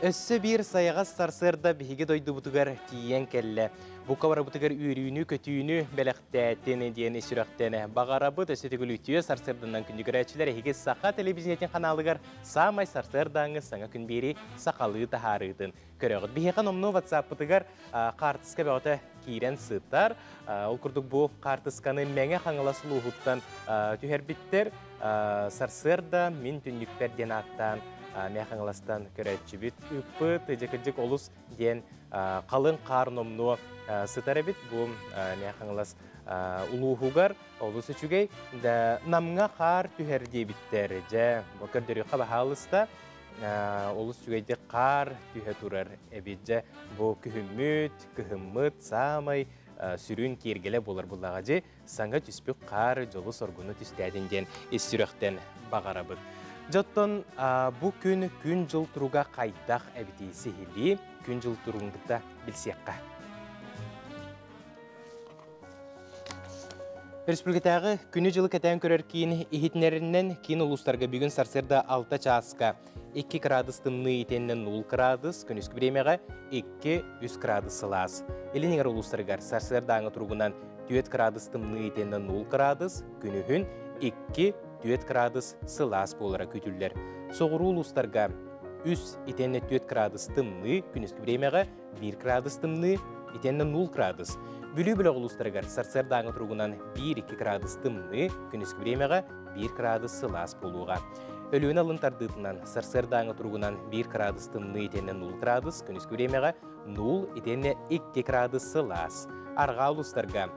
Өссө биир сайаҕас сарсыарда биһиги дойдубутугар тиийэн кэллэ. Бука барыбытыгар үөрүүнү-көтүүнү бэлэхтээтин диэн сүрэхтэн баҕарабыт. Өссө төгүл үтүө сарсыарданан күндү көрөөччүлэр эһиги Саха телевидениетин ханаалыгар саамай сарсыардааҥҥы саҥа күн биэрии сахалыы таһаарыытын көрөҕүт. Биһиэхэ номнуо WhatsApp-пытыгар хаартыска бөҕөтө киирэн сытар. Ол курдук бу хаартысканы Мэҥэ Хаҥалас улууһуттан түһэрбиттэр. Сарсыарда мин түннүкпэр диэн ааттаан Мэҥэ Хаҥаластан көрөөччүбүт ыыппыт. Дьэ олус диэн халыҥ хаар номнуо сытар эбит. Бу Мэҥэ Хаҥалас улууһугар олус үчүгэй. Да Намҥа хаар түһэр диэбиттэр. Дьэ, бу көрдөрүөххэ баһаалыста. Олус үчүгэйдик хаар түһэ турар эбит. Дьэ, бу күһүммүт, кыһыммыт саамай сүрүн киэргэлэ буолар буллаҕа дьи саҥа түспүт хаар дьолу-соргуну түстээтин диэн ис сүрэхтэн баҕарабыт. Дьоттон бу күн күн-дьыл туруга хайдах эбитий сиһилии күн-дьыл туругун кытта билсиэххэ. Республикатааҕы күнү-дьылы кэтээн көрөр киин иһитиннэринэн киин улуустарга бүгүн сарсыарда 6 чааска 2 градус тымныы итиэннэ 0 градус, күнүскү бириэмэҕэ 2-3 градус сылаас. Илин эҥэр улуустарыгар сарсыардааҥы туругунан 4 градус тымныы итиэннэ 0 градус, күнүһүн 2-4 градус сылаас буолара күүтүллэр. Соҕуруу улуустарга 3 итиэннэ 4 градус тымныы, күнүскү бириэмэҕэ 1 градус тымныы, итиэннэ 0 градус. Бүлүү бөлөх улуустарыгар сарсыардааҥы туругунан 1-2 градус тымныы, күнүскү бириэмэҕэ 1 градус сылаас буолуоҕа. Өлүөнэ алын тардыытынан сарсыардааҥы туругунан 1 градус тымныы итиэннэ 0 градус, күнүскү бириэмэҕэ 0 итиэннэ 2 градус сылаас. Арҕаа улуустарга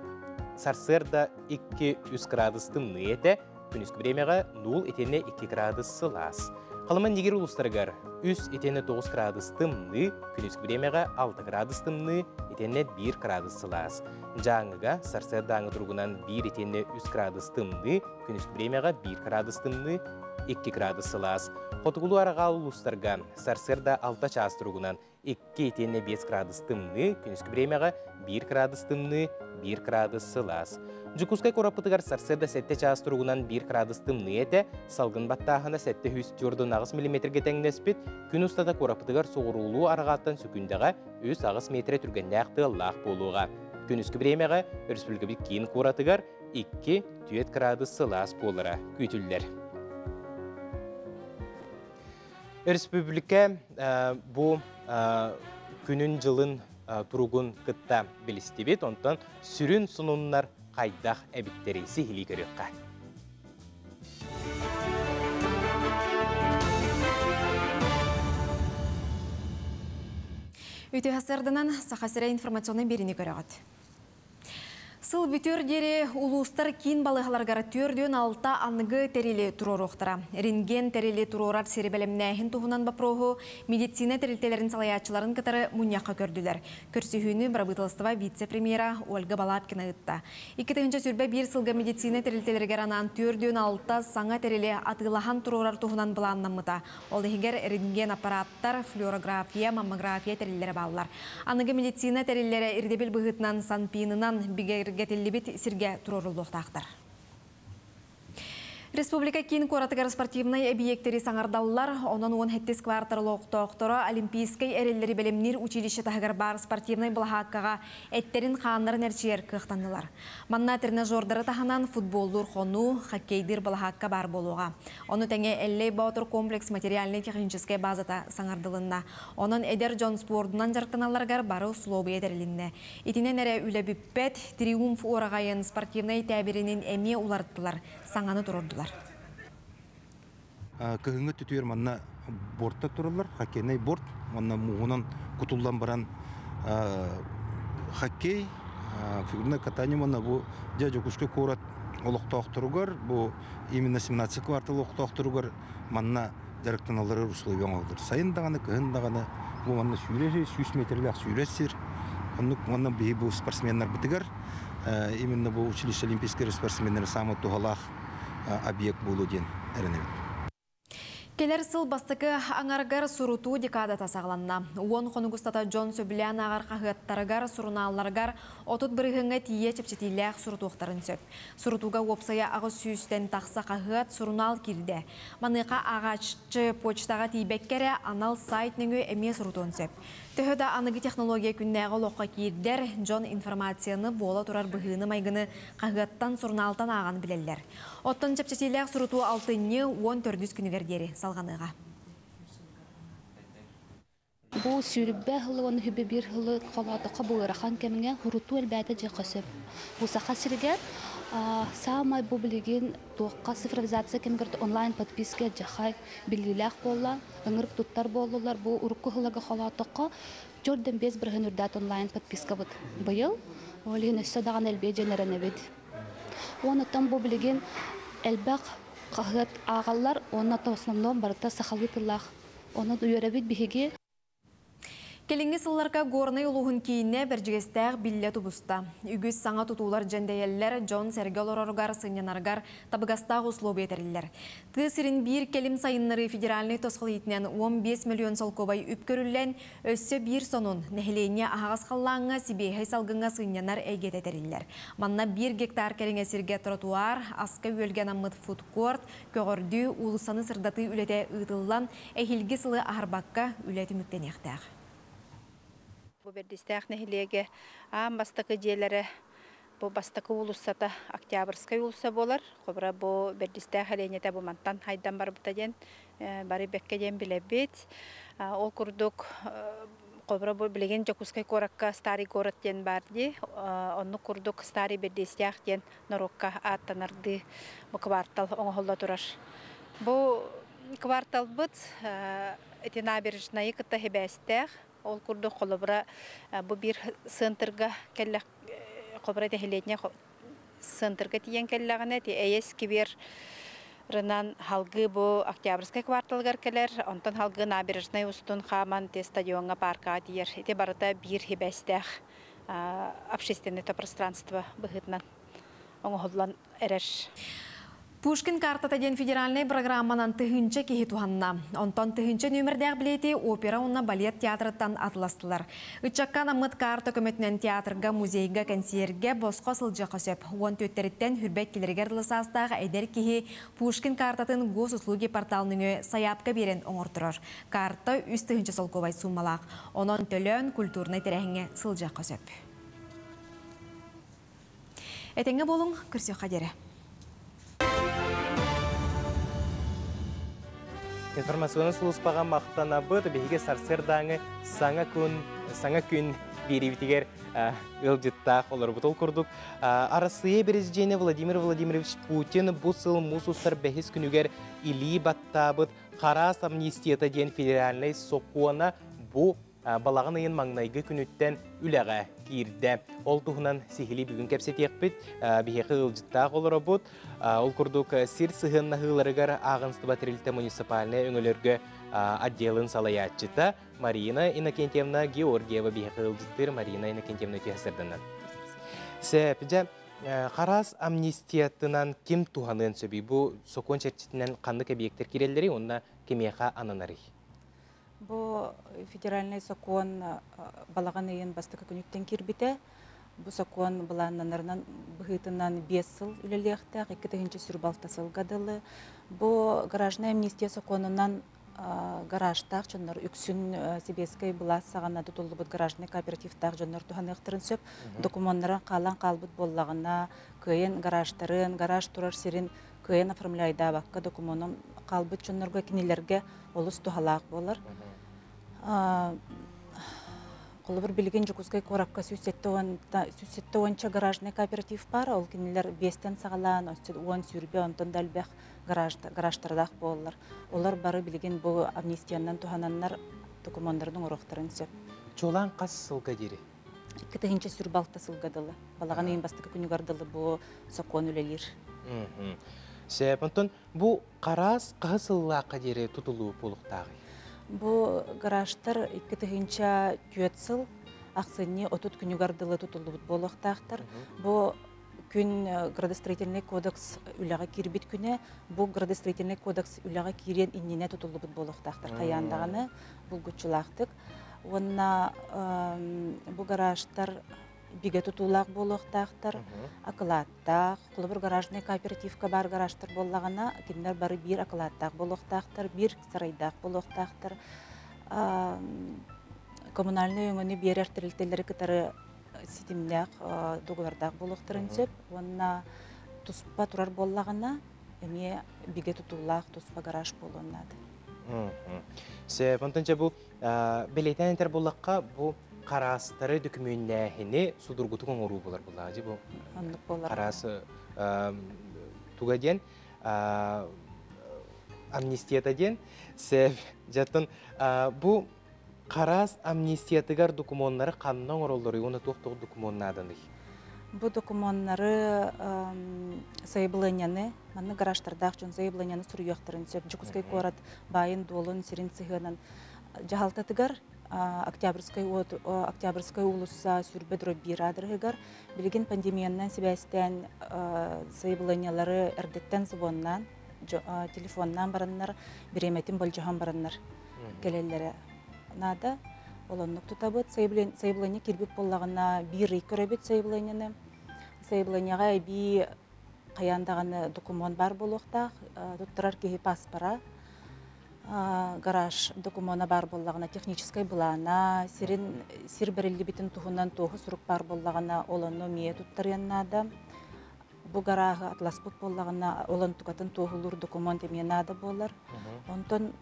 сарсыарда 2-3 градус тымныы этэ, күнүскү бириэмэҕэ 0 итиэннэ 2 градус сылаас. Халыма Нигер улуустарыгар 3 итиэннэ 9 градус тымныы, күнүскү бириэмэҕэ 6 градус тымныы, итиэннэ 1 градус сылаас. Дьааҥыга сарсыардааҥы туругунан 1 итиэннэ 3 градус тымныы, күнүскү бириэмэҕэ 1 градус тымныы, 2 градус сылаас. Хотугулуу арҕаа улуустарга сарсыарда 6 чаас туругунан 2 итиэннэ 5 градус тымныы, күнүскү бириэмэҕэ 1 градус тымныы, 1 градус сылаас. Дьокуускай куораппытыгар сарсыарда 7 чаас туругунан 1 градус тымныы этэ, салгын баттааһына 748 миллиметргэ тэҥнэспит, күн устата куораппытыгар соҕуруулуу арҕааттан сүкүндэҕэ 3-8 метрэ түргэннээх тыаллаах буолуоҕа. Күнүскү бириэмэҕэ өрөспүүбүлүкэбит киин куоратыгар 2-4 градус сылаас буолара күүтүллэр. Өрөспүүбүлүкэ бу күнүн-дьылын туругун кытта билистибит, онтон сүрүн сонуннар хайдах эбиттэрий сиһилии көрүөххэ. Үтүө сарсыарданан Саха сирэ информационнай биэриини көрөҕүт. Сыл бүтүөр диэри улуустар киин балыыһаларыгар 46 аныгы тэрили туруоруохтара. Рентген тэрили туруорар сири бэлэмнээһин туһунан боппуруоһу медицина тэрилтэлэрин салайааччыларын кытары мунньахха көрдүлэр. Көрсүһүүнү бырабыыталыстыба вице-премьера Ольга Балабкина ыытта. 2021 сылга медицина тэрилтэлэригэр анаан 46 саҥа тэрили атыылаһан туруорар туһунан былааннаммыта. Ол иһигэр рентген аппараттар, флюорография, маммография тэриллэрэ бааллар. Аныгы медицина тэриллэрэ ирдэбил быһыытынан Санпинынан бигэргэтиллибит сиргэ туруоруллуохтаахтар. Республика киин куоратыгар спортивнай эбийиэктэри саҥардаллар. Онон 17 квартал олохтоохторо Олимпийскай эрэллэри бэлэмниир училище таһыгар баар спортивнай былаһааккаҕа эттэрин хааннарын эрчийэр кыахтаннылар. Манна тренажердары таһынан футболлуур хонуу, хоккейдыыр былаһаакка баар буолуоҕа. Ону тэҥэ Эллэй Боотур комплекс материальнай-техническэй базата саҥардылынна. Онон эдэр дьон спордунан дьарыктаналларыгар бары услуобуйа тэрилиннэ. Итинэн эрэ үлэ бүппэт, Триумф уораҕайын спортивнай тээбиринин эмиэ уларыттылар, саҥаны туруордулар. Кыһыҥҥы өттүтүгэр манна борттар тураллар, хоккейнай борт, уонна мууһунан кутуллан баран хоккей, фигурное катание уонна бу дьэ Дьокуускай куорат олохтоохторугар, бу именно 17 квартал олохтоохторугар манна дьарыктаналларыгар условия оҥоһуллар. Сайын даҕаны, кыһын даҕаны бу манна сүүрэр, 100 метрлээх сүүрэр сир. Оннук уонна биһи бу спортсменнарбытыгар именно бу училище олимпийскай спортсменнары саамай туһалаах объект буолуо диэн эрэнэбит. Кэлэр сыл бастакы аҥарыгар сурутуу декадата саҕаланна. 10 хонук устата дьон сөбүлээн ааҕар хаһыаттарыгар, сурунаалларыгар 30% тиийэ чэпчэтиилээх сурутуохтарын сөп. Сурутууга уопсайа 800-тэн тахса хаһыат, сурунаал киирдэ. Маныаха ааҕааччы почтаҕа тиийбэккэ эрэ анал сайт нөҥүө эмиэ сурутуон сөп. Төһө да аныгы технология күннээҕи олоххо киирдэр, дьон информацияны буола турар быһыыны-майгыны хаһыаттан, сурунаалтан ааҕан билэллэр. Оттон чэпчэтиилээх сурутуу алтынньы 14 күнүгэр диэри салҕаныаҕа. Бу 20 сылы уонна 21 сылы холоотоххо бу ыарахан кэмҥэ урутуу элбээтэ дьиэххэ сөп. Бу Саха сиригэр саамай бу билигин туохха цифровизация кэмигэр онлайн подписка дьахай биллиилээх буолла, ыҥырык туттар буоллулар. Бу урукку сылларга холоотоххо 4,5% үрдэт онлайн подпискабыт быйыл. Ол иһин өссө даҕаны элбиэ дьэн эрэнэбит. Уонна бу билигин элбэх хаһыат ааҕаллар, уонна в основном барыта сахалыы тыллаах. Онон үөрэбит биһиги. Кэлиҥҥи сылларга Горнай улууһун киинэ Бэрдьигэстээх биллэ тубуста. Үгүс саҥа тутуулар дьэндэйэллэр, дьон-сэргэ олороругар, сынньанарыгар табыгастаах условия тэриллэр. Тыа сирин биир кэлим сайыннарыы федеральнай тосхол иитинэн 15 миллион солкуобай үп көрүллэн, өссө биир сонун, нэһилиэнньэ аһаҕас халлааҥҥа, сибиэһэй салгыҥҥа сынньанар эйгэтэ тэриллэр. Манна 1 гектар кэриҥэ сиргэ тротуар, аска-үөлгэ анаммыт фудкорт, көҕөрдүү, уулуссаны сырдатыы үлэтэ ыытыллан, эһиилги сылы аһарбакка үлэ түмүктэниэхтээх. Бу Бэрдистээх нэһилиэгэ аан бастакы дьиэлэрэ бу бастакы уулуссата Октябрьскай уулусса буолар. Холобура бу Бэрдистээх элиэнньэтэ бу мантан хайдан барбыта диэн бары бэккэ диэн билэбит. Ол курдук холобура бу билигин Дьокуускай куоракка Старый город диэн баар дии. Оннук курдук Старый Бэрдистээх диэн норуокка ааттанардыы бу квартал оҥоһулла турар. Бу кварталбыт ити набережнайы кытта хибээстээх. Ол курдук холобура бу биир центрга кэллэх холобура нэһилиэнньэ центрга тиийэн кэллэҕинэ ти Эйэ сквер рынан халгыы бу Октябрьскай кварталыгар кэлэр, онтон халгыы набережнай устун хааман ти стадиоҥҥа паркаҕа тиийэр. Ити барыта биир хибээстээх общественное пространство быһыытынан оҥоһуллан эрэр. Пушкин картата диэн федеральнай программанан тыһыынча киһи туһанна. Онтон тыһыынча нүөмэрдээх билиэти опера уонна балет театрыттан атыластылар. Ыччакка анаммыт карта көмөтүнэн театрга, музейга, кэнсиэргэ босхо сылдьыахха сөп. 14-тэриттэн 22-лэригэр дылы саастаах эдэр киһи Пушкин картатын госуслуги портал нөҥүө сайаапка биэрэн оҥорторор. Карта 3 тыһыынча солкуобай сууммалаах. Онон төлөөн культурнай тэрээһиҥҥэ сылдьыахха сөп. Этэҥҥэ буолуҥ, көрсүөххэ диэри. Информационнай сулууспаҕа махтанабыт. Биһиги сарсыардааҥы саҥа күн, саҥа күн биэриибитигэр ыалдьыттаах олорбут. Ол курдук, Арассыыйа Президенэ Владимир Владимирович Путин бу сыл муус устар бэһис күнүгэр илии баттаабыт Хараас амнистията диэн федеральнай сокуона бу балаҕан ыйын маҥнайгы күнүттэн үлэҕэ киирдэ. Ол туһунан сиһилии бүгүн кэпсэтиэхпит. Биһиэхэ ыалдьыттаах олоробут. Ол курдук сир сыһыаннаһыыларыгар ааҕынстыба тэрилтэ муниципальнай өҥөлөргө отделын салайааччыта Марина Иннокентьевна Георгиева биһиэхэ ыалдьыттыыр. Марина Иннокентьевна үтүө сарсыарданнан. Сөп, дьэ, хараас амнистиятынан ким туһаныан сөбүй? Бу сокуон чэрчитинэн ханнык эбийиэктэр киирэллэрий уонна кимиэхэ ананарый? Бу федеральнай сокуон балаҕан ыйын бастакы күнүттэн киирбитэ. Бу сокуон былааннанарынан быһыытынан 5 сыл үлэлиэхтээх, 2026 сылга дылы. Бу гаражная амнистия сокуонунан гаражтаах дьоннор үксүн сэбиэскэй былаас саҕана тутуллубут гаражный кооперативтаах дьоннор туһаныахтарын сөп. Докумуоннарын хаалан хаалбыт буоллаҕына, кыайан гаражтарын, гараж турар сирин кыайан оформляйдаабакка докумуонун хаалбыт дьоннорго кинилэргэ олус туһалаах буолар. Холобур билигин Дьокуускай куоракка 170 гаражный кооператив баар, ол кинилэр биэстэн саҕалаан 10 сүүрбэ онтон да элбэх гаражтардаах буоллар. Олор бары билигин бу амнистиянан туһананнар докумуоннарын оҥоруохтарын сөп. Чуолаан хас сылга диэри? 2026 сылга дылы. Балаҕан ыйын бастакы күнүгэр дылы бу сокуон үлэлиир. Сөп, онтон бу хараас хаһыс сыллаахха диэри тутулуу буолуохтааҕый? Бу гаражтар 2004 сыл ахсынньы 30 күнүгэр дылы тутуллубут буолуохтаахтар. Бу күн градостроительный кодекс үлэҕэ киирбит күнэ. Бу градостроительный кодекс үлэҕэ киириэн иннинэ тутуллубут буолуохтаахтар хайаан даҕаны булгуччулаахтык. Уонна бу гаражтар бигэ тутуулаах буолуохтаахтар, акылааттаах. Холобур, гаражный кооперативка баар гаражтар буоллаҕына, кинилэр бары биир акылааттаах буолуохтаахтар, биир сарайдаах буолуохтаахтар. Коммунальнай өҥөнү биэрэр тэрилтэлэри кытары ситимнээх договордаах буолуохтарын сөп. Уонна туспа турар буоллаҕына, эмиэ бигэ тутуулаах туспа гараж буолуон наада. Сөп, онтон дьэ бу бэлиэтээн этэр буоллахха, бу хараастары дөкүмүөннээһини судургутук оҥоруу буолар буоллаҕа дии бу. Оннук буолар. Хараас туга диэн амнистията диэн сөп. Дьэ бу хараас амнистиятыгар докумуоннары ханна оҥороллоруй уонна туох-туох докумуон нааданый? Бу докумуоннары сайабылыанньаны, манна гаражтардаах дьон сайабылыанньаны суруйуохтарын сөп. Дьокуускай куорат баайын-дуолун, сирин сыһыанын дьаһалтатыгар Октябрьскай, Октябрьскай уулусса сүрбэ дробь аадырыһыгар билигин пандемиянан сибээстээн сайабылыанньалары эрдэттэн субуоннаан, телефоннаан бараннар, бириэмэтин болдьоһон бараннар кэлэллэрэ наада. Ол оннук тутабыт. Сайабылыанньа киирбит буоллаҕына биир ый көрөбүт сайабылыанньаны. Сайабылыанньаҕа эбии хайаан даҕаны докумуон баар буолуохтаах. Туттарар киһи паспора, гараж докумуона баар буоллаҕына, техническай былаана, сирин сир бэриллибитин туһунан туоһу сурук баар буоллаҕына, ол онно эмиэ туттарыан наада. Бу гарааһы атласпыт буоллаҕына, ол онтукатын туоһулуур докумуон эмиэ наада буолар. Онтон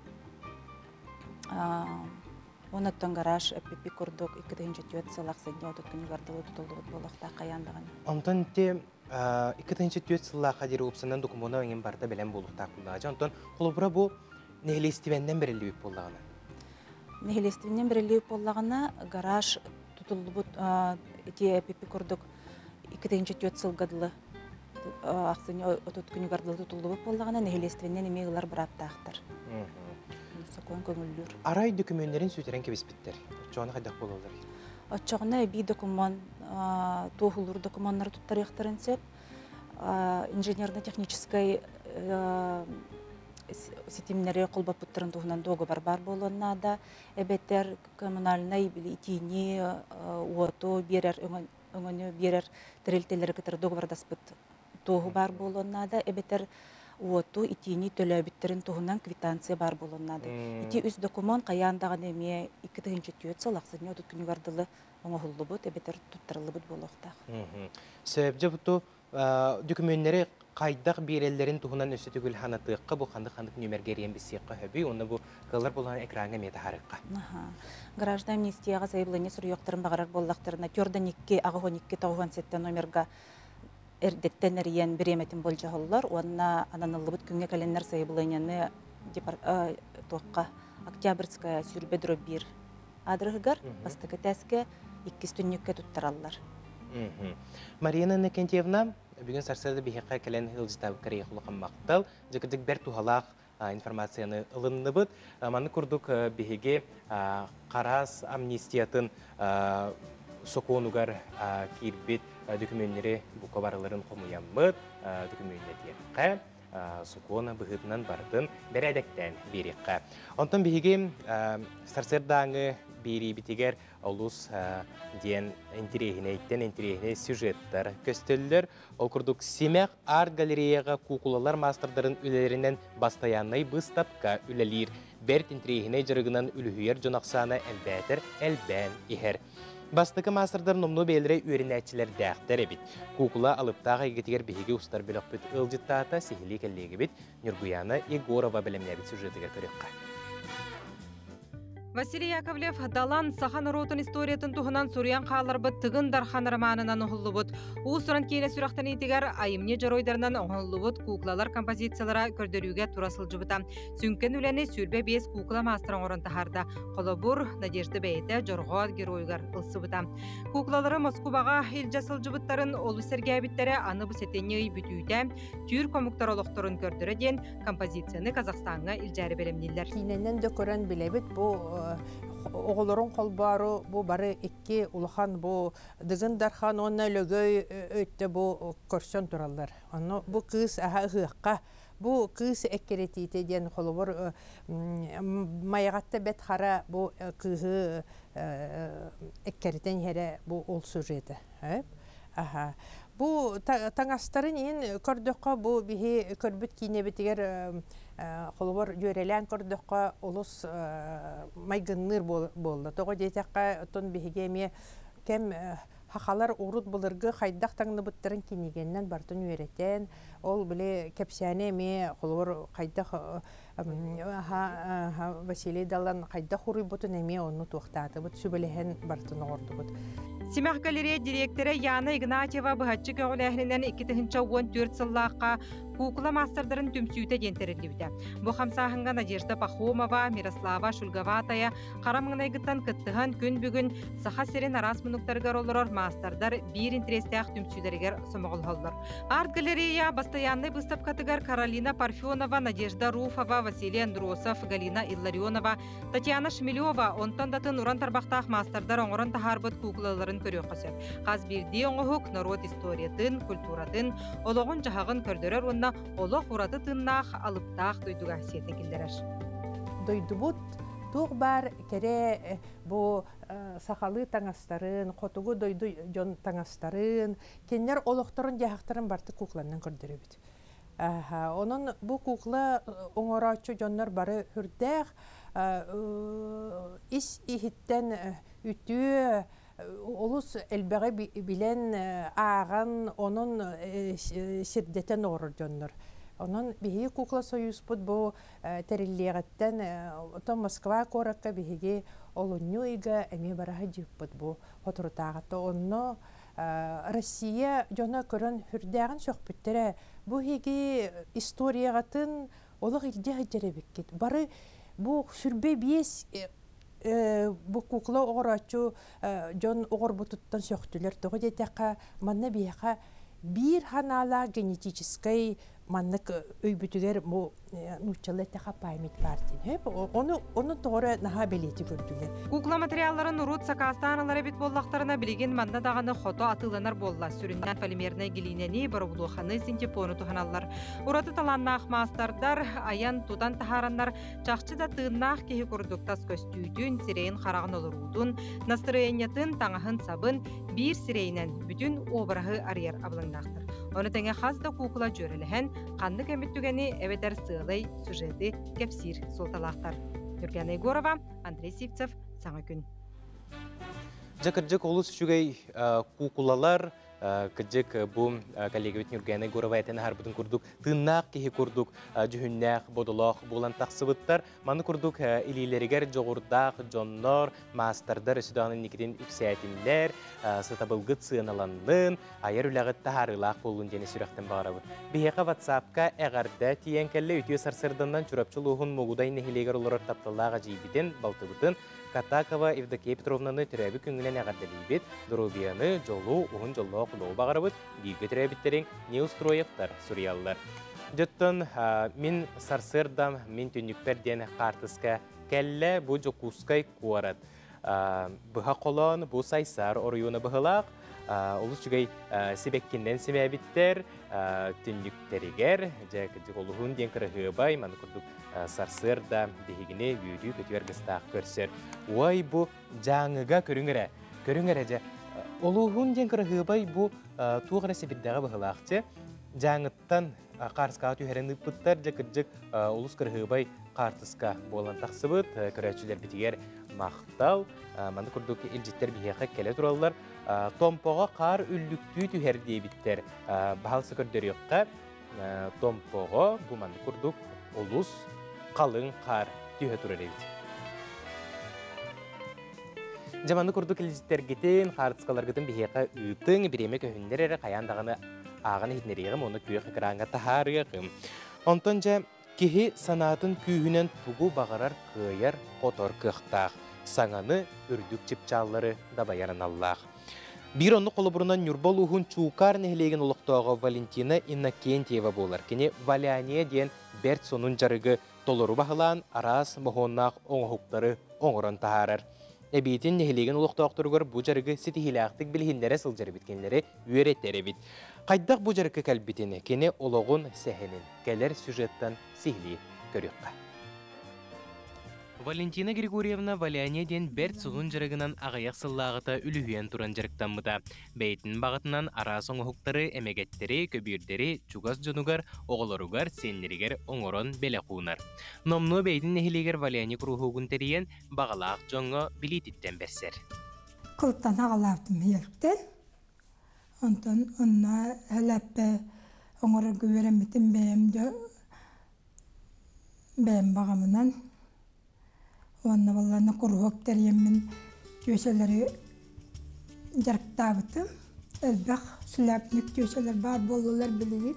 онуттан гараж эппиппит курдук 2004 сыл ахсынньы 30 күнүгэр дылы тутуллубут буолуохтаах хайаан даҕаны. Онтон ити 2004 сыллаахха диэри уопсанан докумуона эҥин барыта бэлэм буолуохтаах буоллаҕа. Онтон холобура бу нэһилиэстибэннэн бэриллибит буоллаҕына. Нэһилиэстибэннэн бэриллибит буоллаҕына гараж тутуллубут ити эппиппит курдук 2004 сылга дылы ахсынньы 30 күнүгэр дылы тутуллубут буоллаҕына нэһилиэстибэннэн эмиэ ылар бырааптаахтар. Сокуон көҥүллүүр. Арай дөкүмүөннэрин сүтэрэн кэбиспиттэр. Оччоҕуна хайдах буолаллар? Оччоҕуна эбии докумуон туоһулуур докумуоннары туттарыахтарын сөп. Инженерно-техническай ситимнэри холбоппуттарын туһунан дуогабар баар буолуон наада. Эбэтэр коммунальнай итиини, уоту биэрэр өҥөнү биэрэр тэрилтэлэри кытары договордаспыт туоһу баар буолуон наада, эбэтэр уоту, итиини төлөөбүттэрин туһунан квитанция баар буолуон наада. Ити үс докумуон хайаан даҕаны эмиэ 2004 сыл ахсынньы 30 күнүгэр дылы оҥоһуллубут эбэтэр туттарыллыбыт буолуохтаах. Сөп, дьэ бу дөкүмүөннэри хайдах биэрэллэрин туһунан өссө төгүл ханатыахха, бу ханнык-ханнык нүөмэргэ эрийэн билсиэххэ сөбүй, уонна бу кыаллар буолан экраҥҥа эмиэ таһаарыахха. Граждан амнистияҕа заявление суруйуохтарын баҕарар буоллахтарына, 42 82 97 номерга эрдэттэн эрийэн бириэмэтин болдьоһоллор уонна ананыллыбыт күҥҥэ кэлэннэр сайабылыанньаны туохха Октябрьская сүрбэ дробь биир аадырыһыгар бастакы этээскэ иккис түннүккэ туттараллар. Марина Иннокентьевна, бүгүн сарсыарда биһиэхэ кэлэн ыалдьытаабыккар эйиэхэ улахан махтал. Дьэ, бэрт туһалаах информацияны ылынныбыт. Маннык курдук биһиги хараас амнистиятын сокуонугар киирбит дөкүмүөннэри бука барыларын хомуйаммыт, дөкүмүөннэтиэххэ, сокуон быһыытынан барытын бэрээдэктээн биэриэххэ. Онтон биһиги сарсыардааҥы биэриибитигэр олус диэн интириэһинэйтэн интириэһинэй сюжеттар көстөллөр. Ол курдук Симэх арт-галереяҕа куукулалар маастардарын үлэлэринэн бастайааннай быыстапка үлэлиир. Бэрт интириэһинэй дьарыгынан үлүһүйэр дьон ахсаана элбээтэр элбээн иһэр. Бастакы маастардар номнуо бэйэлэрэ үөрэнээччилэрдээхтэр эбит. Куукула алыптаах эйгэтигэр биһиги устар бөлөхпүт ыалдьыттаата сиһилии кэллиэгибит Ньургуяна Егорова бэлэмнээбит сюжетыгар көрүөххэ. Василий Яковлев Далан саха норуотун историятын туһунан суруйан хаалларбыт Тыгын Дархан романынан уһуллубут. Уус-уран киинэ сүрэхтэниитигэр айымньы дьоруойдарынан оҥоһуллубут куклалар композициялара көрдөрүүгэ тура сылдьыбыта. Сүҥкэн үлэни 25 кукла маастара оҥорон таһаарда. Холобур, Надежда бэйэтэ Дьорҕоот геройугар ылсыбыта. Куклалары Москубаҕа илдьэ сылдьыбыттарын олус сэргээбиттэрэ аны бу сэтинньи ый бүтүүтэ түүр комуктар олохторун көрдөрө диэн композицияны Казахстаҥҥа илдьээри бэлэмнииллэр. Киинэнэн да көрөн билэбит бу Оҕолорун холбоору бу бары икки улахан бу Дыгын Дархан уонна Лөгөй өттө бу көрсөн тураллар. Онно бу кыыс аһа ыһыахха бу кыыс эккирэтиитэ диэн холобур Майаҕатта Бэт Хара бу кыыһы эккирэтэн иһэрэ бу ол сюжета. Аха. Бу таҥастарын иһин көрдөххө, бу биһи көрбүт киинэбитигэр холобур дьүөрэлээн көрдөххө олус майгынныыр буолла. Тоҕо диэтэххэ, оттон биһиги эмиэ кэм хахалар урут былыргы хайдах таҥныбыттарын кинигэннэн барытын үөрэтэн, ол били кэпсээни эмиэ холобур хайдах Василий Далан хайдах уруйбутун эмиэ онну туохтаатыбыт, сүбэлэһэн барытын оҥордубут. Симэх галерея дириэктэрэ Яна Игнатьева быһаччы көҕүлээһининэн 2014 сыллаахха куукула маастардарын түмсүүтэ диэн тэриллибитэ. Бу хамсааһыҥҥа Надежда Пахомова, Мирослава Шульговатая хара маҥнайгыттан кыттыһан күн бүгүн Саха сирин араас муннуктарыгар олорор маастардар биир интэриэстээх түмсүүлэригэр сомоҕолоһоллор. Арт-галерея бастайааннай быыстапкатыгар Каролина Парфенова, Надежда Руфова, Василий Андросов, Галина Илларионова, Татьяна Шмелева онтон датын уран тарбахтаах маастардар оҥорон таһаарбыт куукулаларын көрүөххэ сөп. Хас биирдии оҥоһук норуот историятын, культуратын, олоҕун-дьаһаҕын көрдөрөр уонна олох ураты тыыннаах, алыптаах дойдуга сиэтэ киллэрэр. Дойдубут туох баар кэрэ бу сахалыы таҥастарын, хотугу дойду дьон таҥастарын, кинилэр олохторун-дьаһахтарын барыта кукланан көрдөрөбүт. Онон бу кукла оҥорооччу дьоннор бары үрдээх ис иһиттэн үтүө олус элбэҕи билэн ааҕан онон сирдэтэн оҥорор дьоннор. Онон биһиги кукла союзпут бу тэриллиэҕиттэн оттон Москва куоракка биһиги олунньу ыйга эмиэ бара сылдьыппыт бу соторутааҕыта. Онно Россия дьоно көрөн сүрдээҕин сөхпүттэрэ. Бу эһиги историяҕытын олох илдьэ сылдьар эбиккит. Бары бу сүрбэ биэс бу кукла оҕорооччу дьон оҕорбутуттан сөхтүлэр. Тоҕо диэтэххэ, манна биһиэхэ биир ханаалаах генетическэй маннык өйбүтүгэр бу нууччалыы эттэхэ память баар диэн. Ону ону тоҕо наһаа бэлиэтии көрдүлэр. Кукла материалларын урут сакаастаан ылар эбит буоллахтарына, билигин манна даҕаны хото атыыланар буолла. Сүрүннээн полимернай гилиинэни, боробулуоханы, синтепону туһаналлар. Ураты талааннаах маастардар айан тутан таһаараннар чахчы да тыыннаах киһи курдук тас көстүүтүн, сирэйин-хараҕын олоруутун, настырыанньатын, таҥаһын-сабын биир сирэйинэн бүтүн обраһы арыйар абылаҥнаахтар. Ону тэҥэ хас да куукула дьүөрэлэһэн, ханнык эмит түгэни эбэтэр сыалай сюжеты кэпсиир суолталаахтар. Нюргана Егорова, Андрей Сивцев, Саҥа күн. Дьэ, кырдьык олус үчүгэй куукулалар, кырдьык бу коллегабыт Нюргана Егорова этэн аһарбытын курдук тыыннаах киһи курдук дьүһүннээх, бодолоох буолан тахсыбыттар. Маны курдук илиилэригэр дьоҕурдаах дьоннор, маастардар өссө даҕаны инникитин үксээтиннэр, сатабылгыт сыаналаннын, айар үлэҕит таһаарыылаах буоллун диэн сүрэхтэн баҕарабыт. Биһиэхэ WhatsApp-ка эҕэрдэ тиийэн кэллэ үтүө сарсыарданан Чурапчы улууһун Мугудай нэһилиэгэр олорор тапталлаах эдьиийбитин, балтыбытын Катакова Евдокия Петровнаны төрөөбүт күҥҥүнэн эҕэрдэлиибит, доруобуйаны, дьолу, уһун дьоллоох олоҕу баҕарабыт, бииргэ төрөөбүттэриҥ Неустроевтар суруйаллар. Дьоттон мин сарсыардам, мин түннүкпэр диэн хаартыска кэллэ бу Дьокуускай куорат. Быһа холоон бу Сайсаар оройуона быһылаах олус үчүгэй сибэккиннэн симээбиттэр түннүктэригэр дьэ кырдьык олуһун диэн кыраһыабай маны курдук сарсыарда биһигини үөрүү көтүү аргыстаах көрсөр. Уай бу Дьааҥыга көрүҥ эрэ, көрүҥ эрэ дьэ олуһун диэн кыраһыабай бу туох эрэ сэбирдэҕэ быһылаах дьэ Дьааҥыттан хаарыскаҕа түһэрэн ыыппыттар дьэ кырдьык олус кыраһыабай хаартыска буолан тахсыбыт көрөөччүлэрбитигэр махтал манна курдук илдьиттэр биһиэхэ кэлэ тураллар Томпоҕо хаар үллүктүү түһэр диэбиттэр баһалса көрдөрүөххэ Томпоҕо бу манна курдук олус халыҥ хаар түһэ турар эбит. Дьэ манна курдук илдьиттэргитин, хаартыскаларгытын биһиэхэ ыытыҥ, бириэмэ көһүннэр эрэ хайаан даҕаны ааҕан иһитиннэриэҕим уонна күөх экраҥҥа таһаарыаҕым. Онтон дьэ киһи санаатын күүһүнэн тугу баҕарар кыайар, хотор кыахтаах, саҥаны үрдүк чыпчааллары дабайар аналлаах. Биир оннук холобурунан Ньурба улууһун Чуукаар нэһилиэгин олохтооҕо Валентина Иннокентьева буолар. Кини валяние диэн бэрт сонун дьарыгы толору баһылаан араас моһуоннаах оҥоһуктары оҥорон таһаарар. Эбиитин нэһилиэгин олохтоохторугар бу дьарыгы ситиһиилээхтик билиһиннэрэ сылдьар эбит, кинилэри үөрэтэр эбит. Хайдах бу дьарыкка кэлбитин, кини олоҕун сэһэнин кэлэр сюжеттан сиһилии көрүөххэ. Валентина Григорьевна валяние диэн бэрт суһун дьарыгынан аҕыйах сыллааҕыта үлүһүйэн туран дьарыктаммыта. Бэйэтин баҕатынан араас оҥоһуктары, эмэгэттэри, көбүөрдэри чугас дьонугар, оҕолоругар, сиэннэригэр оҥорон бэлэх уунар. Номнуо бэйэтин нэһилиэгэр валяние куруһуогун тэрийэн, баҕалаах дьоҥҥо билиититтэн бэрсэр. Кылтан аҕалаабытым иһэлтэн. Онтон онно элэппэ оҥорорго үөрэммитим бэйэм бэйэм баҕамынан уонна баллана куруһуок тэрийэммин түөсэлэри дьарыктаабытым. Элбэх шляпник түөсэлэр баар буоллулар билигин.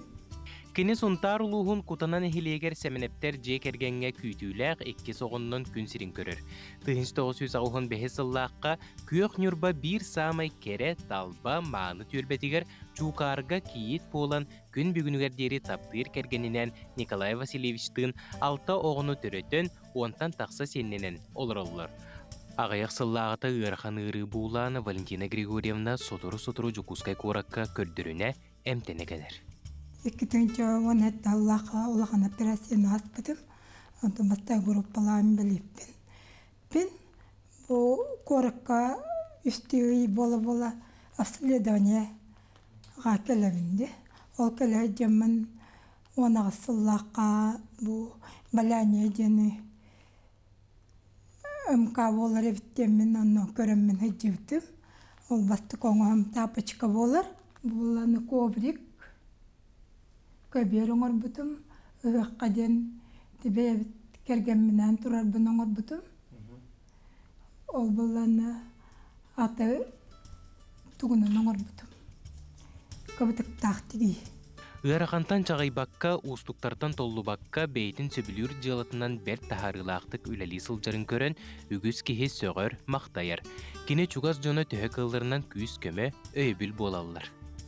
Кини Сунтаар улууһун Кутана нэһилиэгэр Сэмэнэптэр дьиэ кэргэҥҥэ күүтүүлээх иккис оҕоннон күн сирин көрөр. 1985 сыллаахха Күөх Ньурба биир саамай кэрэ, талба, мааны түөлбэтигэр Чуукаарга кийиит буолан күн бүгүнүгэр диэри таптыыр кэргэнинээн Николай Васильевичтыын алта оҕону төрөтөн, уонтан тахса сиэннэнэн олороллор. Аҕыйах сыллааҕыта ыарахан ыарыы буулаан Валентина Григорьевна сотору-сотору Дьокуускай куоракка көрдөрүнэ, эмтэнэ кэлэр. 2017 сыллаахха улахан операцияны ааспытым. Онтон бастакы группалаан билиппин. Пин бу куоракка үстүү ый буола-буола обследование ҕа кэлэбин дии. Ол кэлэ дьоммун 18 сыллаахха бу валяние диэни МК буолар эбит диэммин онно көрөммүн сылдьыбытым. Ол бастакы оҥоһум тапочка буолар. Булланы коврик көбүөр оҥорбутум. Ыһыахха диэн бэйэбит кэргэмминээн турарбын оҥорбутум. Ол булланы аты тугунан оҥорбутум. Кыбытыктаах тигии. Ыарахантан чаҕыйбакка, уустуктартан толлубакка бэйэтин сөбүлүүр дьыалатынан бэрт таһаарыылаахтык үлэлии сылдьарын көрөн, үгүс киһи сөҕөр, махтайар. Кини чугас дьоно төһө кыалларынан күүс-көмө, өйөбүл буолаллар.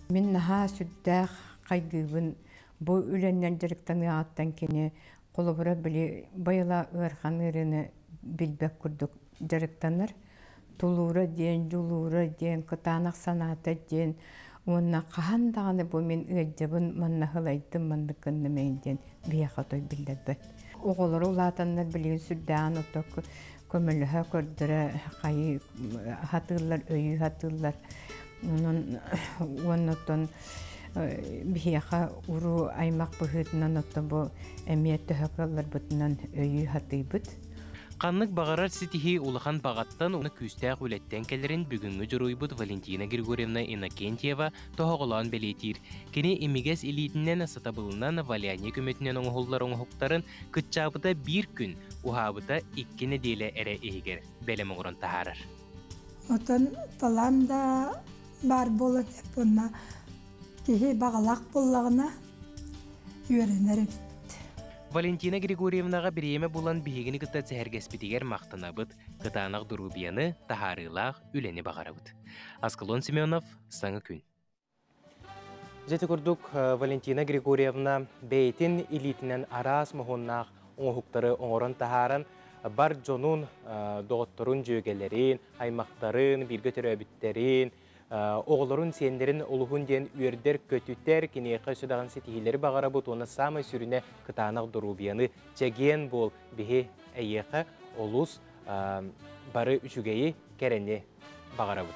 Мин наһаа сүрдээх хайгыыбын бу үлэннэн дьарыктаныаҕыттан кини холобура били байыла ыарахан ыарыыны билбэт курдук дьарыктанар. Тулуура диэн, дьулуура диэн, кытаанах санаата диэн уонна хаһан даҕаны бу мин ыалдьабын манна һылайдым, маннык гынным эйин диэн биһиэхэ отой биллэрбэт. Оҕолору улаатаннар билигин сүрдээҕин ото көмөлөһө көрдөрө хайыы хатыыллар, өйүү хатыыллар. Онон уонна оттон биһиэхэ уруу аймах быһыытынан оттон бу эмиэ төһө кыалларбытынан өйүү хатыыбыт. Ханнык баҕарар ситиһии улахан баҕаттан уонна күүстээх үлэттэн кэлэрин бүгүҥҥү дьоруойбут Валентина Григорьевна Иннокентьева тоһоҕолоон бэлиэтиир. Кини имигэс илиитинэн, сатабылынан валяние көмөтүнэн оҥоһуллар оҥоһуктарын кыччаабыта биир күн, уһаабыта икки нэдиэлэ эрэ иһигэр бэлэм оҥорон таһаарар. Отон талаан да баар буолан уонна киһи баҕалаах буоллаҕына үөрэнэр эбит. Валентина Григорьевнаҕа бириэмэ булан биһигини кытта сэһэргэспитигэр махтанабыт, кытаанах доруобуйаны, таһаарыылаах үлэни баҕарабыт. Аскалон Семенов, Саҥа күн. Дьэ курдук Валентина Григорьевна бэйэтин илиитинэн араас моһуоннаах оҥоһуктары оҥорон таһааран бар дьонун, доҕотторун, дьүөгэлэрин, аймахтарын, бииргэ төрөөбүттэрин, оҕолорун, сиэннэрин олуһун диэн үөрдэр-көтүтэр, киниэхэ өссө даҕаны ситиһиилэри баҕарабыт уонна саамай сүрүнэ кытаанах доруобуйаны чэгиэн буол биһи эйиэхэ олус бары үчүгэйи, кэрэни баҕарабыт.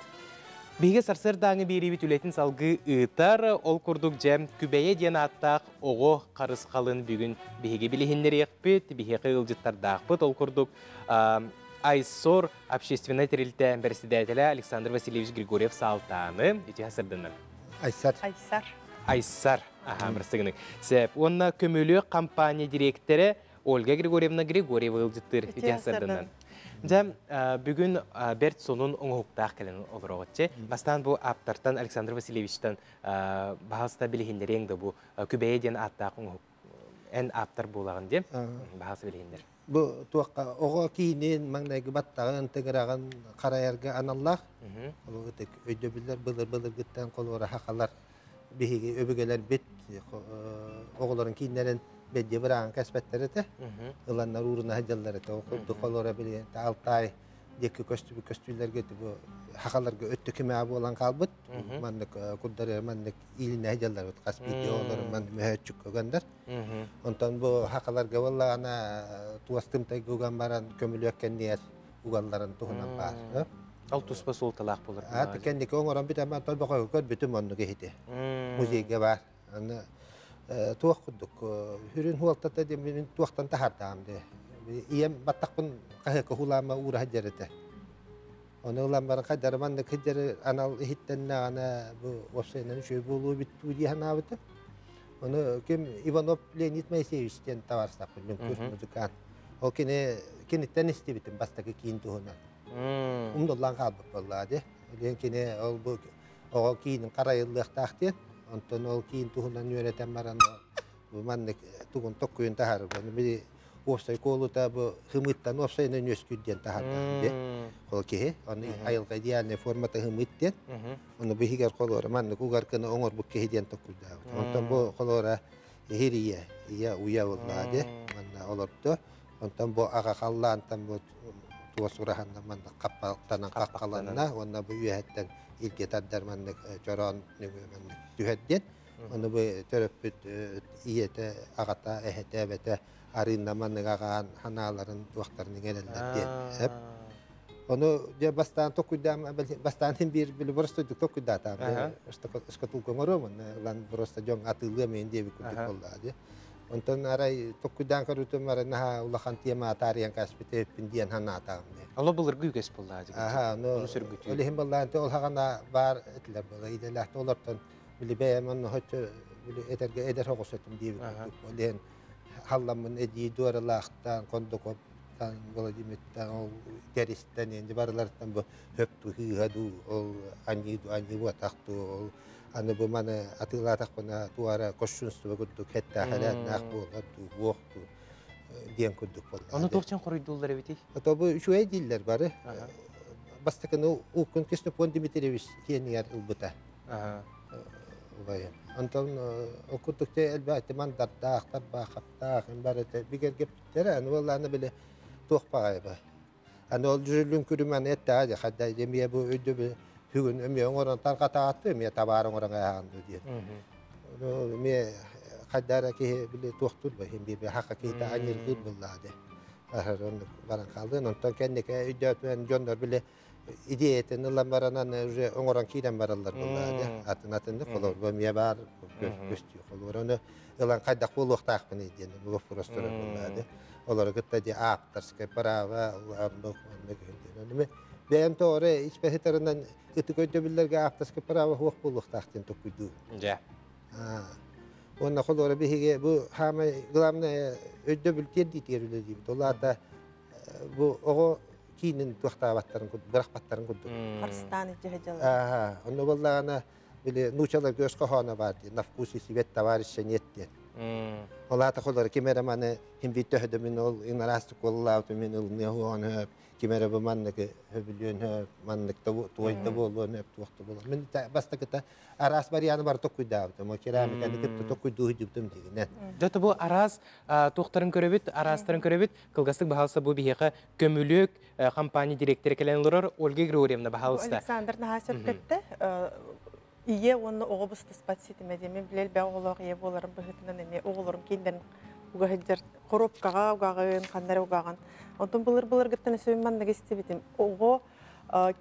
Биһиги сарсыардааҥы биэриибит үлэтин салгыы ыытар, ол курдук дьэ Күбэйэ диэн ааттаах оҕо харысхалын бүгүн биһиги билиһиннэриэхпит, биһиэхэ ыалдьыттардаахпыт, ол курдук Айсор общественнай тэрилтэ бэрэссэдээтэлэ Александр Васильевич Григорьев Саалтааны үтүө сырдыннар. Айсар. Айсар. Айсар. Аха, бырсыгыны. Сеп. Уонна көмөлүөх компания директора Ольга Григорьевна Григорьева ыалдьыттыыр үтүө сырдыннар. Дьэ, бүгүн бэрт сонун оҥоһуктаах кэлэн олороҕуччу. Бастаан бу ааптартан Александр Васильевичтан баһаста билиһиннэриэҥ да бу Күбэйэ диэн ааттаах оҥоһук Эн ааптар буолаҕын диэн баһаас билиһиннэр. Бу туохха оҕо киинин маҥнайгы баттаҕын тыҥыраҕын харайарга аналлаах. Ол ытык өйдөбүллэр былыр-былыргыттан холуора хахалар биһиги өбүгэлэрбит оҕолорун кииннэрин бэдди бырааҕын кэспэттэр этэ. Ыланнар ууруна сылдьаллар этэ. Ол курдук холуора билигин Алтай диэки көстүбүт көстүүлэргэ бу хахаларга өттө кимээ буолан хаалбыт. Маннык курдары маннык иилинэ сылдьаллар хас биирдии оҕолорун маннык мөһөөччүк көгөндөр. Онтон бу хахаларга буоллаҕына туос тымтайга уган баран көмүлүөк кэннигэр угалларын туһунан баар. Ол туспа суолталаах буолар. Аат кэнники оҥорон бүтэн торбоҕойго көрбүтүм оннук иһити. Музейга бар. Аны туох курдук хүрүн хуолтата диэн туохтан таһаардаам де. Ийэм баттахпын хаһыакка хулаама уураһа дьэрэтэ. Ону ылан баран хайдары маннык хиддери анал иһиттэннэҕинэ бу уопсайынан үчүгэй буолуо эбит дуу дии санаабытым. Ону ким Иванов Леонид Моисеевич диэн табаарыстаахпын лүҥкүр музыкант. Ол кини киниттэн истибитим бастакы киин туһунан. Умнуллан хаалбыт буоллаа дии. Диэн кини ол бу оҕо киинин харайыллыахтаах диэн. Онтон ол киин туһунан үөрэтэн баран бу маннык тугун токкуйун таһаарар. Били уопсай куолута бу хымыттан уопсайынан үөскүүр диэн таһаардаах дии. Ол киһи аны айылҕа идеальная формата хымыт диэн. Ону бу иһигэр холуора маннык угар гына оҥорбут киһи диэн токкуйдаабыт. Онтон бу холуора иһир ийэ, ийэ уйа буоллаҕа дии. Манна олордо. Онтон бу аҕа халлаантан бу туос ураһанна маннык хаппалтанан хаххаланна уонна бу үөһэттэн илгэ тардар маннык чороон нөҥүө маннык түһэр диэн. Ону бу төрөппүт ийэтэ, аҕата, эһэтэ, эбэтэ арыынна маннык аҕаан ханааларын туохтарын иҥэрэллэр диэн. Эп. Ону дьэ бастаан токуйдаам бастаан син биир били просто токуйдаатаам шкатулка оҥоруом ылан просто дьон атыылыам иһин диэбит курдук буоллаа дии. Онтон арай токуйдаан көрүүтүм арай наһаа улахан тема атаарыйан кааспыт эбиппин диэн санаатаҕым дии. Ало былыргы үгэс буоллаа дии. Аха, ну ол иһин буоллаан ол хаҕана баар этилэр буола идэлээх олортон били бэйэм онно хоччо били этэргэ эдэр оҕусатым диэбит курдук. Ол иһин халламмын эдии дуоралаахтан, Кондукоптан, Владимиртан, ол Теристен, енді барыларыттан бу хөп хыыха дуу, ол аньыы ду, аньыы буотах дуу, ол аны бу маны атыылаатахпына туара кощунство курдук хеттээхэлээннээх буолар дуу, буох дуу диэн курдук буолла. Ону туох хоруйдууллар эбитий? Ото бу үчүгэй дииллэр бары. Бастакыны Уккун Киснопон Дмитриевич киэнигэр ылбыта. Убайым. Онтон ол курдук те элбээтти мандардаах, тарбаахаптаах, барыта бигэргэппиттэрэ. Аны буоллааны били туох баҕайба. Аны ол дьүрүлүн күрүмэн эттэҕэ дьэ хадда эмиэ бу өйдөбү бүгүн эмиэ оҥорон тарҕатаатты эмиэ табаар оҥорон ааҕан диэн. Эмиэ хайдара киһи били туохтур ба хим биир хака киһитэ аньыргыыр буллаа де. Аһар баран хаалдын. Онтон кэннике өйдөөтүөн дьоннор били идеятын ылан баранан уже оҥорон киирэн бараллар буллаа де. Атын атынны холор эмиэ бар көстүү холор. Оны ылан хайдах буолуохтаахпын диэн бу вопрос турар буллаа де. Олору кытта ди авторское право оннук оннук диэн. Бэйэм тоҕо ичпэһитарынан ытык өйдөбүллэргэ авторское право хуох буолуохтаах диэн токуйдуу. Дьэ. Уонна холуора биһиги бу хаамай главное өйдөбүл тиэрдиитигэр үлэлиибит. Ол аата бу оҕо киинин туохтаабаттарын курдук, бырахпаттарын курдук. Харыстаан иччэһэ дьалар. Ааха, онно буоллаҕына били нуучаларга өс хоһооно баар дии, на вкус и цвет товарища нет диэн. Ол аата холуора ким эрэ маны хим биир төһөдө мин ол инараастык куоллаабытым мин ылыныа хуоҕан хөп, ким эрэ бу маннык хөбүлүөн хөп, маннык да туой да буолуон хөп, туох да буолуон. Мин бастакыта араас варианы бар токуйдаабытым, керамиканы кытта токуйдуу сылдьыбытым дигинэн. Дьэ бу араас туохтарын көрөбүт, араастарын көрөбүт. Кылгастык баһаалса бу биһиэхэ көмүлүөк компания директора кэлэн олорор Ольга Григорьевна баһаалыста. Александр наһаа сөпкөттө. Ийэ уонна оҕо быстыспат ситимэ диэн мен билэл бэ оҕолоох ийэ буоларым быһыытынан эмиэ оҕолорум кииндэн угаһыдьар коробкаҕа угаҕын, ханнары угаҕын. Онтон былыр-былыргыттан өсөбүн маннык истибитим. Оҕо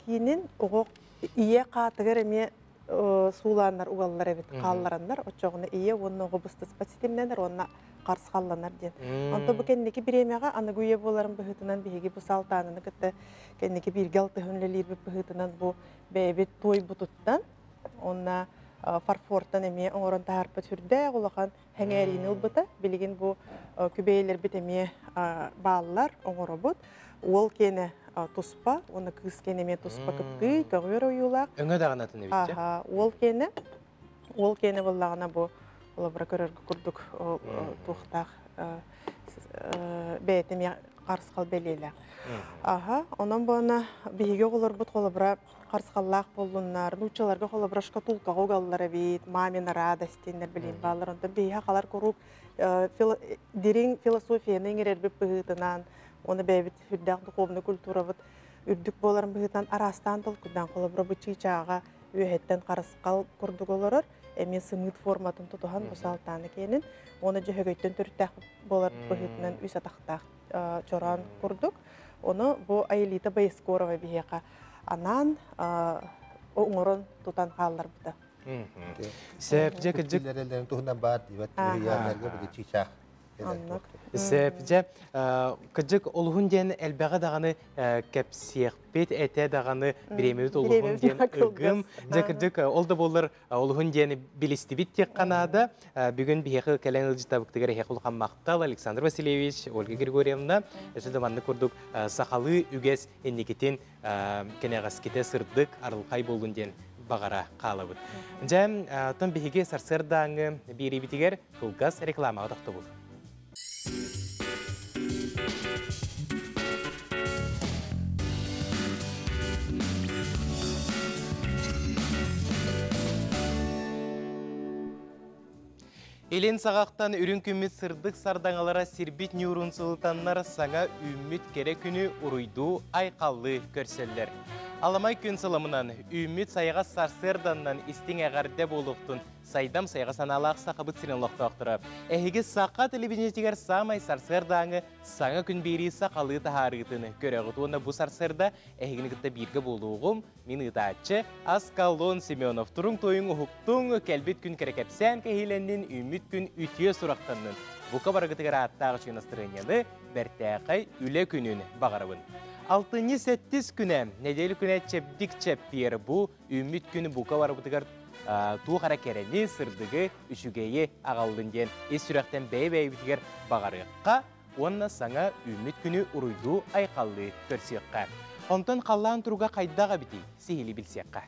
киинин оҕо ийэ хаатыгар эмиэ суулааннар угаллар эбит, хааллараннар, оччоҕуна ийэ уонна оҕо быстыспат ситимнэнэр уонна харс халланар диэн. Онтон бу кэнники бириэмэҕэ аныгы үйэ буоларын быһыытынан биһиги бу салтааныны кытта кэнники бииргэ алтыһын үлэлиирбит быһыытынан бу бэйэбит туойбутуттан онна фарфортан эмиэ оҥорон таһаарбыт сүрдээх улахан хэҥээриини ылбыта. Билигин бу күбэйэлэрбит эмиэ бааллар, оҥоробут. Уол киэнэ туспа, уонна кыыс киэнэ эмиэ туспа кыптыы, көҕүөр ойуулаах. Өҥө даҕанатын эбит. Аха, уол киэнэ, уол киэнэ буоллаҕына бу олобура көрөргө курдук туохтаах Бэйэтэ эмиэ харысхал бэлиэлээх. Аха, онон буона биһиги оҕолорбут холобура харысхаллаах буоллуннар, нууччаларга холобура шкатулкаҕа угаллар эбит, мамина радость диэннэр билин бааллар. Онтон биһиги халар куруук дириҥ философияны иҥэрэрбит быһыытынан, уонна бэйэбит үрдээх духовный культурабыт үрдүк буоларын быһыытынан араастаан толкуйдаан холобура бу чыычааҕа үөһэттэн харысхал курдук олорор, эмиэ сымыыт форматын тутуһан бу салтааны киэнин уонна дьөһөгөйтөн төрүттээх буолар быһыытынан үс атахтаах чороон курдук. Ону бу Аэлита Боескорова биһиэхэ анаан оҥорон тутан хаалларбыта. Сөп, дьэ кырдьык. Туһунан баар диибэт, үһүйээннэргэ бу чыычаах. Сөп, дьэ кырдьык олуһун диэн элбэҕи даҕаны кэпсиэхпит этэ даҕаны бириэмэбит олуһун диэн ыгым. Дьэ кырдьык ол да буоллар олуһун диэн билистибит диэххэ наада. Бүгүн биһиэхэ кэлэн ыалдьытабыктыгар эһиэхэ улахан махтал Александр Васильевич, Ольга Григорьевна. Өссө да маннык курдук сахалыы үгэс инникитин кэнэҕэскитэ сырдык, арылхай буоллун диэн баҕара хаалабыт. Дьэ, оттон биһиги сарсыардааҥҥы биэриибитигэр кылгас рекламаҕа тохтобул. Илин саҕахтан үрүҥ күммүт сырдык сардаҥалара сирбит ньуурун сылытаннар саҥа үүммүт кэрэ күнү уруйдуу айхаллыы көрсөллөр. Аламай күн сыламынан үүммүт сайаҕас сарсыарданнан истиҥ эҕэрдэ буолуохтун сайдам сайаҕа санаалаах Сахабыт сирин олохтоохторо. Эһиги саха телевидениетигэр саамай сарсыардааҥы саҥа күн биэрии сахалыы таһаарыытын көрөҕүт уонна бу сарсыарда эһигини кытта бииргэ буолуоҕум мин ыытааччы Аскалон Семенов. Туруҥ туойуҥ уһуктуҥ, кэлбит күн кэрэ кэпсээн кэһиилэннин, үүммүт күн үтүө сурахтаннын. Бука барыгытыгар ааттаах үчүгэй настырыанньаны, бэртээхэй үлэ күнүн баҕарабын. Алтынньы сэттис күнэ, нэдиэлэ күнэ чэбдик чэппиэр. Бу үүммүт күн бука барыбытыгар туох эрэ кэрэни, сырдыгы, үчүгэйи аҕаллын диэн ис сүрэхтэн бэйэ-бэйэбитигэр баҕарыахха уонна саҥа үүммүт күнү уруйдуу-айхаллыы көрсүөххэ. Онтон халлаан туруга хайдах эбитий? Сиһилии билсиэххэ.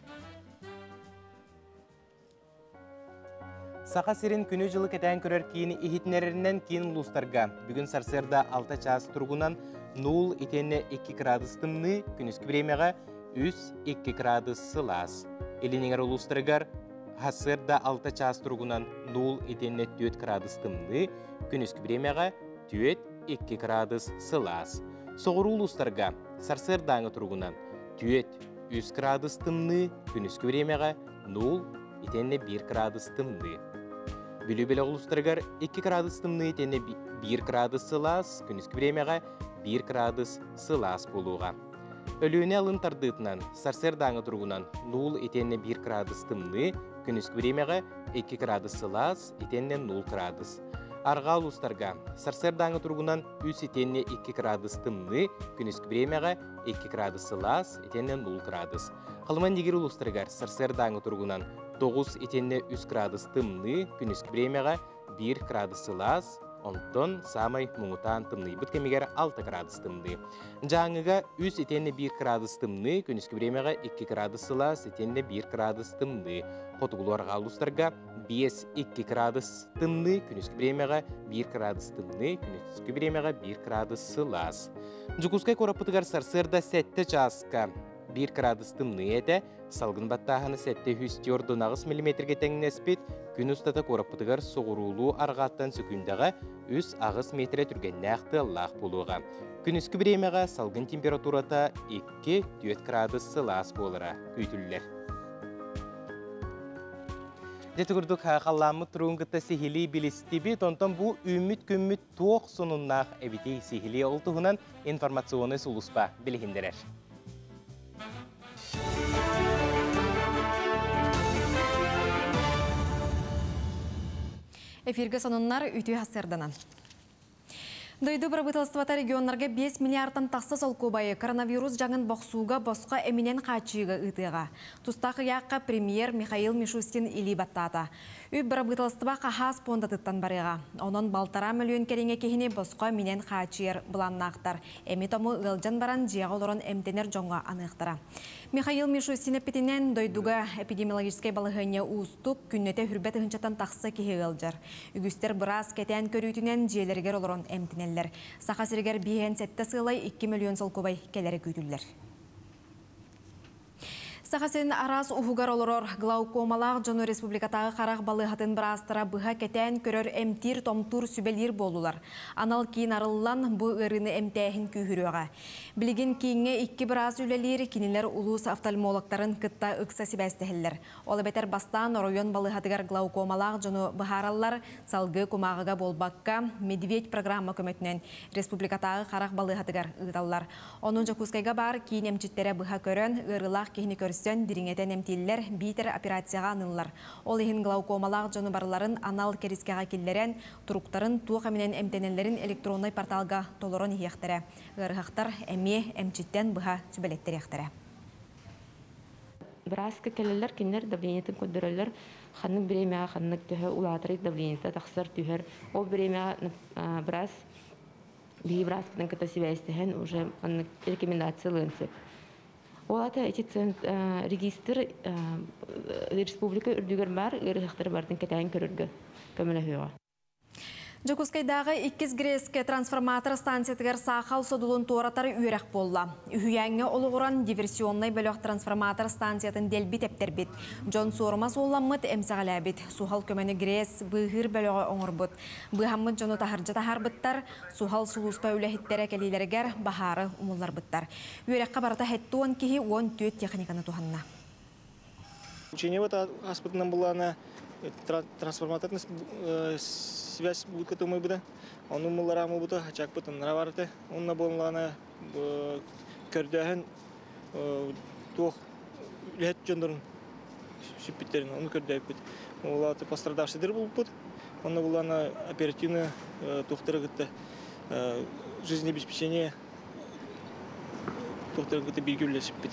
Саха сирин күнү-дьылы кэтээн көрөр киин иһитиннэрэринэн киин улуустарга бүгүн сарсыарда 6 чаас туругунан 0 итиэннэ 2 градус тымныы, күнүскү бириэмэҕэ 3-2 градус сылаас. Илин эҥэр улуустарыгар сарсыарда 6 чаас туругунан 0 итиэннэ 4 градус тымныы, күнүскү бириэмэҕэ 4-2 градус сылаас. Соҕуруу улуустарга сарсыардааҥы туругунан 4-3 градус тымныы, күнүскү бириэмэҕэ 0 итиэннэ 1 градус тымныы. Бүлүү бөлөх улуустарыгар 2 градус тымныы итиэннэ 1 градус сылаас, күнүскү бириэмэҕэ 1 градус сылаас буолуоҕа. Өлүөнэ алын тардыытынан сарсыардааҥы туругунан 0 итиэннэ 1 градус тымныы, күнүскү бириэмэҕэ 2 градус сылаас, итиэннэ 0 градус. Арҕаа улуустарга сарсыардааҥы туругунан 3 итиэннэ 2 градус тымныы, күнүскү бириэмэҕэ 2 градус сылаас, итиэннэ 0 градус. Халыма-Нигир улуустарыгар сарсыардааҥы туругунан 9 итиэннэ 3 градус тымныы, күнүскү бириэмэҕэ 1 градус сылаас, онтон саамай муҥутаан тымныйбыт кэмигэр 6 градус тымныы. Дьааҥыга 3 итиэннэ 1 градус тымныы, күнүскү бириэмэҕэ 2 градус сылаас, итиэннэ 1 градус тымныы. Хотугулуу-арҕаа улуустарга 5-2 градус тымныы, күнүскү бириэмэҕэ 1 градус тымныы, күнүскү бириэмэҕэ 1 градус сылаас. Дьокуускай куораппытыгар сарсыарда 7 чааска 1 градус тымныы этэ, салгын баттааһына 748 миллиметргэ тэҥнэспит, күн устата куораппытыгар соҕуруулуу арҕааттан сөкүүндэҕэ 3-8 метрэ түргэннээх тыаллаах буолуоҕа. Күнүскү бириэмэҕэ салгын температурата 2-4 градус сылаас буолара күүтүллэр. Дьэ курдук халлааммыт туругун кытта сиһилии билистибит, онтон бу үүммүт күммүт туох сонуннаах эбитий сиһилии ол туһунан информационнай сулууспа билиһиннэрэр. Эфиргэ сонуннар үтүө сарсыарданан. Дойду бырабыыталыстыбата регионнарга 5 миллиардтан тахса солкуобайы коронавирус дьаҥын бохсууга босхо эминэн хааччыйыыга ыытыаҕа. Тустаах ыйаахха премьер Михаил Мишустин илии баттаата. Үп бырабыыталыстыба хаһаас пуондатыттан барыаҕа. Онон балтараа мөлүйүөн кэриҥэ киһини босхо эминэн хааччыйар былааннаахтар. Эми-тому ыалдьан баран дьиэҕэ олорон эмтэнэр дьоҥҥо аныахтара. Михаил Мишустин эппитинэн, дойдуга эпидемиологическай балаһыанньа уустук, күннэтэ хүрбэ тыһыынчаттан тахса киһи ыалдьар. Үгүстэр быраас кэтээн көрүүтүнэн дьиэлэригэр олорон эмтэнэллэр. Саха сиригэр 57 сыалай 2 мөлүйүөн солкуобай кэлэрэ күүтүллэр. Саха сирин араас уһугар олорор глаукомалаах дьону республикатааҕы харах балыыһатын быраастара быһа кэтээн көрөр эмтиир-томтуур сүбэлиир буоллулар. Анал киин арыллан, бу ыарыыны эмтээһин күүһүрүөҕэ. Билигин кииҥҥэ икки быраас үлэлиир, кинилэр улуус офтальмологтарын кытта ыкса сибээстэһэллэр. Ол эбэтэр бастаан оройуон балыыһатыгар глаукомалаах дьону быһаараллар, салгыы кумааҕыга буолбакка, Медведь программа көмөтүнэн республикатааҕы харах балыыһатыгар ыыталлар. Ону Дьокуускайга баар киин эмчиттэрэ быһа көрөн, ыарыылаах киһини көрсөн, дириҥэтэн эмтииллэр, биитэр операцияҕа аныыллар. Ол иһин глаукомалаах дьону барыларын анал кэрискэҕэ киллэрэн, туруктарын туох эминэн эмтэнэллэрин электроннай порталга толорон иһиэхтэрэ. Ыарыһахтар эмиэ эмчиттэн быһа сүбэлэттэриэхтэрэ. Бырааска кэлэллэр, кинилэр давлениетын көрдөрөллөр, ханнык бириэмэҕэ ханнык төһө улаатарый давлениета тахсар, түһэр. Ол бириэмэҕэ быраас биһиги бырааспытын кытта сибээстэһэн уже маннык рекомендация ылыан сөп. Ол аата ити регистр республика үрдүгэр баар ыарыһахтары барытын кэтээн көрөргө көмөлөһүөҕэ. Дьокуускайдааҕы иккис ГРЭС-кэ трансформатор станциятыгар саахал содулун туоратар үөрэх буолла. Үһүйээҥҥэ олоҕуран диверсионнай бөлөх трансформатор станциятын дэлби тэптэрбит. Дьон суорума суолламмыт, эмсэҕэлээбит. Суһал көмөнү ГРЭС быыһыыр бөлөҕө оҥорбут. Быыһаммыт дьону таһырдьа таһаарбыттар, суһал сулууспа үлэһиттэрэ кэлиилэригэр баһаары умулларбыттар. Үөрэххэ барыта 70 киһи 14 техниканы туһанна. Учениебыт аспытынан буллаана трансформаторный связь будка тумайбыта. Ону муллараамы бута хачаакпыт оннара барыта. Онна буоллаана көрдөһөн туох үлэһит дьоннорун сүппүттерин ону көрдөйбүт. Олаты пострадавшийдер булуппут. Онно буллаана оперативно туохтары кытта жизнеобеспечение туохтарын кытта бииргэ үлэлэспиппит.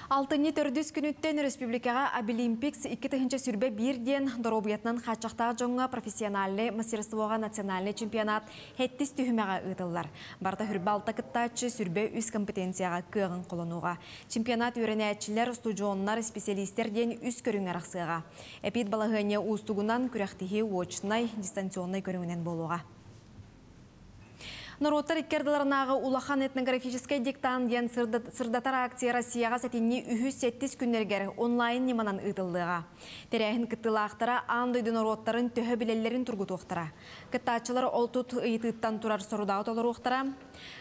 Алтынньы төрдүс күнүттэн республикаҕа Абилимпикс 2021 диэн доруобуйатынан хааччахтаах дьоҥҥо профессиональнай мастерствоҕа национальнай чемпионат сэттис түһүмэҕэ ыытыллар. Барыта хүрбэ алта кыттааччы сүрбэ үс компетенцияҕа кыаҕын холонуоҕа. Чемпионат үөрэнээччилэр, устудьуоннар, специалистэр диэн үс көрүҥ арахсыаҕа. Эпид балаһыанньа уустугунан күрэхтэһии очнай, дистанционнай көрүҥүнэн буолуоҕа. Норуоттар икки ардыларынааҕы улахан этнографическай диктант диэн сырдатар акция Россияҕа сэтинньи үһүс сэттис күннэригэр онлайн ньыманан ыытыллыаҕа. Тэрээһин кыттыылаахтара аан дойду норуоттарын төһө билэллэрин тургутуохтара. Кыттааччылар ол тут ыйытыыттан турар сорудаҕы толоруохтара.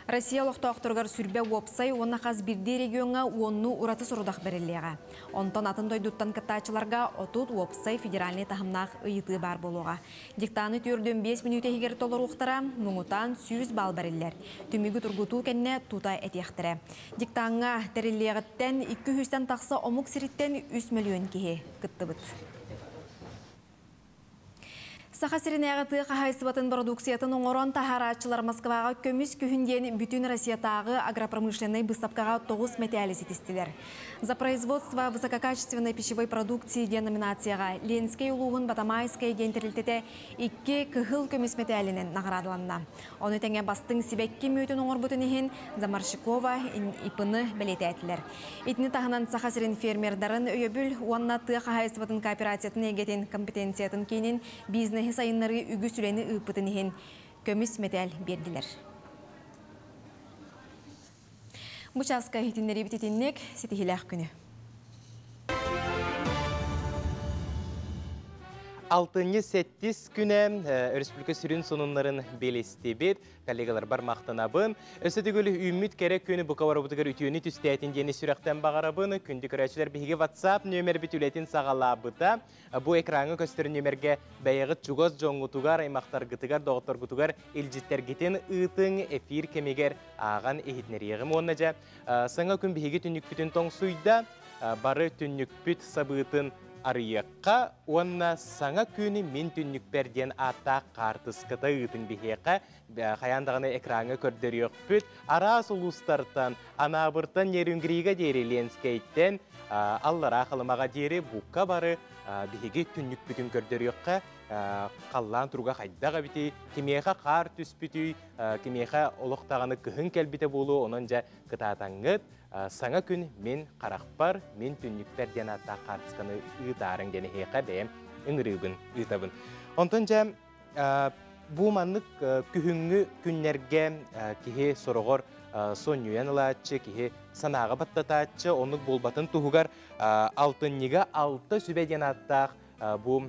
Россия олохтоохторугар сүрбэ уопсай уонна хас биирдии региоҥҥа уоннуу ураты сорудах бэриллиэҕэ. Онтон атын дойдуттан кыттааччыларга 30 уопсай федеральнай таһымнаах ыйытыы баар буолуоҕа. Диктаны 45 мүнүүтэ иһигэр толоруохтара, муҥутаан 100 балл бэриллэр. Түмүгү тургутуу кэннэ тута этиэхтэрэ. Диктаҥҥа тэриллиэҕиттэн 200-тэн тахса омук сириттэн 3 мөлүйүөн киһи кыттыбыт. Саха сиринээҕи тыа хаһаайыстыбатын бородууксуйатын оҥорон таһаарааччылар Москваҕа көмүс күһүн диэн бүтүн Россиятааҕы агропромышленнай быыстапкаҕа тоҕус мэтээли ситистилэр. За производство высококачественной пищевой продукции диэн номинацияҕа Ленскэй улууһун Батамайскай диэн тэрилтэтэ икки кыһыл көмүс мэтээлинэн наҕараадаланна. Ону тэҥэ бастыҥ сибэкки мүөтүн оҥорбутун иһин Заморщикова ИП-ны бэлиэтээтилэр. Итини таһынан Саха сирин фермердарын өйөбүл уонна тыа хаһаайыстыбатын кооперациятын эйгэтин компетенциятын киинин бизнеһи сайыннарыы үгүс үлэни ыыппытын иһин көмүс мэтээл биэрдилэр. Бу чааска иһитиннэриибит итинник ситиһиилээх күнү. Алтынньы сэттис күнэ өрөспүүбүлүкэ сүрүн сонуннарын билистибит, коллегаларбар махтанабын. Өссө төгүл үүммүт кэрэ күнү бука барыбытыгар үтүөнү түстээтин диэни сүрэхтэн баҕарабын. Күндү көрөөччүлэр биһиги WhatsApp нүөмэрбит үлэтин саҕалаабыта. Бу экраҥҥа көстөр нүөмэргэ бэйэҕит чугас дьоҥҥутугар, аймахтаргытыгар, доҕотторгутугар илдьиттэргитин ыытыҥ, эфир кэмигэр ааҕан иһитинэриэҕим. Уонна дьэ, саҥа күн биһиги түннүкпүтүн тоҥсуйда, бары түннүкпүт сабыытын арыйыахха уонна Саҥа күн мин түннүкпэр диэн ааттаах хаартыската ыытын биһиэхэ хайаан даҕаны экраҥҥа көрдөрүөхпүт. Араас улуустартан, Анаабыртан Нерюнгрига диэри, Ленскэйтэн Аллараа Халымаҕа диэри букка бары биһиги түннүкпүтүн көрдөрүөххэ, халлаан туруга хайдах эбитий, кимиэхэ хаар түспүтүй, кимиэхэ олох даҕаны кыһын кэлбитэ буолуо, онон дьэ кытаатаҥҥыт Саҥа күн мин харахпар, мин түннүкпэр диэн ааттаах хаартысканы ыытаарыҥ диэн эһиэхэ бэйэм ыҥырыыбын ыытабын. Онтон дьэ бу маннык күһүҥҥү күннэргэ киһи сороҕор сонньуйан ылааччы, киһи санааҕа баттатааччы, оннук буолбатын туһугар алтынньыга алта сүбэ диэн ааттаах бу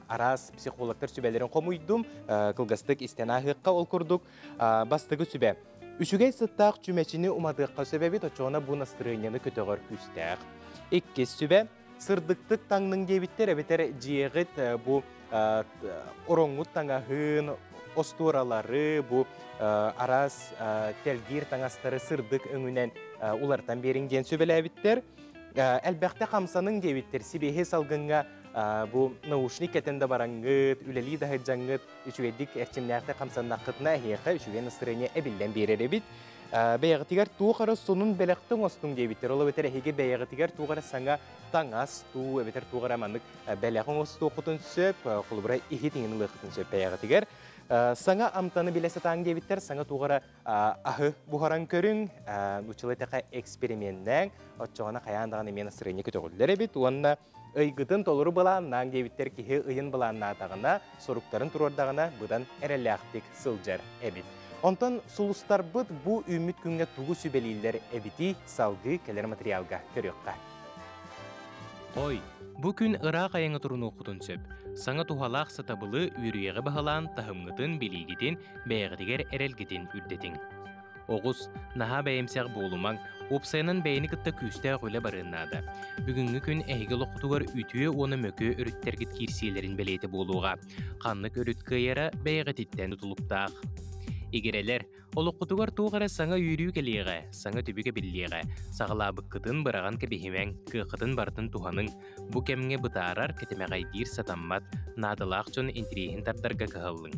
араас психологтар сүбэлэрин хомуйдум, кылгастык истэн ааһыахха. Ол курдук, бастакы сүбэ. Үчүгэй сыттаах чүмэчини уматыахха сөп эбит, оччоҕуна бу настырыанньаны көтөҕөр күүстээх. Иккис сүбэ. Сырдыктык таҥныҥ диэбиттэр, эбэтэр дьиэҕит бу ороҥҥут таҥаһын, остуоралары, бу араас тэлгиир таҥастары сырдык өҥүнэн уларытан биэриҥ диэн сүбэлээбиттэр. Элбэхтэ хамсаныҥ диэбиттэр, сибиэһэй салгыҥҥа бу наушник кэтэн да бараҥҥыт, үлэлии да сылдьаҥҥыт, үчүгэйдик эрчимнээхтик хамсаннаххытына эһиэхэ үчүгэй настроение эбиллэн биэрэр эбит. Бэйэҕитигэр туох эрэ сонун бэлэхтэ оҥостуҥ диэбиттэр. Ол эбэтэр эһиги бэйэҕитигэр туох эрэ саҥа таҥас туу, эбэтэр туох эрэ маннык бэлэх оҥостуоххутун сөп, холобура иһит иҥин ылыаххытын сөп бэйэҕитигэр. Саҥа амтаны билэ сатааҥ диэбиттэр, саҥа туох эрэ аһы буһаран көрүҥ, нууччалыы эттэххэ эксперименнээҥ, оччоҕуна хайаан даҕаны эмиэ настроение көтөҕүллэр эбит уонна ыйгытын толору былааннааҥ диэбиттэр, киһи ыйын былааннаатаҕына, соруктарын туруордаҕына быдан эрэллээхтик сылдьар эбит. Онтон сулустарбыт бу үүммүт күҥҥэ тугу сүбэлииллэр эбитий, салгыы кэлэр материалга көрүөххэ. Ой, бу күн ыраах айаҥҥа турунуоххутун сөп. Саҥа туһалаах сатабылы, үөрүйэҕи баһылаан таһымҥытын, билиигитин, бэйэҕитигэр эрэлгитин үрдэтиҥ. Оҕус, наһаа бэйэмсэх буолумаҥ, уопсайынан бэйэни кытта күүстээх үлэ барыан наада. Бүгүҥҥү күн эһиги олоххутугар үтүө уонна мөкү өрүттэргит киирсиилэрин бэлиэтэ буолуоҕа. Ханнык өрүт кыайара бэйэҕититтэн тутулуктаах. Игирэлэр, олоххутугар туох эрэ саҥа үөрүү кэлиэҕэ, саҥа түбүк эбиллиэҕэ. Саҕалаабыккытын быраҕан кэбиһимэҥ, кыаххытын барытын туһаныҥ. Бу кэмҥэ бытаарар, кэтэмэҕэйдиир сатаммат, наадалаах дьон интириэһин тардарга кыһаллыҥ.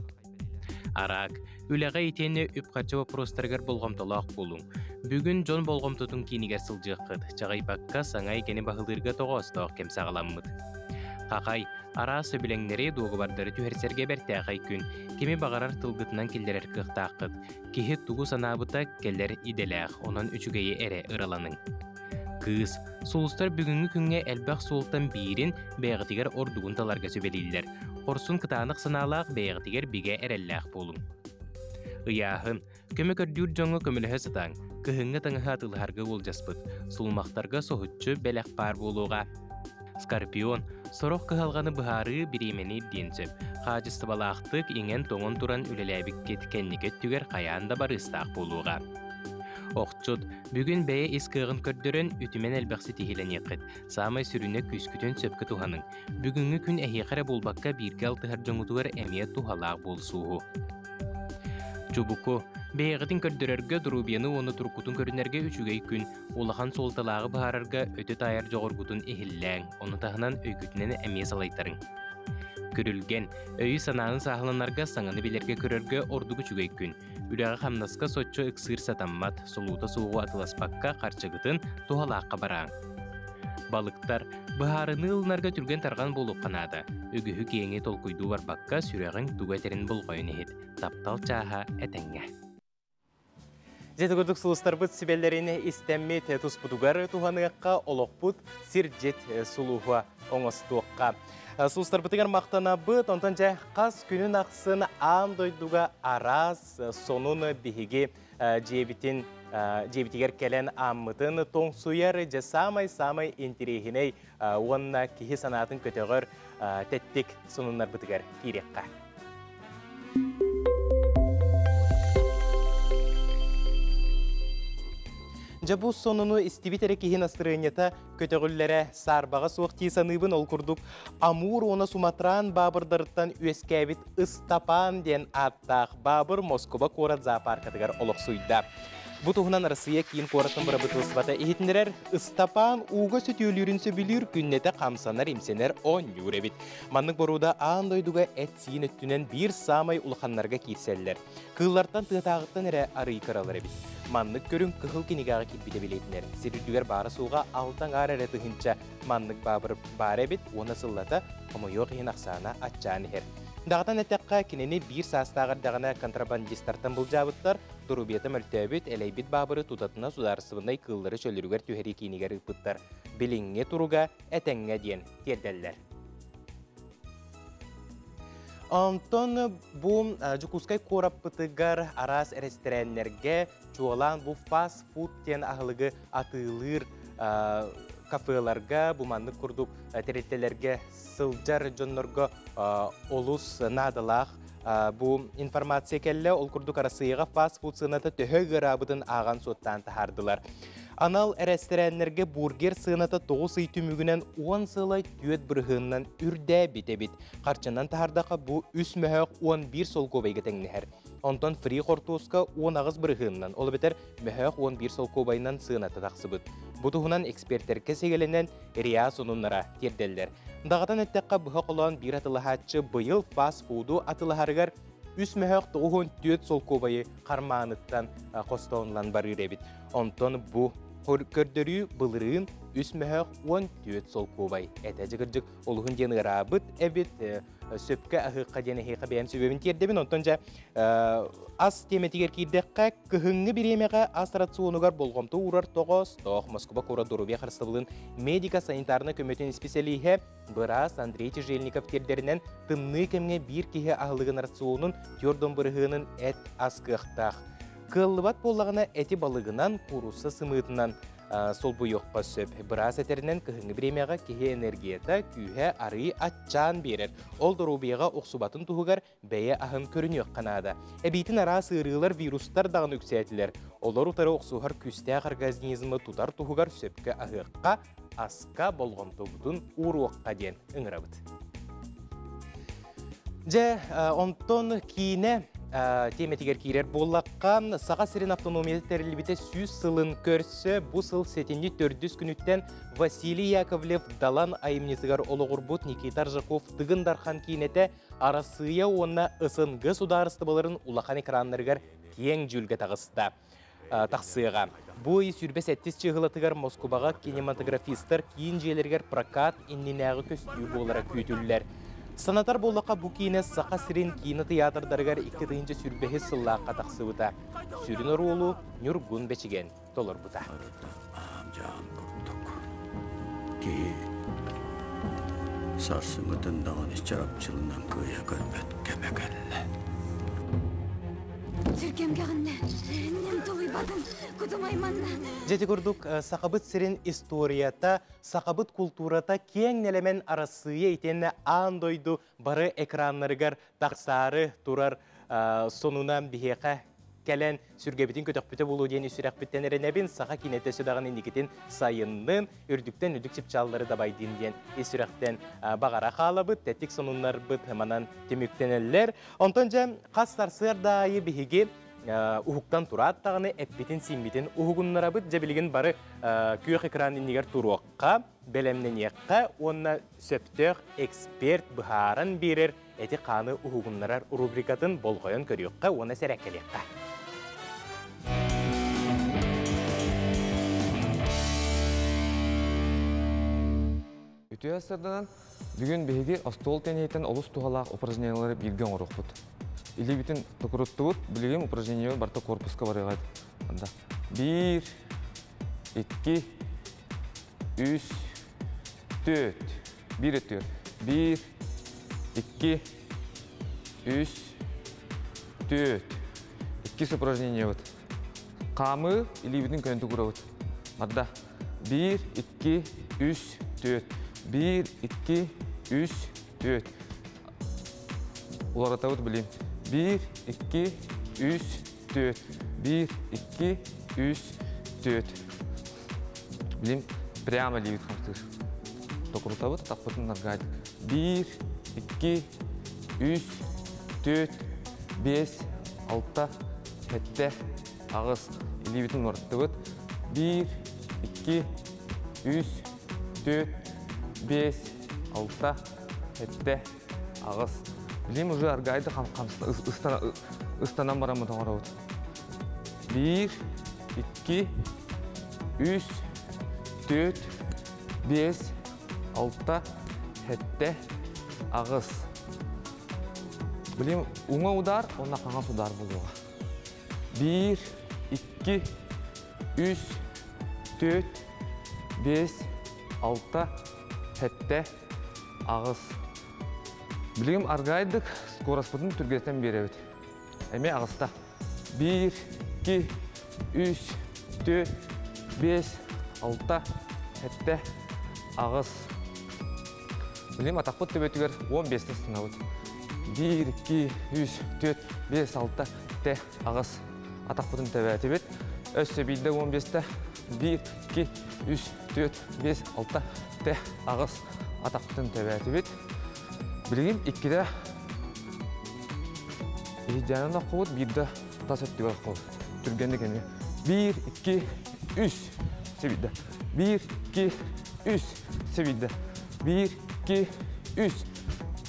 Араак, үлэҕэ итиэннэ үп-харчы боппуруостарыгар болҕомтолоох буолуҥ. Бүгүн дьон болҕомтотун киинигэр сылдьыаххыт, чаҕыйбакка саҥа эйгэни баһылыырга тоҕоостоох кэм саҕаламмыт. Хахай, араас сөбүлэҥнэри, дуогабардары түһэрсэргэ бэртээхэй күн. Кими баҕарар тылгытынан киллэрэр кыахтааххыт. Киһи тугу санаабыта кэлэр идэлээх, онон үчүгэйи эрэ ыраланыҥ. Кыыс, сулустар бүгүҥҥү күҥҥэ элбэх суолтан биирин бэйэҕитигэр ордугун таларга сүбэлииллэр. Хорсун кытаанах санаалаах бэйэҕитигэр бигэ эрэллээх буолуҥ. Ыйааһын. Көмө көрдүүр дьоҥҥо көмөлөһө сатааҥ. Кыһыҥҥы таҥаһы атыылаһарга уолдьаспыт. Сулумахтарга соһуччу бэлэх баар буолуоҕа. Скорпион. Сорох кыһалҕаны быһаарыы бириэмэни ирдиэн сөп. Хаачыстыбалаахтык иҥэн-тоҥон туран үлэлээбиккит кэнники өттүгэр хайаан да барыыстаах буолуоҕа. Охчут, бүгүн бэйэ ис кыаҕын көрдөрөн, үтүмэн элбэх ситиһиилэниэххит. Саамай сүрүнэ күүскүтүн сөпкө туһаныҥ. Бүгүҥҥү күн эһиэхэ эрэ буолбакка бииргэ алтыһар дьоҥҥутугар эмиэ туһалаах буолсууһу. Чубуку, бэйэҕитин көрдөрөргө, доруобуйаны уонна туруккутун көрүнэргэ үчүгэй күн. Улахан суолталааҕы быһаарарга өтө таайар дьоҕургутун иһиллээҥ, ону таһынан өйгүтүнэн эмиэ салайтарыҥ. Күрүлгэн, өйү-санааны сааһыланарга, саҥаны билэргэ-көрөргө ордук үчүгэй күн. Үлэҕэ-хамнаска соччо ыксыыр сатаммат, солуута суоҕу атыласпакка харчыгытын туһалаахха барааҥ. Балыктар, быһаарыныы ылынарга түргэн-тарҕан буолуохха наада. Үгүһү-киэҥи толкуйдуу барбакка, сүрэҕиҥ тугу этэрин болҕойон иһит. Таптал чааһа этэҥҥэ. Дьэ курдук сулустарбыт сүбэлэрин истэммит туспутугар туһаныахха, олохпут сирдьит сулуһа оҥостуохха. Сулустарбытыгар махтанабыт, онтон дьэ хас күнүн ахсын аан дойдуга араас сонун биһиги дьиэбитин дьиэбитигэр кэлэн ааммытын тоҥсуйар дьэ саамай-саамай интириэһинэй уонна киһи санаатын көтөҕөр тэттик сонуннарбытыгар киириэххэ. Дьэ бу сонуну истибит эрэ киһи настырыанньата көтөҕүллэрэ саарбаҕа суох дии саныыбын. Ол курдук Амур уонна Суматраан баабырдарыттан үөскээбит Ыстапаан диэн ааттаах баабыр Москуба куорат зоопаркатыгар олохсуйда. Бу туһунан Россия киин куоратын бырабыыталыстыбата иһитиннэрэр. Ыстапаан ууга сөтүөлүүрүн сөбүлүүр, күннэтэ хамсанар-имсэнэр оонньуур эбит. Маннык боруода аан дойдуга эт-сиин өттүнэн биир саамай улаханнарга киирсэллэр. Кыыллартан тыатааҕыттан эрэ арый кыралар эбит. Маннык көрүҥ кыһыл кинигэҕэ киирбитэ билиэтинэр. Сир үрдүгэр баара-суоҕа алта аҥаар эрэ тыһыынча маннык баабыр баар эбит уонна сыллата хомойуох иһин ахсаана аччаан иһэр. Даҕатан эттэххэ, кинини биир саастаах эрдэҕинэ контрабандистартан былдьаабыттар, Дорубията мөлтөөбүт, элэйбит баабыры тутатына судаарыстыбаннай кыыллары чөлүрүгэр түһэрии киинигэр ыыппыттар. Билиҥҥи туруга этэҥҥэ диэн тиэрдэллэр. Онтон бу Дьокуускай куораппытыгар араас эрэстэрээннэргэ чуолаан бу фаст-фуд диэн аһылыгы атыылыыр кафеларга, бу маннык курдук тэрилтэлэргэ сылдьар дьоннорго олус наадалаах бу информация кэллэ. Ол курдук Арассыыйаҕа фастфуд сыаната төһө ыараабытын ааҕан суоттаан таһаардылар. Анал эрэстэрээннэргэ бургер сыаната 9 ый түмүгүнэн 10 сылай 4 бырыһыанынан үрдээбит эбит. Харчынан таһаардаха бу 3 мөһөөх 11 солкуобайга тэҥнэһэр. Онтон фри хортуоска 18 бырыһыанынан, ол эбэтэр мөһөөх 11 солкуобайынан сыаната тахсыбыт. Бу туһунан экспертэргэ сигэлэнэн РИА сонуннара тиэрдэллэр. Даҕатан эттэххэ, быһа холоон биир атылаһааччы быйыл фастфуду атылаһарыгар үс мөһөөх 94 солкуобайы хармааныттан хостоонлан барыыр эбит. Онтон бу көрдөрүү былырыын үс мөһөөх 14 солкуобай этэ. Дьыгырдьык олуһун диэн ыараабыт эбит. Сөпкө аһыахха диэн эһиэхэ бэйэм сүбэбин тиэрдэбин. Онтон дьэ ас тиэмэтигэр киирдэххэ, кыһыҥҥы бириэмэҕэ ас рационугар болҕомто уурар тоҕоостоох. Москуба куорат доруобуйа харыстабылын медико-санитарнай көмөтүн исписэлииһэ быраас Андрей Тяжельников тиэрдэринэн, тымныы кэмҥэ биир киһи аһылыгын рационун 40 бырыһыанын эт ас кыахтаах. Кыаллыбат буоллаҕына эти балыгынан, куурусса сымыытынан солбуйуохха сөп. Быраас этэринэн, кыһыҥҥы бириэмэҕэ киһи энергията, күүһэ арыы аччаан биэрэр. Ол доруобуйаҕа охсубатын туһугар бэйэ аһын көрүнүөххэ наада. Эбиитин араас ыарыылар, вирустар даҕаны үксээтилэр. Олор утары охсуһар күүстээх организмы тутар туһугар сөпкө аһыахха, аска болҕомтобутун ууруохха диэн ыҥырабыт. Дьэ, онтон киинэ тиэмэтигэр киирэр буоллахха, Саха сирин автономията тэриллибитэ 100 сылын көрсө, бу сыл сэтинньи төрдүс күнүттэн Василий Яковлев Далан айымньытыгар олоҕурбут Никита Аржаков Тыгын Дархан киинэтэ Арассыыйа уонна СНГ судаарыстыбаларын улахан экраннарыгар киэҥ дьүүлгэ таҕыста. Тахсыаҕа. Бу ый 27 чыыһылатыгар Москубаҕа кинематографистар киин дьиэлэригэр прокат иннинээҕи көстүү буолара күүтүллэр. Санатар буоллахха, бу киинэ Саха сирин киинэ тыйаатырдарыгар 2025 сыллаахха тахсыбыта. Сүрүн оруолу Ньургун Бэчигэн толорбута. Киһи сарсыҥҥытын даҕаны чарапчылынан кыайа көрбөт кэмэ кэллэ. Сүргэм кэҕиннэ, нем тулуйбатым, кутум айманна. Дьэ курдук Сахабыт сирин историята, сахабыт култуурата киэҥ нэлэмэн Арассыыйа итиэннэ аан дойду бары экраннарыгар тахсаары турар сонуна биһиэхэ кэлэн сүргэбитин көтөхпүтэ буолуо диэн сүрэхпиттэн эрэнэбин. Саха киинэтэ сүдэҕин инникитин сайыннын, үрдүктэн үрдүк чыпчааллары дабайдын диэн ис сүрэхтэн баҕара хаалабыт, тэттик сонуннарбыт манан түмүктэнэллэр. Онтон дьэ хас сарсыарда аайы биһиги уһуктан тураат даҕаны эппитин-сииммитин уһугуннарабыт. Дьэ билигин бары күөх экран иннигэр туруохха, бэлэмнэниэххэ уонна сөптөөх эксперт быһааран биэрэр эти-хааны уһугуннарар рубрикатын болҕойон көрүөххэ уонна сэрэккэлиэххэ. Үтүө сырданан, бүгүн биһиги остуол тенниһиттэн олус туһалаах упражнениялары бииргэ оҥоруохпут. Илиибитин токуруттубут, билигин упражнение барыта корпуска барыаҕа. Анда. Биир, икки, үс, түөрт. Биир өттүгэр. Биир, икки, үс, түөрт. Иккис упражнениебыт. Хаамыы илиибитин көнөтүк урабыт. Марда. Биир, икки, үс, түөрт. Биир, икки, үс, түөрт. Уларытабыт билим. Биир, икки, үс, түөрт. Биир, икки, үс, түөрт. Билим прямо илиибит хамсыыр. Токурутабыт, таппытын наргайдык. Биир, икки, үс, түөрт, биэс, алта, сэттэ, 8. Илиибитин уларыттыбыт. 1, 2, 3, 4, 5, 6, 7, 8. Билим уже аргайды ыстанан бараммыт оҥоробут. 1, 2, 3, 4, 5, 6, 7, 8. Билим уҥа удар, онно хаҥас удар буолуоҕа. 1, 2, 3, 4, 5, 6, 7, 8. Билигин аргайдык скороспутун түргэтэн биэрэбит. Эмиэ аҕыста. 1, 2, 3, 4, 5, 6, 7, 8. Билигин атахпыт төбөтүгэр 15-те ыстанабыт. 1, 2, 3, 4, 5, 6, 7, 8. Атахпытын төбөөтүбүт. Өссө биирдэ 15-те. 1, 2, 3, 4, 5, 6, 7, 8. Атахпытын төбөөтүбүт. Билигин иккиде иһдьээнэн оккубут, биирдэ тас өттүгэр оккубут. Түргэнник эмиэ. 1, 2, 3. Себидде. 1, 2, 3. Себидде. 1, 2, 3.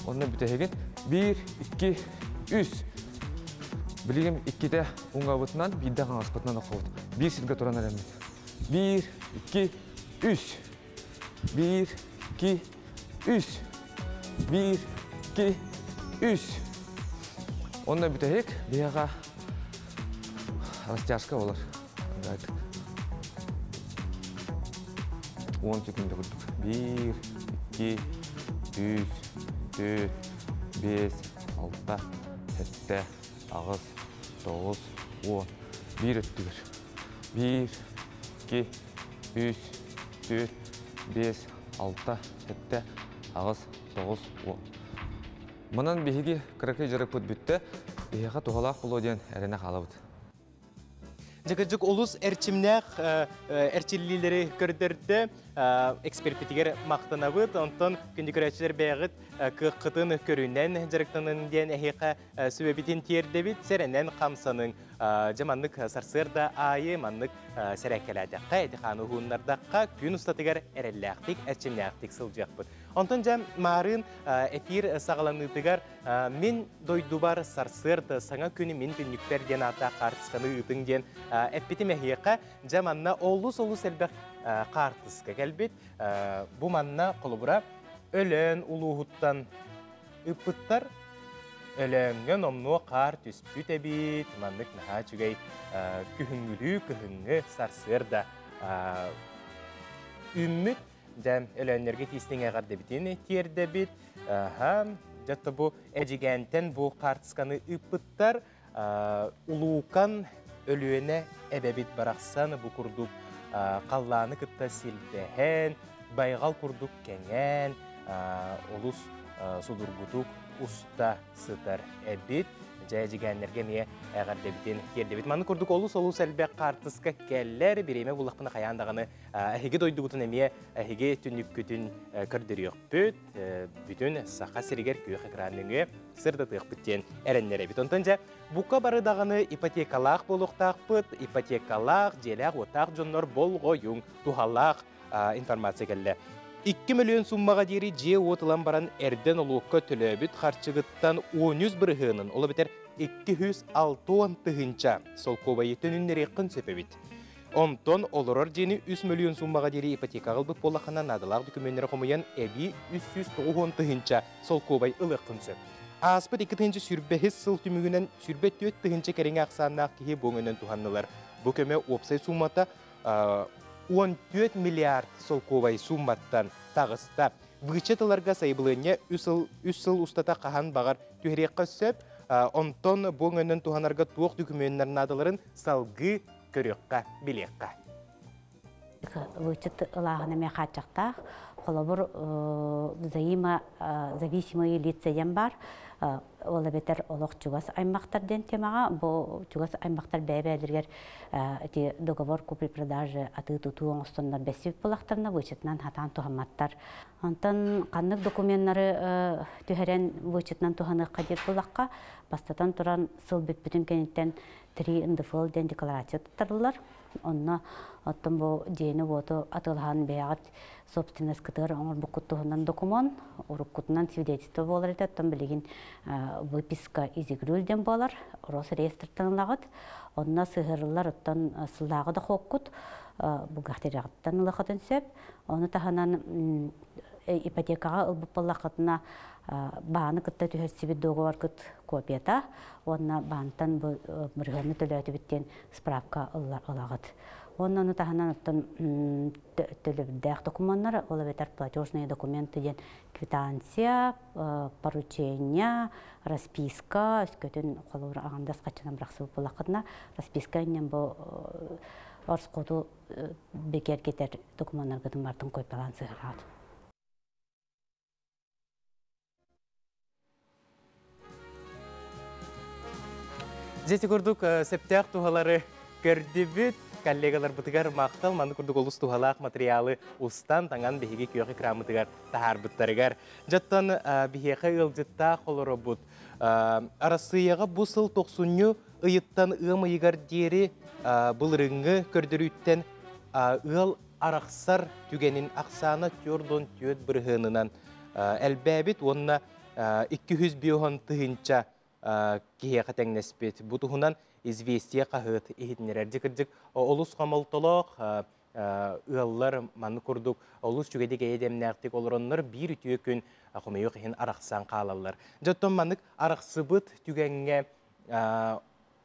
Онно бүтэһигин. 1, 2, 3. Билигин иккитэ уҥабытынан, биирдэ хаҥаспытынан оккубут. Биир сиргэ туран эрэммит. 1, 2, 3. 1, 2, 3. 1, 2, 3. Онно бүтэһик биһиэхэ растяжка болар. 10 секунда курдук. 1, 2, 3, 4, 5, 6, 7, 8, 9, 10. 1 өттүгэр. 1, 2, 3, 4, 5, 6, 7, 8, 9, 10. Манан биһиги кыракый дьарыкпыт бүттэ. Биһиэхэ туһалаах буолуо диэн эрэнэ хаалабыт. Дьэ, олус эрчимнээх эрчиллиилэри көрдөрдө, эксперпитигэр махтанабыт. Онтон күндү көрөөччүлэр бэйэҕит кыаххытын көрүнэн дьарыктанын диэн эһиэхэ сүбэбитин тиэрдэбит. Сэрэнэн хамсаныҥ. Дьэ, маннык сарсыарда аайы маннык сэрээккэлээтэххэ, эти-хааны уһууннардахха күн устатыгар эрэллээхтик, эрчимнээхтик сылдьыахпыт. Онтон дьэ маарыын эфир саҕаланыытыгар мин дойдубар сарсыарда саҥа күнү мин түннүкпэр диэн ааттаах хаартысканы ыытыҥ диэн эппитим эһиэхэ. Дьэ манна олус-олус элбэх хаартыска кэлбит. Бу манна холобура Өлөөн улууһуттан ыппыттар. Өлөөҥҥө номнуо хаар түспүт эбит. Маннык наһаа үчүгэй күһүҥҥүлүү кыһыҥҥы сарсыарда үүммүт. Дьэ, Өлөөннөргө тиистиҥ эҕэрдэбитин тиэрдэбит. Аха, дьэ бу Эдьигээнтэн бу хаартысканы ыыппыттар. Улуукан Өлүөнэ эбэбит барахсан бу курдук халлааны кытта силбэһэн, байҕал курдук кэҥээн, олус судургутук уста сытар эбит. Дьэ, эдьигээннэргэ эмиэ эҕэрдэбитин тиэрдэбит. Маннык курдук олус-олус элбэх хаартыска кэллэр. Бириэмэ буллахпына хайаан даҕаны эһиги дойдугутун эмиэ эһиги түннүккүтүн көрдөрүөхпүт. Бүтүн Саха сиригэр күөх экран нөҥүө сырдатыахпыт диэн эрэннэрэбит. Онтон дьэ, бука бары даҕаны ипотекалаах буолуохтаахпыт. Ипотекалаах, дьиэлээх-уоттаах дьоннор болҕойуҥ, туһалаах информация кэллэ. 2 мөлүйүөн суммаҕа диэри дьиэ-уот ылан баран эрдэ нолуокка төлөөбүт харчыгыттан 13 бырыһыанын, ол эбэтэр 260 тыһыынча солкуобайы төнүннэриэххин сөп эбит. Онтон олорор дьиэни 3 мөлүйүөн суммаҕа диэри ипотекаҕа ылбыт буоллаххына, наадалаах докумуоннары хомуйан эбии 390 тыһыынча солкуобай ылыаххын сөп. Ааспыт 2025 сыл түмүгүнэн 24 тыһыынча кэриҥэ ахсааннаах киһи бу өҥөнөн туһаннылар. Бу көмө уопсай суумата 14 миллиард солкуобай суумматтан таҕыста. Вычет ыларга сайабылыанньа үс сыл устата хаһан баҕар түһэриэххэ сөп. Онтон бу өҥөнөн туһанарга туох докумуоннар наадаларын салгыы көрүөххэ, билиэххэ. Вычет ылааһын эмиэ хааччахтаах. Холобур, взаимозависимые лица диэн баар. Ол эбэтэр олох чугас аймахтар диэн темаҕа бу чугас аймахтар бэйэ-бэйэлэригэр ити договор купли-продажи атыы-тутуу оҥостоннор бэссибит буоллахтарына вычетынан хатаан туһамматтар. Онтон ханнык докуменнары түһэрэн вычетынан туһаныахха диир буоллахха, бастатан туран сыл бүппүтүн кэнниттэн 3 НДФЛ диэн декларация туттарыллар. Онно оттон бу дьиэни-уоту атыылаһан бэйэҕит собственноскытыгар оҥорбуккут туһунан докумуон, уруккутунан свидетельство буолар этэ, оттон билигин выписка из игры диэн буолар, Росреестртан ылаҕыт. Онно сыһыарыллар оттон сыллааҕы дохуоккут бухгалтерияҕыттан ылыаххытын сөп. Ону таһынан ипотекаҕа ылбыт буоллаххытына бааны кытта түһэрсибит договоргыт копията уонна баантан бу бырыһыаны төлөөтүбүт диэн справка ылаҕыт. Уонна ону таһынан оттон төлөбүрдээх докумуоннар, ол эбэтэр платежные документы диэн квитанция, поручение, расписка, өскөтүн холобур аҕандас хаччынан бырахсыбыт буоллаххытына, расписка иннин бу орскоту бигэргэтэр докумуоннаргытын бартын койпалаан сыһыраҕыт. Дьэ курдук септээх туһалары көрдүбүт. Коллегаларбытыгар махтал манны курдук олус туһалаах материалы устан таҥан биһиги күөх экраммытыгар таһаарбыттарыгар. Дьоттон биһиэхэ ыалдьыттаах олоробут. Арассыыйаҕа бу сыл тохсунньу ыйыттан ыам ыйыгар диэри былырыҥҥы көрдөрүүттэн ыал арахсар түгэнин ахсаана 44 бырыһыанынан элбээбит уонна 205 тыһыынча киһиэхэ тэҥнэспит. Бу туһунан «Известия» хаһыат иһитиннэрэр. Кырдьык, олус хомолтолоох ыаллар маннык курдук олус үчүгэйдик эйэ-дэмнээхтик олороннор биир үтүө күн хомойуох иһин арахсан хаалаллар. Дьоттон маннык арахсыбыт түгэҥҥэ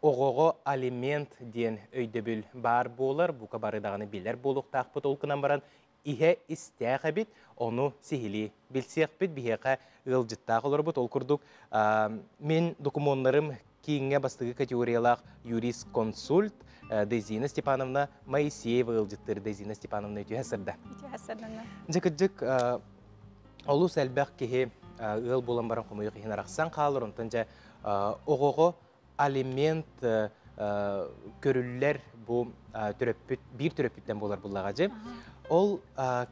оҕоҕо алимент диэн өйдөбүл баар буолар, бука бары даҕаны билэр буолуохтаахпыт. Ол гынан баран иһэ истээх эбит, ону сиһилии билсиэхпит, биһиэхэ ыалдьыттаах олорбут. Ол курдук мин докумуоннарым кииҥҥэ бастакы категориялаах юрист-консульт Дезина Степановна Моисеева ыалдьыттыр. Дезина Степановна үтүө сырда. Үтүө сырдана. Дьэ кырдьык олус элбэх киһи ыал буолан баран хомойуох иһин арахсан хаалар, онтон дьэ оҕоҕо алимент көрүллэр бу төрөппүт биир төрөппүттэн буолар буллаҕа дьи. Ол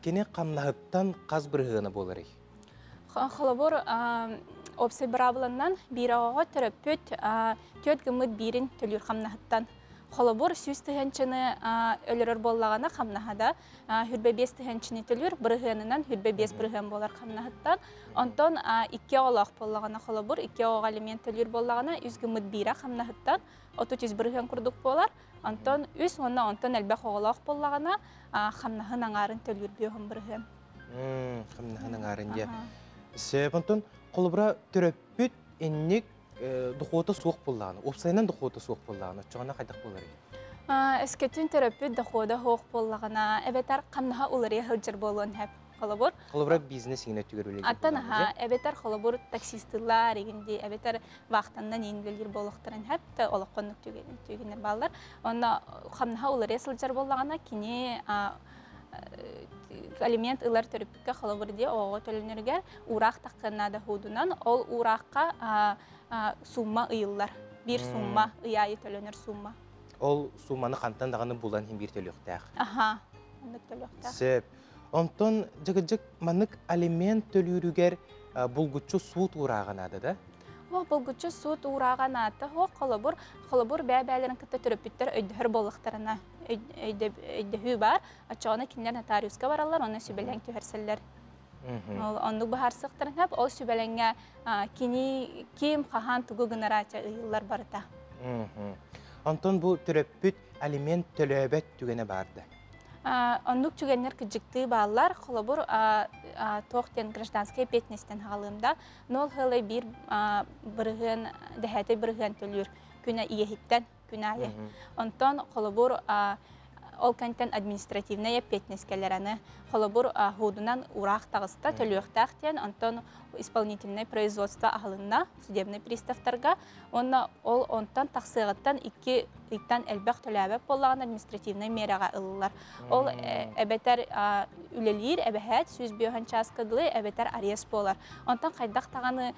кини хамнаһыттан хас бырыһыана буоларый? Холобур, уопсай быраабыланнан биир оҕоҕо төрөппүт түөрт гыммыт биирин төлүүр хамнаһыттан. Холобур, 100 тыһыынчаны өлөрөр буоллаҕына хамнаһа да 25 тыһыынчаны төлүүр, бырыһыанынан 25 бырыһыан буолар хамнаһыттан. Онтон икки оҕолоох буоллаҕына, холобур, икки оҕоҕо алимент төлүүр буоллаҕына, үс гыммыт биирэ хамнаһыттан 33 бырыһыан курдук буолар. Онтон үс уонна онтон элбэх оҕолоох буоллаҕына, хамнаһын аҥаарын төлүүр бүөһүн бырыһыан. Хамнаһын аҥаарын диэ. Сөп, онтон холобура төрөппүт инник дохуота суох буоллаҕына, уопсайынан дохуота суох буоллаҕына, оччоҕуна хайдах буоларый? Өскөтүн төрөппүт дохода суох буоллаҕына, эбэтэр хамнаһа уларыйа сылдьар буолуон сөп. Холобур. Холобура бизнес иҥнэ түгэр үлэлиир. Аттан аха, эбэтэр холобур таксистылар игинди, эбэтэр вахтаннан иин үлэлиир буолуохтарын сөп, та олоххоннук түгэннэр бааллар. Онно хамнаһа уларыйа сылдьар буоллаҕына, кини алимент ылар төрөппүккэ холобур дии оҕоҕо төлөнөрүгэр уураах таххыан наада хуудунан, ол уураахха сумма ыйыллар. Биир сумма, ый аайы төлөнөр сумма. Ол сумманы хантан даҕаны булан иһин биир төлүөхтээх. Аха, оннук төлүөхтээх. Сөп. Онтон дьыгыдьык маннык алимент төлүүрүгэр булгуччу суут уурааҕа наада да? О, булгуччу суут уурааҕа наада. О, холобур, холобур бэйэ-бэйэлэрин кытта төрөппүттэр өйдөһөр буоллахтарына өйдөһүү баар. Оччоҕуна кинилэр нотариуска бараллар, онно сүбэлэҥ түһэрсэллэр. Ол оннук быһаарсыахтарын сөп. Ол сүбэлэҥҥэ кини ким хаһан тугу гынара ыйыллар барыта. Онтон бу төрөппүт алимент төлөөбөт түгэнэ бар да? Оннук түгэннэр кыдьыктыы бааллар. Холобур, туох диэн гражданскай эппиэтинэстэн хаалыым да. Нол хылай биир бырыһыан, дэһээтэй бырыһыан төлүүр күнэ иэһиттэн күн аайы. Онтон холобур ол кэнтэн административнай эппиэтинэскэлэр аны холобур хуудунан ураах таҕыста төлүөхтээх диэн, онтон исполнительное производство аһылынна судебный приставтарга уонна ол онтон тахсыаҕыттан икки ыйтан элбэх төлөөбөт буоллаҕына административнай миэрэҕэ ылыллар. Ол эбэтэр үлэлиир эбэһээт 105 чааска дылы эбэтэр арест буолар. Онтон хайдах даҕаны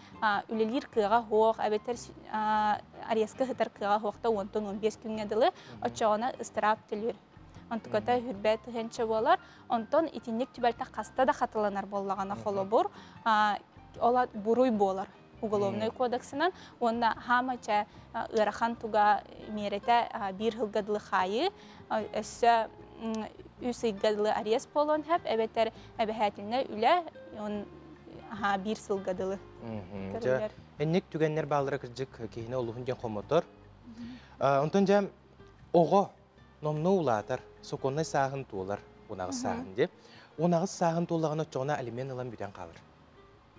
үлэлиир кыаҕа суох эбэтэр ареска сытар кыаҕа суохта уонтан 15 күҥҥэ дылы оччоҕуна ыстыраап төлүүр. Онтуката хүрбэ тыһыынча буолар. Онтон итинник түбэлтэ хаста да хатыланар буоллаҕына холобур, ол буруй буолар. Уголовный кодексынан уонна хаамача ыарахан туга миэрэтэ биир сылга дылы хаайыы, өссө үс ыйга дылы арест буолуон сөп, эбэтэр эбэһээтиннэ үлэ он биир сылга дылы көрүллэр. Энник түгэннэр баалара кырдьык киһини олуһун диэн хомотор. Онтон дьэ оҕо номнуо улаатар, сокуоннай сааһын туолар, унаҕыс сааһын дии. Унаҕыс сааһын туоллаҕына оччоҕуна алимент ылан бүтэн хаалар.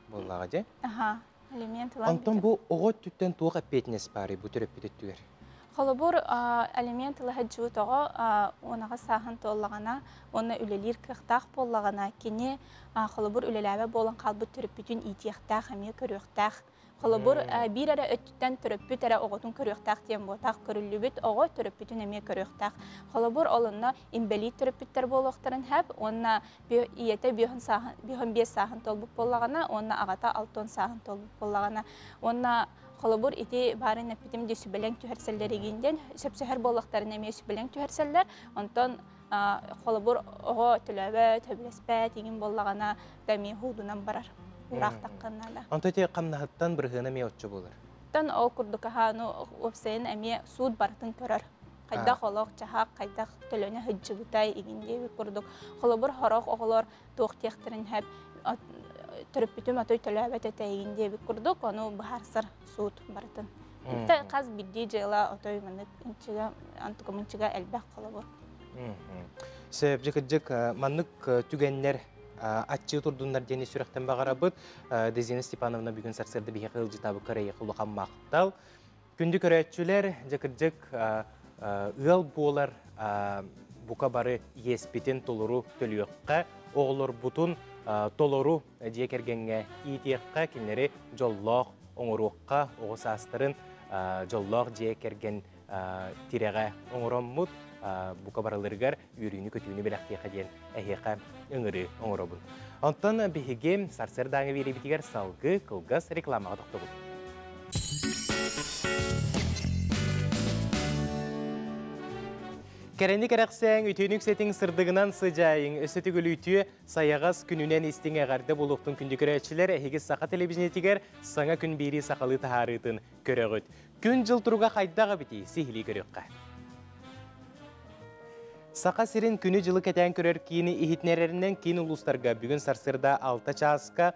Буоллаҕа дии. Аха, алимент ылан. Онтон бу оҕо өттүттэн туох эппиэтинэс баарый бу төрөппүт өттүгэр? Холобур, алимент ыла сылдьыбыт оҕо уонаҕас сааһын туоллаҕына уонна үлэлиир кыахтаах буоллаҕына, кини холобур үлэлээбэт буолан хаалбыт төрөппүтүн иитиэхтээх, эмиэ көрүөхтээх. Холобур, биир эрэ өттүттэн төрөппүт эрэ оҕотун көрүөхтээх диэн буотах, көрүллүбүт оҕо төрөппүтүн эмиэ көрүөхтээх. Холобур, ол онно инбэлиит төрөппүттэр буолуохтарын сөп уонна ийэтэ 55 сааһын туолбут буоллаҕына уонна аҕата 60 сааһын туолбут буоллаҕына уонна холобур ити баарын эппитим дии сүбэлэҥ түһэрсэллэр игин диэн сөпсөһөр буоллахтарына эмиэ сүбэлэҥ түһэрсэллэр онтон холобур оҕо төлөөбөт сөбүлэспэт игин буоллаҕына да эмиэ хуудунан барар ураахтаххына да Онто ити хамнаһыттан бырыһыана эмиэ оччо буолар. Тон ол курдук аһааны уопсайын эмиэ суут барытын көрөр. Хайдах олох чаһаах хайдах төлөнө сылдьыбытай игин диэбит курдук. Холобур хорох оҕолор туох диэхтэрин сөп төрөппүтүм отой төлөөбөт этэ игин диэбит курдук ону быһаарсар суут барытын. Тэ хас биирдии дьыала отой маннык инчигэ антукумунчига элбэх холобур. Сөп кырдьык маннык түгэннэр аччыы турдуннар диэни сүрэхтэн баҕарабыт. Дезина Степановна бүгүн сарсыарда биһиэхэ ыалдьытаабыкка эйиэхэ улахан махтал. Күндү көрөөччүлэр, дьэ кырдьык ыал буолар бука бары иэспитин толору төлүөххэ, оҕолорбутун толору дьиэ кэргэҥҥэ иитиэххэ, кинилэри дьоллоох оҥоруохха, оҕо саастарын дьоллоох дьиэ кэргэн тирэҕэ оҥороммут бука барыларыгар үөрүүнү-көтүүнү бэлэхтиэхэ диэн эһиэхэ ыҥырыы оҥоробун. Онтон биһиги сарсыардааҥы биэриибитигэр салгыы кылгас рекламаҕа тохтобут. Кэрэни кэрэхсээҥ, үтүөнү үксэтиҥ, сырдыгынан сыдьаайыҥ, өссө төгүл үтүө, сайаҕас күнүнэн истиҥ эҕэрдэ буолуохтун күндү көрөөччүлэр, эһиги саха телевидениетигэр саҥа күн биэрии сахалыы таһаарыытын көрөҕүт. Күн-дьыл туруга хайдах эбитий, сиһилии көрүөххэ. Саха сирин күнү-дьылы кэтээн көрөр киини иһитинэрэринэн киин улуустарга бүгүн сарсыарда 6 чааска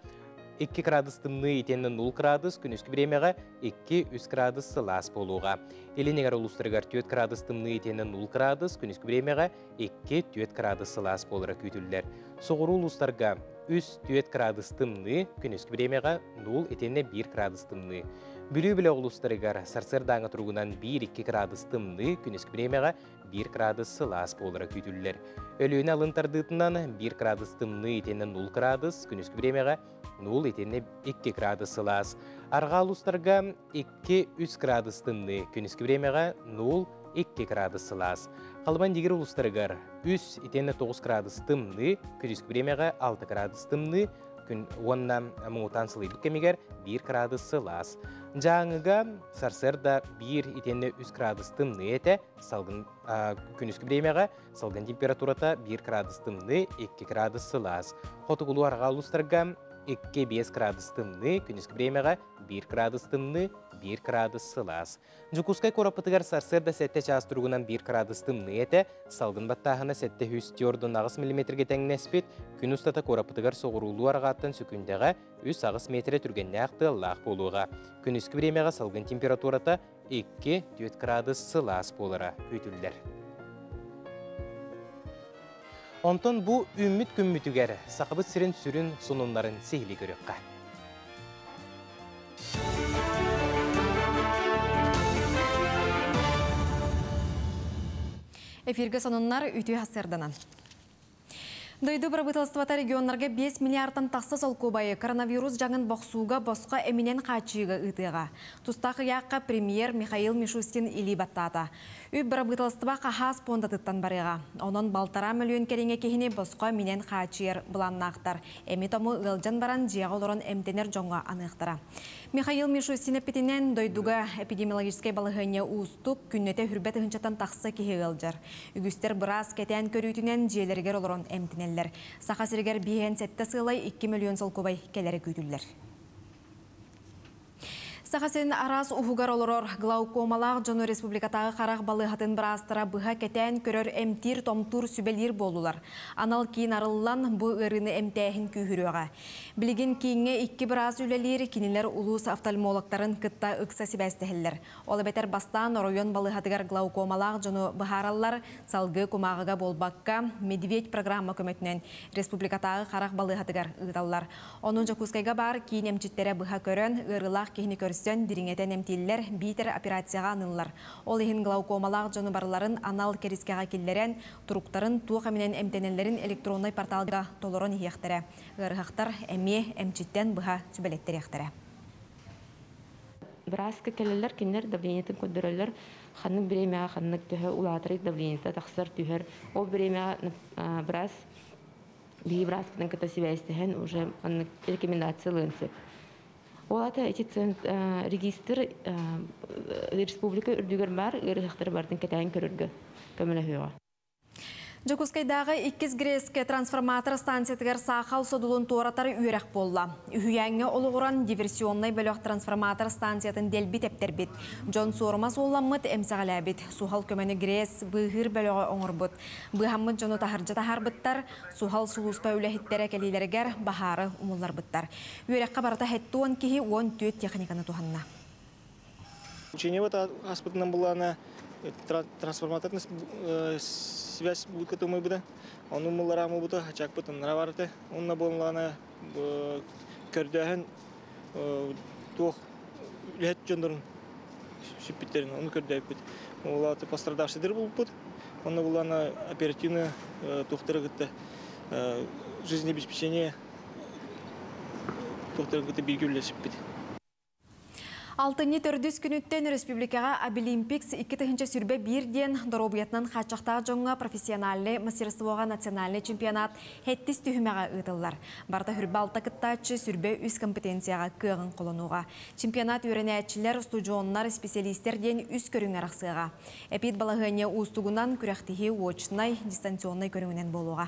2 градус тымныы итиэннэ 0 градус, күнүскү бириэмэҕэ 2-3 градус сылаас буолуоҕа. Илин эҥэр улуустарыгар 4 градус тымныы итиэннэ 0 градус, күнүскү бириэмэҕэ 2-4 градус сылаас буолара күүтүллэр. Соҕуруу улуустарга 3-4 градус тымныы, күнүскү бириэмэҕэ 0 итиэннэ 1 градус тымныы. Бүлүү бөлөх улуустарыгар сарсыардааҥы туругунан 1-2 градус тымныы, күнүскү бириэмэҕэ 1 градус сылаас буолара күүтүллэр. Өлүөнэ алын тардыытынан 1 градус тымныы итиэннэ 0 градус, күнүскү бириэмэҕэ 0 итиэннэ 2 градус сылаас. Арҕаа улуустарга 2-3 градус тымныы, күнүскү бириэмэҕэ 0-2 градус сылаас. Халыман Дигир улуустарыгар 3 итиэннэ 9 градус тымныы, күнүскү бириэмэҕэ 6 градус тымныы, күн уонна муҥутаан сылыйбыт кэмигэр 1 градус сылаас. Дьааҥыга сарсыарда 1 итиэннэ 3 градус тымныы этэ, салгын күнүскү бириэмэҕэ салгын температурата 1 градус тымныы, 2 градус сылаас. Хотугулуу арҕаа улуустарга 2-5 градус тымныы, күнүскү бириэмэҕэ 1 градус тымныы, 1 градус сылаас. Дьокуускай куораппытыгар сарсыарда 7 чаас туругунан 1 градус тымныы этэ, салгын баттааһына 748 миллиметргэ тэҥнэспит, күн устата куораппытыгар соҕуруулуу арҕааттан сөкүндэҕэ 3-8 метрэ түргэннээх тыаллаах буолуоҕа. Күнүскү бириэмэҕэ салгын температурата 2-4 градус сылаас буолара күүтүллэр. Онтон бу үүммүт күммүтүгэр Сахабыт сирин сүрүн сонуннарын сиһилии көрүөххэ. Эфиргэ сонуннар үтүө хасырданан. Дойду бырабыыталыстыбата регионнарга 5 миллиардтан тахса солкуобайы коронавирус дьаҥын бохсууга босхо эминэн хааччыйыыга ыытыаҕа. Тустаах ыйаахха премьер Михаил Мишустин илии баттаата. Үп бырабыыталыстыба хаһаас пуондатыттан барыаҕа. Онон балтараа мөлүйүөн кэриҥэ киһини босхо эминэн хааччыйар былааннаахтар. Эми-тому ыалдьан баран дьиэҕэ олорон эмтэнэр дьоҥҥо аныахтара. Михаил Мишустин эппитинэн, дойдуга эпидемиологическай балаһыанньа уустук, күннэтэ хүрбэ тыһыынчаттан тахса киһи ыалдьар. Үгүстэр быраас кэтээн көрүүтүнэн дьиэлэригэр олорон эмтэнэллэр. Саха сиригэр биэһэн сэттэ сыалай 2 мөлүйүөн солкуобай кэлэрэ күүтүллэр. Саха сирин араас уһугар олорор глаукомалаах дьону республикатааҕы харах балыыһатын быраастара быһа кэтээн көрөр эмтиир-томтуур сүбэлиир буоллулар. Анал киин арыллан, бу ыарыыны эмтээһин күүһүрүөҕэ. Билигин кииҥҥэ икки быраас үлэлиир, кинилэр улуус офтальмологтарын кытта ыкса сибээстэһэллэр. Ол эбэтэр бастаан оройуон балыыһатыгар глаукомалаах дьону быһаараллар, салгыы кумааҕыга буолбакка, Медведь программа көмөтүнэн республикатааҕы харах балыыһатыгар ыыталлар. Ону Дьокуускайга баар киин эмчиттэрэ быһа көрөн, ыарыылаах киһини көрсөн, дириҥэтэн эмтииллэр, биитэр операцияҕа аныыллар. Ол иһин глаукомалаах дьону барыларын анал кэрискэҕэ киллэрэн, туруктарын туох эминэн эмтэнэллэрин электроннай порталга толорон иһиэхтэрэ. Ыарыһахтар эмиэ эмчиттэн быһа сүбэлэттэриэхтэрэ. Бырааска кэлэллэр, кинилэр давлениетын көрдөрөллөр, ханнык бириэмэҕэ ханнык төһө улаатарый давлениета тахсар, түһэр. Ол бириэмэҕэ быраас биһиги бырааспытын кытта сибээстэһэн уже маннык рекомендация ылыан сөп. Ол ата ити регистр республика үрдүгэр баар ыарыһахтары барытын кэтээн көрөргө көмөлөһүөҕэ. Дьокуускайдааҕы иккис ГРЭС-кэ трансформатор станциятыгар саахал содулун туоратар үөрэх буолла. Үһүйээҥҥэ олоҕуран диверсионнай бөлөх трансформатор станциятын дэлби тэптэрбит. Дьон суорума суолламмыт, эмсэҕэлээбит. Суһал көмөнү ГРЭС быыһыыр бөлөҕө оҥорбут. Быыһаммыт дьону таһырдьа таһаарбыттар, суһал сулууспа үлэһиттэрэ кэлиилэригэр баһаары умулларбыттар. Үөрэххэ барыта 70 киһи 14 техниканы туһанна. Учениебыт аспытынан буллаана трансформаторный связь будка тумайбыта. Ону муллараамы бута хачаакпыт оннара барыта. Онна буоллаана көрдөһөн туох үлэһит дьоннорун сүппүттерин ону көрдөйбүт. Олаты пострадавшийдер булуппут. Онно буллаана оперативно туохтары кытта жизнеобеспечение туохтарын кытта бииргэ үлэлэспиппит. Алтынньы төрдүс күнүттэн республикаҕа Абилимпикс 2021 диэн доруобуйатынан хааччахтаах дьоҥҥо профессиональнай мастерствоҕа национальнай чемпионат сэттис түһүмэҕэ ыытыллар. Барыта хүрбэ алта кыттааччы сүрбэ үс компетенцияҕа кыаҕын холонуоҕа. Чемпионат үөрэнээччилэр, устудьуоннар, специалистэр диэн үс көрүҥ арахсыаҕа. Эпид балаһыанньа уустугунан күрэхтэһии очнай, дистанционнай көрүҥүнэн буолуоҕа.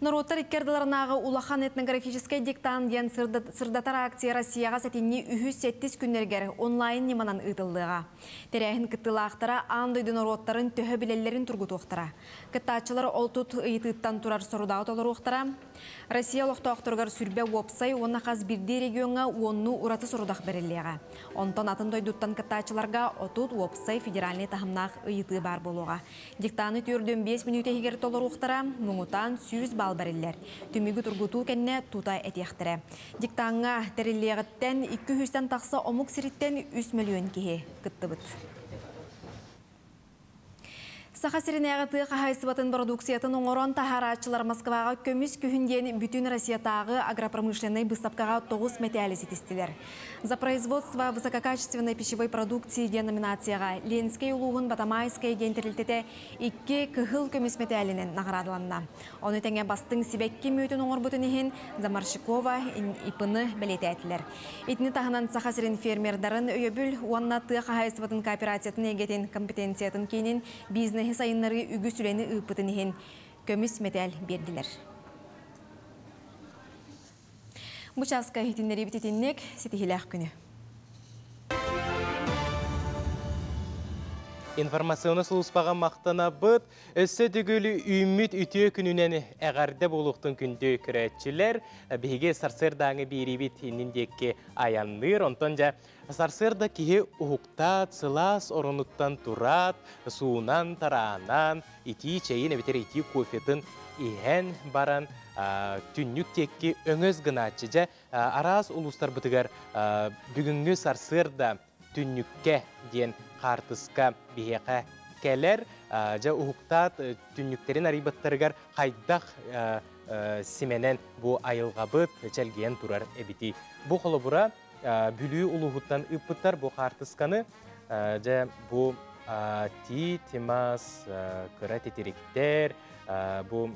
Норуоттар икки ардыларынааҕы улахан этнографическай диктант диэн сырдатар акция Россияҕа сэтинньи үһүс сэттис күннэригэр онлайн ньыманан ыытыллыаҕа. Тэрээһин кыттыылаахтара аан дойду норуоттарын төһө билэллэрин тургутуохтара. Кыттааччылар ол тут ыйытыыттан турар сорудаҕы толоруохтара. Россия олохтоохторугар сүрбэ уопсай уонна хас биирдии региоҥҥа уоннуу ураты сорудах бэриллиэҕэ. Онтон атын дойдуттан кыттааччыларга 30 уопсай федеральнай таһымнаах ыйытыы баар буолуоҕа. Диктаны 45 мүнүүтэ иһигэр толоруохтара, муҥутаан 100 балл бэриллэр. Түмүгү тургутуу кэннэ тута этиэхтэрэ. Диктаҥҥа тэриллиэҕиттэн 200-тэн тахса омук сириттэн 3 мөлүйүөн киһи кыттыбыт. Саха сиринээҕи тыа хаһаайыстыбатын бородууксуйатын оҥорон таһаарааччылар Москваҕа көмүс күһүн диэн бүтүн Россиятааҕы агропромышленнай быыстапкаҕа тоҕус мэтээли ситистилэр. За производство высококачественной пищевой продукции диэн номинацияҕа Ленскэй улууһун Батамайскай диэн тэрилтэтэ икки кыһыл көмүс мэтээлинэн наҕараадаланна. Ону тэҥэ бастыҥ сибэкки мүөтүн оҥорбутун иһин Заморщикова ИП-ны бэлиэтээтилэр. Итини таһынан Саха сирин фермердарын өйөбүл уонна тыа хаһаайыстыбатын кооперациятын эйгэтин компетенциятын киинин бизнеһи сайыннарыы үгүс үлэни ыыппытын иһин көмүс мэтээл биэрдилэр. Бу чааска иһитиннэриибит итинник ситиһилээх күнү. Информационный сулууспаҕа махтанабыт. Өссө төгүл үүммүт үтүө күнүнэн эҕэрдэ буолуохтун күндү көрөөччүлэр. Биһиги сарсыардааҥы биэриибит иннин диэки айанныыр. Онтон дьэ сарсыарда киһи уһуктаат, сылаас оронуттан тураат, суунан, тараанан, итии чэйин эбэтэр итии кофетын иһэн баран түннүк диэки өҥөс гынааччы. Дьэ араас улуустарбытыгар бүгүҥҥү сарсыарда түннүккэ диэн хаартыска биһиэхэ кэлэр. Дьэ уһуктаат түннүктэрин арыйбыттарыгар хайдах симэнэн бу айылҕабыт чэлгийэн турар эбитий. Бу холобура Бүлүү улууһуттан ыыппыттар бу хаартысканы. Дьэ бу тиит, мас, кыра титириктэр, бу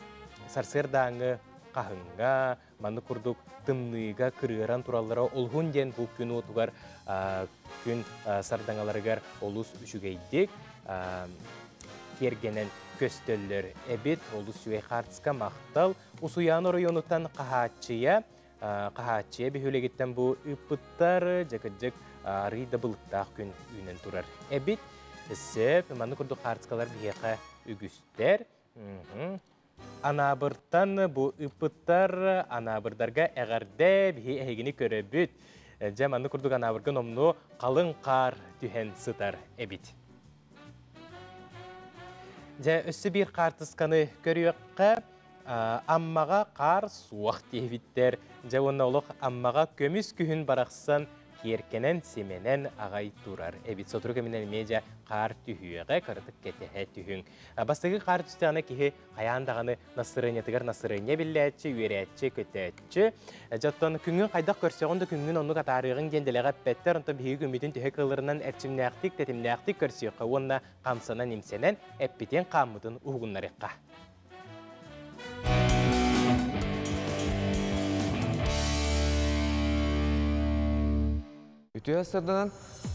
сарсыардааҥы хаһыҥҥа, маннык курдук тымныыга кырыаран тураллара олуһун диэн бу күн уотугар күн сардаҥаларыгар олус үчүгэйдик киэргэнэн көстөллөр эбит. Олус үчүгэй хаартыска махтал. Усуйаан оройуонуттан хаһааччыйа Хаһааччыйа бөһүөлэгиттэн бу ыыппыттар, дьэ арый да былыттаах күн үүнэн турар эбит. Сөп, маннык курдук хаартыскалар биһиэхэ үгүстэр. Анаабыртан бу ыыппыттар, анаабырдарга эҕэрдэ, биһи эһигини көрөбүт. Дьэ, маннык курдук анаабырга номнуо халыҥ хаар түһэн сытар эбит. Дьэ, өссө биир хаартысканы көрүөххэ. Аммаҕа хаар суох диэбиттэр. Дьэ уонна олох Аммаҕа көмүс күһүн барахсан киэркэнэн, симэнэн аҕай турар эбит. Сотору кэминэн эмиэ дьэ хаар түһүөҕэ, кыратык кэтэһэ түһүҥ. Бастакы хаар түстэҕинэ киһи хайаан даҕаны настырыанньатыгар настырыанньа биллээччи, үөрээччи, көтөөччү. Дьэ оттон күҥҥүн хайдах көрсөҕүн да күҥҥүн оннук атаарыаҕыҥ диэн дэлэҕэ эппэттэр. Онтон биһиги күммүтүн төһө кыалларынан эрчимнээхтик, тэтимнээхтик көрсүөххэ уонна хамсанан-имсэнэн эппитин-хааммытын уһугуннарыахха. Үтүө сырданан,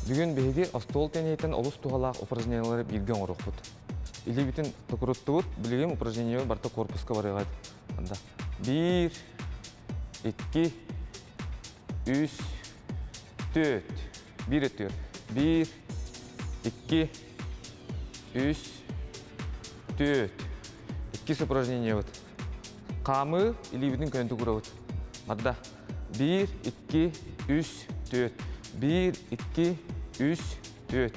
бүгүн биһиги остуол тенниһиттэн олус туһалаах упражнениелары бииргэ оҥоруохпут. Илиибитин токуруттубут, билигин упражнение барыта корпуска барыаҕа. Анда. Биир, икки, үс, түөрт. Биир өттүгэр. Биир, икки, үс, түөрт. Иккис упражнениебыт. Хаамыы илиибитин көнөтүк урабыт. Марда. Биир, икки, үс, түөрт. Биир, икки, үс, түөрт.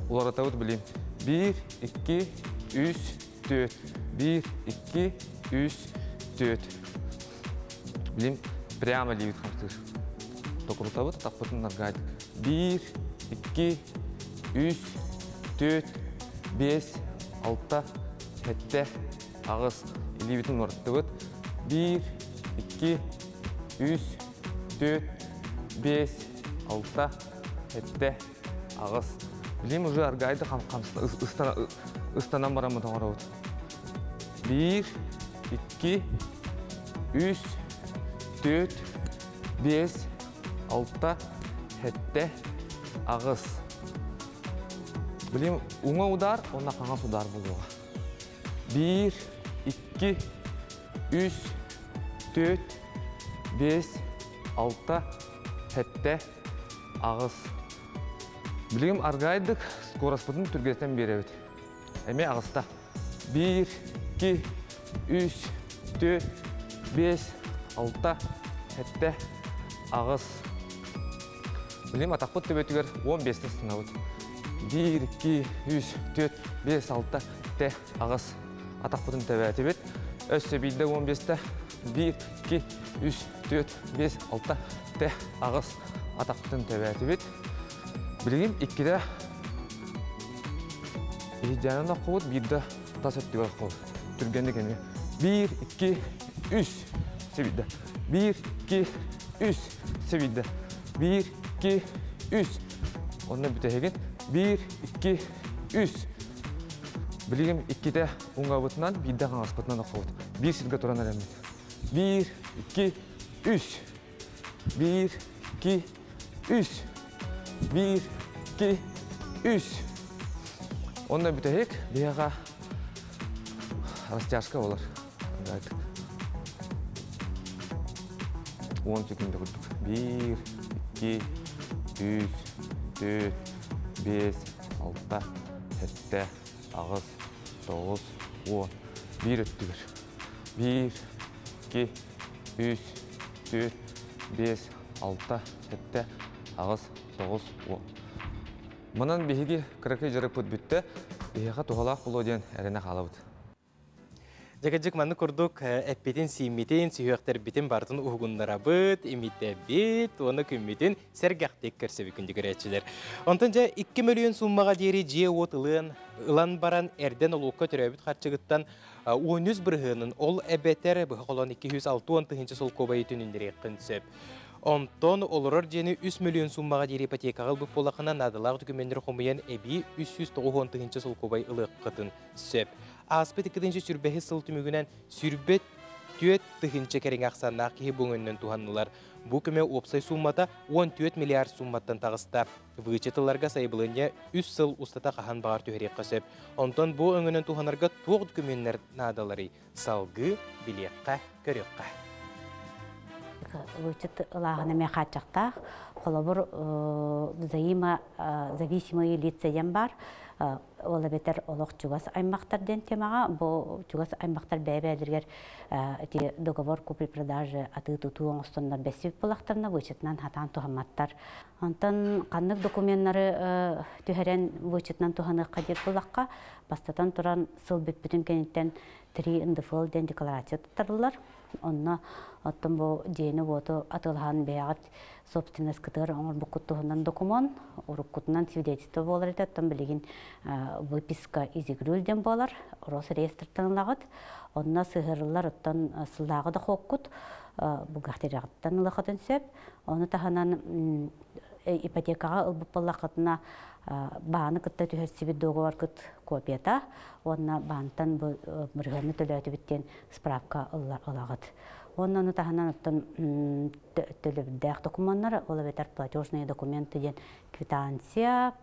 Уларытабыт билим. Биир, икки, үс, түөрт. Биир, икки, үс, түөрт. Билим прямо илиибит хамсыыр. Токурутабыт, таппытын наргайдык. Биир, икки, үс, түөрт, биэс, алта, сэттэ, аҕыс. Илиибитин уларыттыбыт. Биир, икки, үс, түөрт, биэс, алта, сэттэ, аҕыс. Билим уже аргайды ыстанан бараммыт оҥоробут. Биир, икки, үс, түөрт, биэс, алта, сэттэ, аҕыс. Билим уҥа удар, уонна хаҥас удар буолуоҕа. Биир, икки, үс, түөрт, биэс, алта, сэттэ, аҕыс. Билигин аргайдык скороспутун түргэтэн биэрэбит. Эмиэ аҕыста. Биир, икки, үс, түөрт, биэс, алта, сэттэ, аҕыс. Билигин атахпыт төбөтүгэр 15-те ыстанабыт. Биир, икки, үс, түөрт, биэс, алта, сэттэ, аҕыс. Атахпытын төбөөтүбүт. Өссө биирдэ 15-те. Биир, икки, үс, түөрт, биэс, алта, сэттэ, аҕыс. Атахпытын төбөөтүбүт. Билигин иккитэ иһдьээнэн оххубут, биирдэ тас өттүгэр оххубут. Түргэнник эмиэ. Биир, икки, үс, сэбидэ. Биир, икки, үс, сэбидэ. Биир, икки, үс. Онно бүтэһигин. Биир, икки, үс. Билигин иккитэ уҥабытынан, биирдэ хаҥаспытынан оххубут. Биир сиргэ туран эрэммит. Биир, икки, үс. Биир, икки, үс. Биир, икки, үс. Онно бүтэһик биһиэхэ растяжка болар. 10 секунда курдук. Биир, икки, үс, түөрт, биэс, алта, сэттэ, аҕыс, тоҕус, уон. Биир өттүгэр. Биир, икки, үс, түөрт, биэс, алта, сэттэ, аҕыс, тоҕус, уон. Манан биһиги кыракый дьарыкпыт бүттэ, биһиэхэ туһалаах буолуо диэн эрэнэ хаалабыт. Дьэгэдьик маннык курдук эппитин, сииммитин, сүһүөхтэрбитин барытын уһугуннарабыт, имитэбит уонна күммүтүн сэргэхтик көрсөбүт күндү көрөөччүлэр. Онтон дьэ 2 мөлүйүөн сууммаҕа диэри дьиэ-уот ылыан ылан баран эрдэн олуукка төрөөбүт харчыгыттан 13 бырыһыанын ол эбэтэр быһа холоон 260 тыһыынча солкуобайы түнүннэриэххин сөп. Онтон олорор дьиэни 3 мөлүйүөн сууммаҕа диэри ипотекаҕа ылбыт буоллаххына наадалаах докумуоннары хомуйан эбии 390 тыһыынча солкуобай ылыаххытын сөп. Ааспыт 2025 сыл түмүгүнэн сүрбэт түөрт тыһыынча кэриҥэ ахсааннаах киһи бу өҥөннөн туһаннылар. Бу көмө уопсай сууммата 14 миллиард суумматтан таҕыста. Вычет ыларга сайабылыанньа үс сыл устата хаһан баҕар түһэриэххэ сөп. Онтон бу өҥөнөн туһанарга туох докумуоннар наадаларый? Салгыы билиэххэ, көрүөххэ. Вычет ылааһын эмиэ хааччахтаах. Холобур, взаимозависимые лица диэн баар. Ол эбэтэр олох чугас аймахтар диэн темаҕа бу чугас аймахтар бэйэ-бэйэлэригэр ити договор купли-продажи атыы-тутуу оҥостоннор бэссибит буоллахтарына вычетынан хатаан туһамматтар. Онтон ханнык докуменнары түһэрэн вычетынан туһаныахха диир буоллахха, бастатан туран сыл бүппүтүн кэнниттэн 3 НДФЛ диэн декларация туттарыллар. Онно оттон бу дьиэни-уоту атыылаһан бэйэҕит собственноскытыгар оҥорбуккут туһунан докумуон, уруккутунан свидетельство буолар этэ, оттон билигин выписка из игрюль диэн буолар, Росреестртан ылаҕыт. Онно сыһыарыллар оттон сыллааҕы дохуоккут бухгалтерияҕыттан ылыаххытын сөп. Ону таһынан ипотекаҕа ылбыт буоллаххытына бааны кытта түһэрсибит договоргыт копията уонна баантан бу бырыһыаны төлөөтүбүт диэн справка ылаҕыт. Уонна ону таһынан оттон төлөбүрдээх докумуоннар, ол эбэтэр платежные документы диэн квитанция,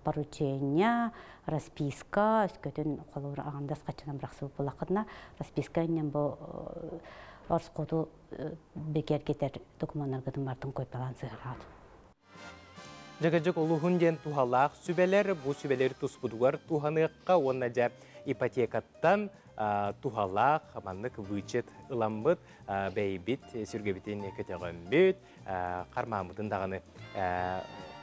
поручение, расписка, өскөтүн холобур аҕандас хаччынан бырахсыбыт буоллаххытына, расписка иннин бу орскоту бигэргэтэр докумуоннаргытын бартын койпалаан сыһыраҕыт. Дьэгэдьик олуһун диэн туһалаах сүбэлэр, бу сүбэлэри туспутугар туһаныахха уонна дьэ ипотекаттан туһалаах маннык вычет ыламмыт, бэйбит сүргэбитин көтөҕөммүт, хармааммытын даҕаны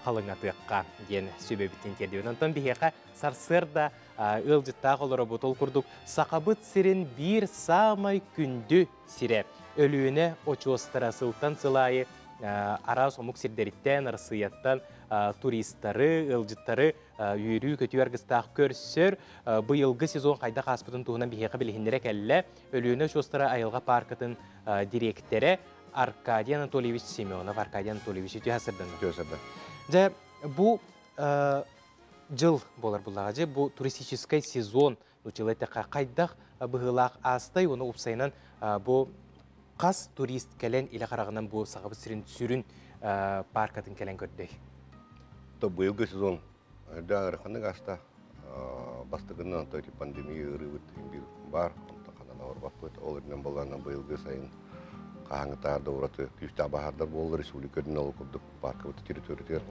халыҥатыахха диэн сүбэбитин тиэрдибит. Онтон биһиэхэ сарсыарда ыалдьыттаах олоробут. Ол курдук Сахабыт сирин биир саамай күндү сирэ. Өлүөнэ очуостара сылтан сыл аайы араас омук сирдэриттэн, Арассыыйаттан туристары, ыалдьыттары үөрүү-көтүү аргыстаах көрсөр. Быйылгы сезон хайдах ааспытын туһунан биһиэхэ билиһиннэрэ кэллэ. Өлүөнэ очуостара айылҕа пааркатын дириэктэрэ Аркадий Анатольевич Семенов. Аркадий Анатольевич, үтүө сырдынна. Үтүө сырдын. Дьэ, бу жыл болар буллаҕа. Дьэ, бу туристическай сезон нуччалыы эттэххэ хайдах быһыылаах аастай уонна уопсайынан бу хас турист кэлэн илэ хараҕынан бу Сахабыт сирин сүрүн паркатын кэлэн көрдөй? То быйылгы сезон да ыараханнык ааста. Бастакынан то пандемия ыарыыбыт биир баар, онтон ханан аварбаппыт. Ол үрдүнэн боллаана быйылгы сайын хаһааҥҥытаар да ураты күүстээх баһаардар буоллар республика үрдүнэн ол курдук паркабыт территориятыгар.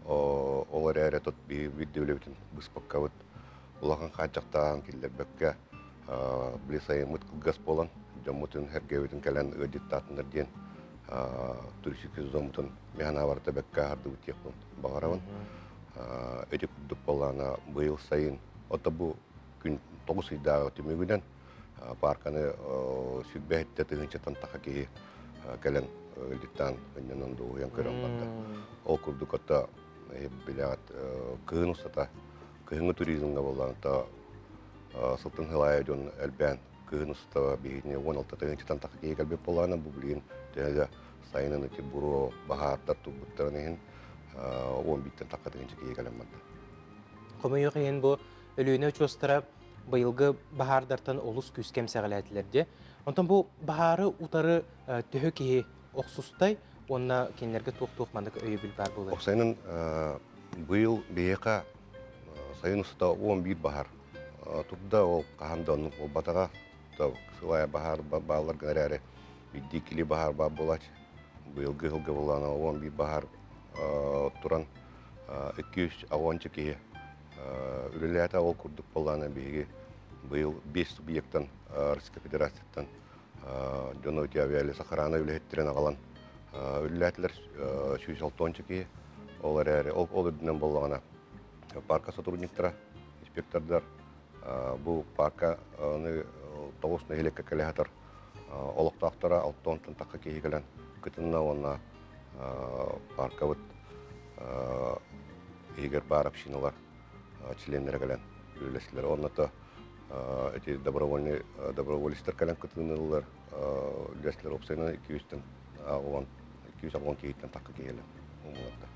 Ол эрээри тот биир үлэбитин быспаккабыт улахан хааччахтаан киллэрбэккэ били сайыммыт кылгас буолан дьоммутун эргэбитин кэлэн ыалдьыттаатыннар диэн туристический сезоммутун механа барыта бэккэ аһардыбыт диэхпин баҕарабын. Ити курдук буоллаана быйыл сайын ото бу күн тоҕус ыйдааҕы түмүгүнэн парканы сүрбэһиттэ тыһыынчаттан таха киһи кэлэн ыалдьыттаан ынньанан дуоһуйан көрөн барда. Ол курдук ото билэҕит кыһын устата кыһыҥҥы туризмҥа буоллаҕына сылтан сыл аайы дьон элбээн кыһын устата биһигини 16 тыһыынчаттан тахса киһи кэлбит буоллаҕына бу билигин төһө да сайынын ити буруо баһаардар турбуттарын иһин 11-тэн тахса тыһыынча киһи кэлэн барда. Хомойуох иһин бу Өлүөнэ очуостара быйылгы баһаардартан олус күүскэ эмсэҕэлээтилэр дии. Онтон бу баһаары утары төһө киһи охсустай уонна кинилэргэ туох-туох маннык өйөбүл баар буолар? Сайынын быйыл биһиэхэ сайын устата 11 баһаар турда, ол хаһан да оннук буолбатаҕа. Сылайа баһаар бааллар гына эрээри биирдии кили баһаар баар буолааччы. Быйылгы сылга буоллаҕына 11 баһаар туран 260 киһи үлэлээтэ. Ол курдук буоллаҕына биһиги быйыл 5 субъектан Российской Федерацияттан дьону авиалесохрана үлэһиттэрин аҕалан үлэлээтилэр 160 киһи. Ол эрээри ол үрдүнэн буоллаҕына парка сотрудниктара, инспектордар бу парка тоҕус нэһилиэккэ кэлэ сытар олохтоохторо алтонтон тахха киһи кэлэн кытынна уонна паркабыт иһигэр баар общиналар членнэрэ кэлэн үлэлэстилэр. Онно эти добровольный доброволецтар кэлэн кытыныллар үлэстилэр уопсайынан 200-тэн 210 киһиттэн тахха киһи кэлэн умуларда.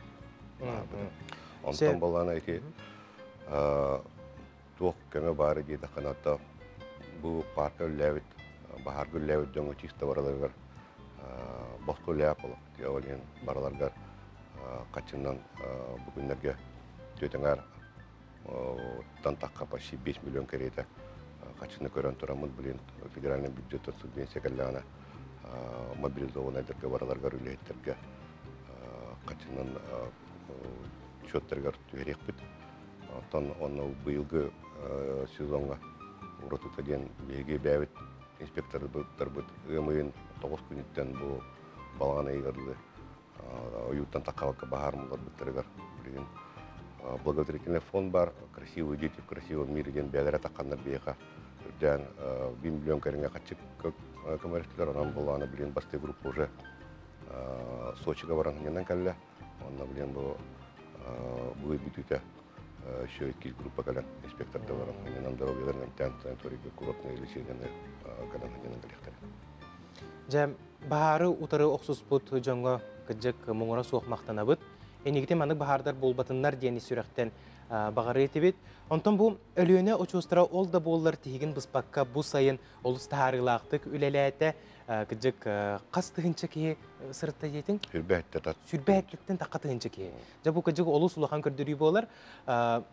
Онтон боллаана ити туох көмө баары диэтэххинэ бу парка үллээбит баһаарга үллээбит дьоҥҥо чисто бараларыгар босхо үлээх олох ол иһин бараларгар хаччынан бу күннэргэ түөтэҥэр тан тахха почти 5 миллион кэриэтэ хаччыны көрөн тураммыт блин федеральный бюджеттан субвенция кэллэҕинэ Мобилизованныйдарга бараларгар үлэһиттерге качынан счеттаргар түһэриэхпит. Оттон онно быйылгы сезоҥҥа уратыта диэн биһиги бэйэбит инспектордарбыт ыам ыйын 9 күнүттэн бу балаҕан ыйыгар дылы ойууттан таххабакка баһаар мулларбыттарыгар билигин благотворительный фонд бар «Красивые дети в красивом мире» диэн бэйэлэрэ тахханнар биһиэхэ үрдээн 1 миллион кэриҥэ хаччы көмөлөстүлэр. Онон булаана билигин бастыы группа уже Сочига баран ханньанан кэллэ. Онно билигин бу бу бүтүүтэ еще икки группа кэлэн инспекторда баран ханньанан здоровьеларын эмтээн санаторийга курортное лечениены кэлэн ханньанан кэлиэхтэрэ. Дьэ, баһаары утары охсуспут дьоҥҥо кырдьык муҥура суох махтанабыт. Инникитин маннык баһаардар буолбатыннар диэн сүрэхтэн баҕарыы этибит. Онтон бу Өлүөнэ очуостара ол да буоллар тиһигин быспакка бу сайын олус таһаарыылаахтык үлэлээтэ. Кырдьык, хас тыһыынча киһи сырытта диэтиҥ? Сүрбэһиттэ. Сүрбэһиттэн тахха тыһыынча киһи. Дьэ, бу кырдьык олус улахан көрдөрүү буолар.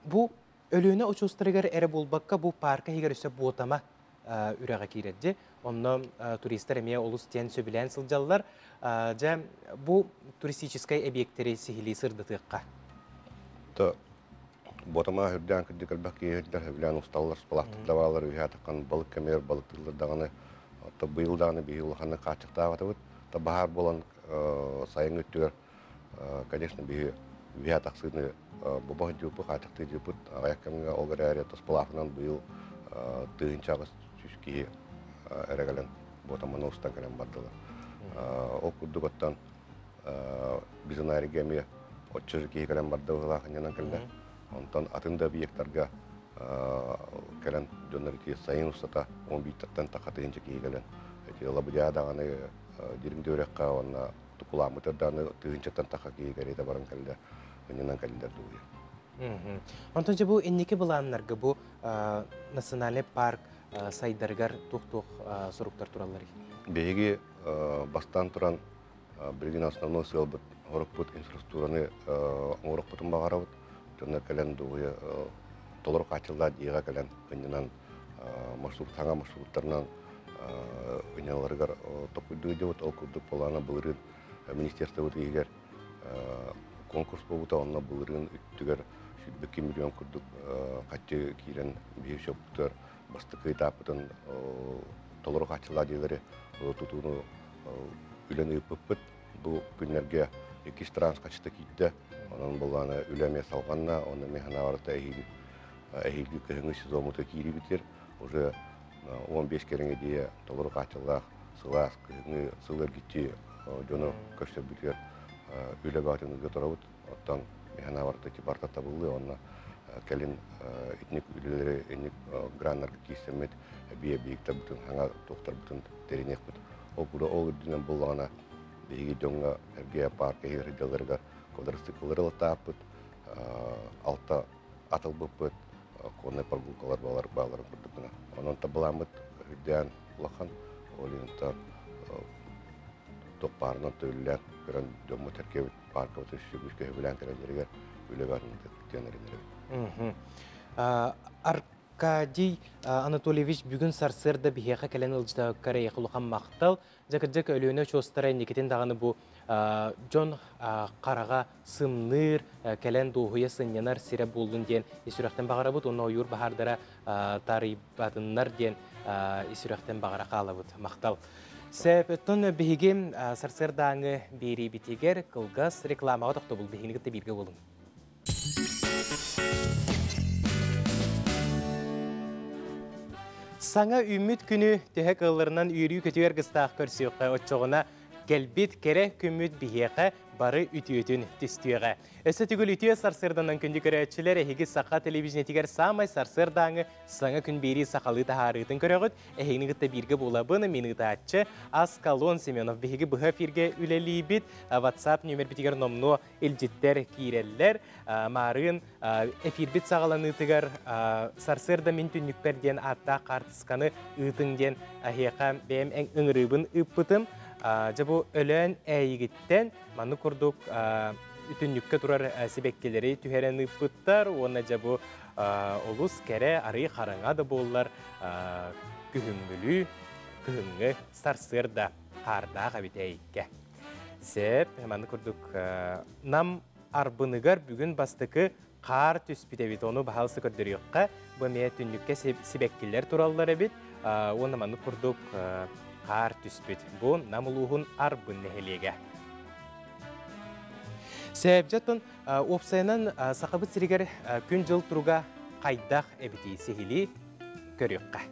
Бу Өлүөнэ очуостарыгар эрэ буолбакка, бу паарка иһигэр өссө Буотама үрэҕэ киирэр дьи. Онно туристар эмиэ олус диэн сөбүлээн сылдьаллар. Дьэ, бу туристическай эбиэктэри сиһилии сырдатыахха. То Буотама үрдээн кырдьык элбэх киһи сылдьар, сөбүлээн усталлар, спалаахтар баалар, үһэ атаххан балык кэмигэр балыктыыллар даҕаны. Оттон быйыл даҕаны биһи улаханнык хааччахтаабатыбыт. Баһаар буолан сайыҥҥы өттүгэр, конечно, биһи үһэ тахсыыны бобо сылдьыбыппыт, хааччахтыы сылдьыбыппыт. Аҕыйах кэмҥэ ол эрээри тоспалаахынан быйыл 1008 100 киһи эрэ кэлэн Буотаманы устан кэлэн бардылар. Ол курдук оттон Бизонарига эмиэ оччо киһи кэлэн барда быһыылаах анньанан кэллэ. Онтон атын да объектарга кэлэн дьоннор ити сайын устата 11 тахха тыһыынча киһи кэлэн ити Лабыдьаа даҕаны Дириҥ Дөрэххэ уонна Тукулааммытыгар даҕаны тыһыынчаттан тахха киһи кэриэтэ баран кэллэ, анньанан кэллилэр дугуйа. Онтон дьэ бу инники былааннарга бу национальный парк сайдарыгар туох-туох соруктар туралларый? Биһиги бастаан туран билигин основной сыалбыт орукпут инфраструктураны оҥоруохпутун баҕарабыт. Дьоннор кэлэн дугуйа толору хааччыллаах дьиэҕэ кэлэн ынньанан маршрут саҥа маршруттарынан ынньаналарыгар токуйдуу дьыбыт. Ол курдук былаана былырыын министерствобыт иһигэр конкурс буолбута, онно былырыын үттүгэр 22 миллион курдук хаччы киирэн биһи счеппутугар бастакы этаппытын толору хааччыллаах дьиэлэри тутууну үлэни ыыппыппыт. Бу күннэргэ иккис транс хаччыта киирдэ. Онон былаана үлэ эмиэ салҕанна, онно эмиэ санаабарта эһиил эһиилги кыһыҥҥы сезоммута киирибитир. Уже 15 кэриҥэ дьиэ толору хааччыллаах сылаас кыһыҥҥы сыл эргиччи дьону көрсөрбүтүгэр үлэ бөҕөтүн ыыта турабыт. Оттон санаабарта ити барыта табыллыы онно кэлин итинник үлэлэри инник граннарга киирсэммит эбии эбийиэктэрбитин саҥа туохтарбытын тэриниэхпит. Ол курдук ол үрдүнэн буоллаҕына биһиги дьоҥҥо эргэ парка иһигэр сылдьалларыгар квадроцикллары ылаттааппыт, алта ат ылбыппыт, коннай прогулкалар баалар бааларын курдук гына. Онон табылааммыт үрдээн улахан, ол иһин туох баарынан төлүлээн көрөн дьоммут эркэбит паркабыт өссө күүскэ сөбүлээн кэлэллэригэр үлэ баарын диэн эрэнэбит. Аркадий Анатольевич бүгүн сарсыарда биһиэхэ кэлэн ылдьытаккар эйиэхэ улахан махтал. Дьэ, кырдьык, Өлүөнэ очуостара инникитин даҕаны бу дьон хараҕа сымныыр, кэлэн дуоһуйа сынньанар сирэ буоллун диэн ис сүрэхтэн баҕарабыт уонна ойуур баһаардара таарыйбатыннар диэн ис сүрэхтэн баҕара хаалабыт. Махтал. Сөп, оттон биһиги сарсыардааҥы биэриибитигэр кылгас рекламаҕа тохтобул биһигини кытта бииргэ буолуҥ. Саҥа үүммүт күнү төһө кыалларынан үөрүү-көтүү аргыстаах көрсүөххэ, оччоҕуна кэлбит кэрэ күммүт биһиэхэ бары үтүөтүн түстүөҕэ. Өссө түгүл үтүө сарсыарданан күндү көрөөччүлэр, эһиги саха телевидениетигэр саамай сарсыардааҥы саҥа күн биэрии сахалыы таһаарыытын көрөҕүт. Эһигини кытта бииргэ буолабын, мин ыытааччы Аскалон Семенов. Биһиги быһа эфиргэ үлэлиибит. WhatsApp нүөмэрбитигэр номнуо илдьиттэр киирэллэр. Маарыын эфирбит саҕаланыытыгар сарсыарда мин түннүкпэр диэн ааттаах хаартысканы ыытыҥ диэн эһиэхэ бэйэм ыҥырыыбын ыыппытым. Дьэ бу Өлөөн Ээйигиттэн маннык курдук түннүккэ турар сибэккилэри түһэрэн ыыппыттар уонна дьэ бу олус кэрэ арыы хараҥа да буоллар күһүҥҥүлүү кыһыҥҥы сарсыарда. Хаардаах эбит эйикке. Сеп, манны курдук нам арбыныгар бүгүн бастыкы хаар түспүт эбит, ону баһалысы көрдөрүөххэ. Бу эмиэ түннүккэ сибэккилэр тураллар эбит. Уонна маннык курдук хаар түспүт. Бу Нам улууһун Арбын нэһилиэгэ. Сээбдьаттан уопсайынан Сахабыт сиригэр күн-дьыл туруга хайдах эбитий сиһилии көрүөххэ.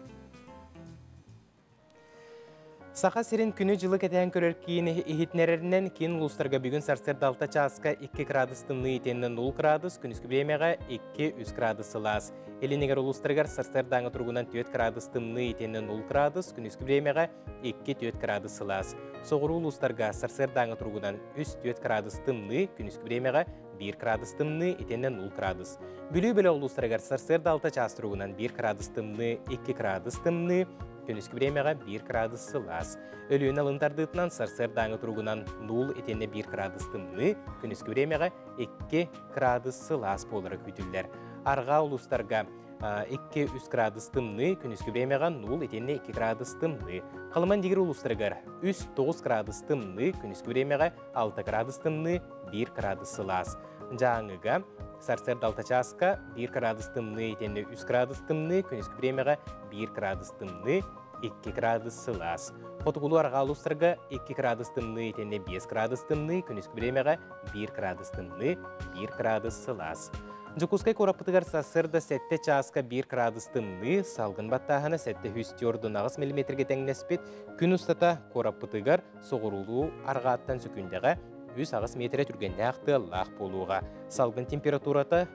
Саха сирин күнү-дьылы кэтээн көрөр киин иһитиннэрэринэн киин улуустарга бүгүн сарсыарда 6 чааска 2 градус тымныы итиэннэ 0 градус, күнүскү бириэмэҕэ 2-3 градус сылаас. Илинигэр улуустарыгар сарсыардааҥы туругунан 4 градус тымныы итиэннэ 0 градус, күнүскү бириэмэҕэ 2-4 градус сылаас. Соҕуруу улуустарга сарсыардааҥы туругунан 3-4 градус тымныы, күнүскү бириэмэҕэ 1 градус тымныы итиэннэ 0 градус. Бүлүү бөлөх улуустарыгар сарсыарда 6 чаас туругунан 1 градус тымныы, 2 градус тымныы, Күнүскү бириэмэҕэ 1 градус сылаас. Өлүөнэ алын тардыытынан сарсыардааҥы туругунан 0 итиэннэ 1 градус тымныы, күнүскү бириэмэҕэ 2 градус сылаас буолара күүтүллэр. Арҕаа улуустарга 2-3 градус тымныы, күнүскү бириэмэҕэ 0 итиэннэ 2 градус тымныы. Халыман Дигир улуустарыгар 3-9 градус тымныы, күнүскү бириэмэҕэ 6 градус тымныы, 1 градус сылаас. Дьааҥыга сарсыарда 6 чааска 1 градус тымныы итиэннэ 3 градус тымныы, күнүскү бириэмэҕэ 1 градус тымныы, 2 градус сылаас. Хотугулуу арҕаа улуустарга 2 градус тымныы итиэннэ 5 градус тымныы, күнүскү бириэмэҕэ 1 градус тымныы, 1 градус сылаас. Дьокуускай куораппытыгар сарсыарда 7 чааска 1 градус тымныы, салгын баттааһына 748 миллиметргэ тэҥнэспит. Күн устата куораппытыгар соҕуруулуу арҕааттан сөкүүндэҕэ 3-8 миэтэрэ түргэннээх тыаллаах буолуоҕа. Салгын температурата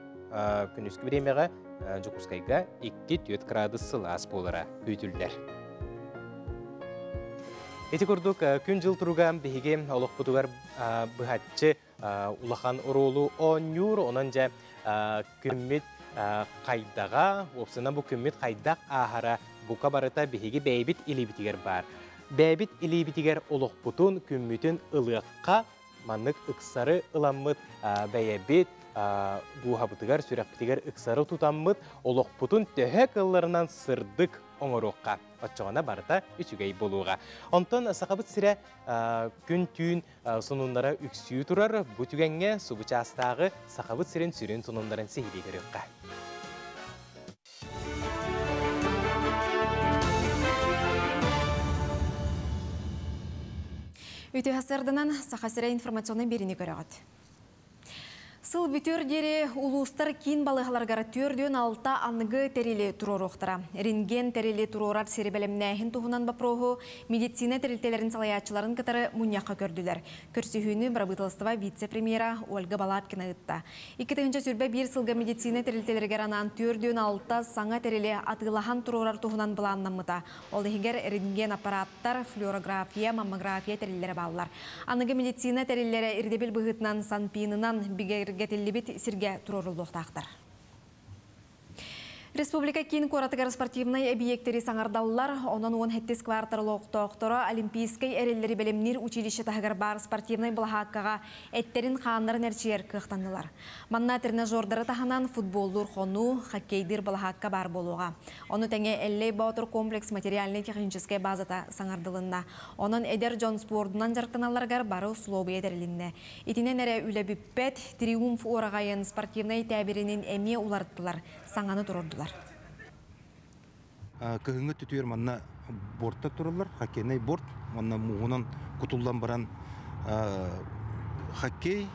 күнүскү бириэмэҕэ Дьокуускайга 2-4 градус сылаас буолара күүтүллэр. Ити курдук күн-дьыл туруга биһиги олохпутугар быһаччы улахан оруолу оонньуур. Онон дьэ күммүт хайдаҕа, уопсайынан бу күммүт хайдах ааһара бука барыта биһиги бэйэбит илиибитигэр баар. Бэйэбит илиибитигэр олохпутун, күммүтүн ылыахха, маннык ыксары ыламмыт бэйэбит дууһабытыгар, сүрэхпитигэр ыксары тутаммыт олохпутун төһө кылларынан сырдык оҥоруохха. Оччоҕуна барыта үчүгэй буолуоҕа. Онтон Сахабыт сирэ күн-түүн сонуннара үксүү турар. Бу түгэҥҥэ субу чаастааҕы Сахабыт сирин сүрүн сонуннарын сиһилии көрүөххэ. Үтүө сарсыарданан Саха сирэ информационнай биэриини көрөҕүт. Сыл бүтүөр диэри улуустар киин балыыһаларыгар 46 аныгы тэрили туруоруохтара. Рентген тэрили туруорар сири бэлэмнээһин туһунан боппуруоһу медицина тэрилтэлэрин салайааччыларын кытары мунньахха көрдүлэр. Көрсүһүүнү бырабыыталыстыба вице-премьера Ольга Балабкина ыытта. 2021 сылга медицина тэрилтэлэригэр анаан 46 саҥа тэрили атыылаһан туруорар туһунан былааннаммыта. Ол иһигэр рентген аппараттар, флюорография, маммография тэриллэрэ бааллар. Аныгы медицина тэриллэрэ ирдэбил быһыытынан Санпинынан бигэргэтиллибит сиргэ туруоруллуохтаахтар. Республика киин куоратыгар спортивнай эбийиэктэри саҥардаллар, онон 17 квартал олохтоохторо Олимпийскай эрэллэри бэлэмниир училище таһыгар баар спортивнай былаһааккаҕа эттэрин-хааннарын эрчийэр кыахтаннылар. Манна тренажердары таһынан футболлуур хонуу, хоккейдыыр былаһаакка баар буолуоҕа. Ону тэҥэ Эллэй Боотур комплекс материальнай-техническэй базата саҥардылынна. Онон эдэр дьон спордунан дьарыктаналларыгар бары услуобуйа тэрилиннэ. Итинэн эрэ үлэ бүппэт, Триумф уораҕайын спортивнай тээбиринин эмиэ уларыттылар, саҥаны туруордулар. Кыһыҥҥы өттүтүгэр манна борттар тураллар, хоккейнай борт, уонна мууһунан кутуллан баран хоккей,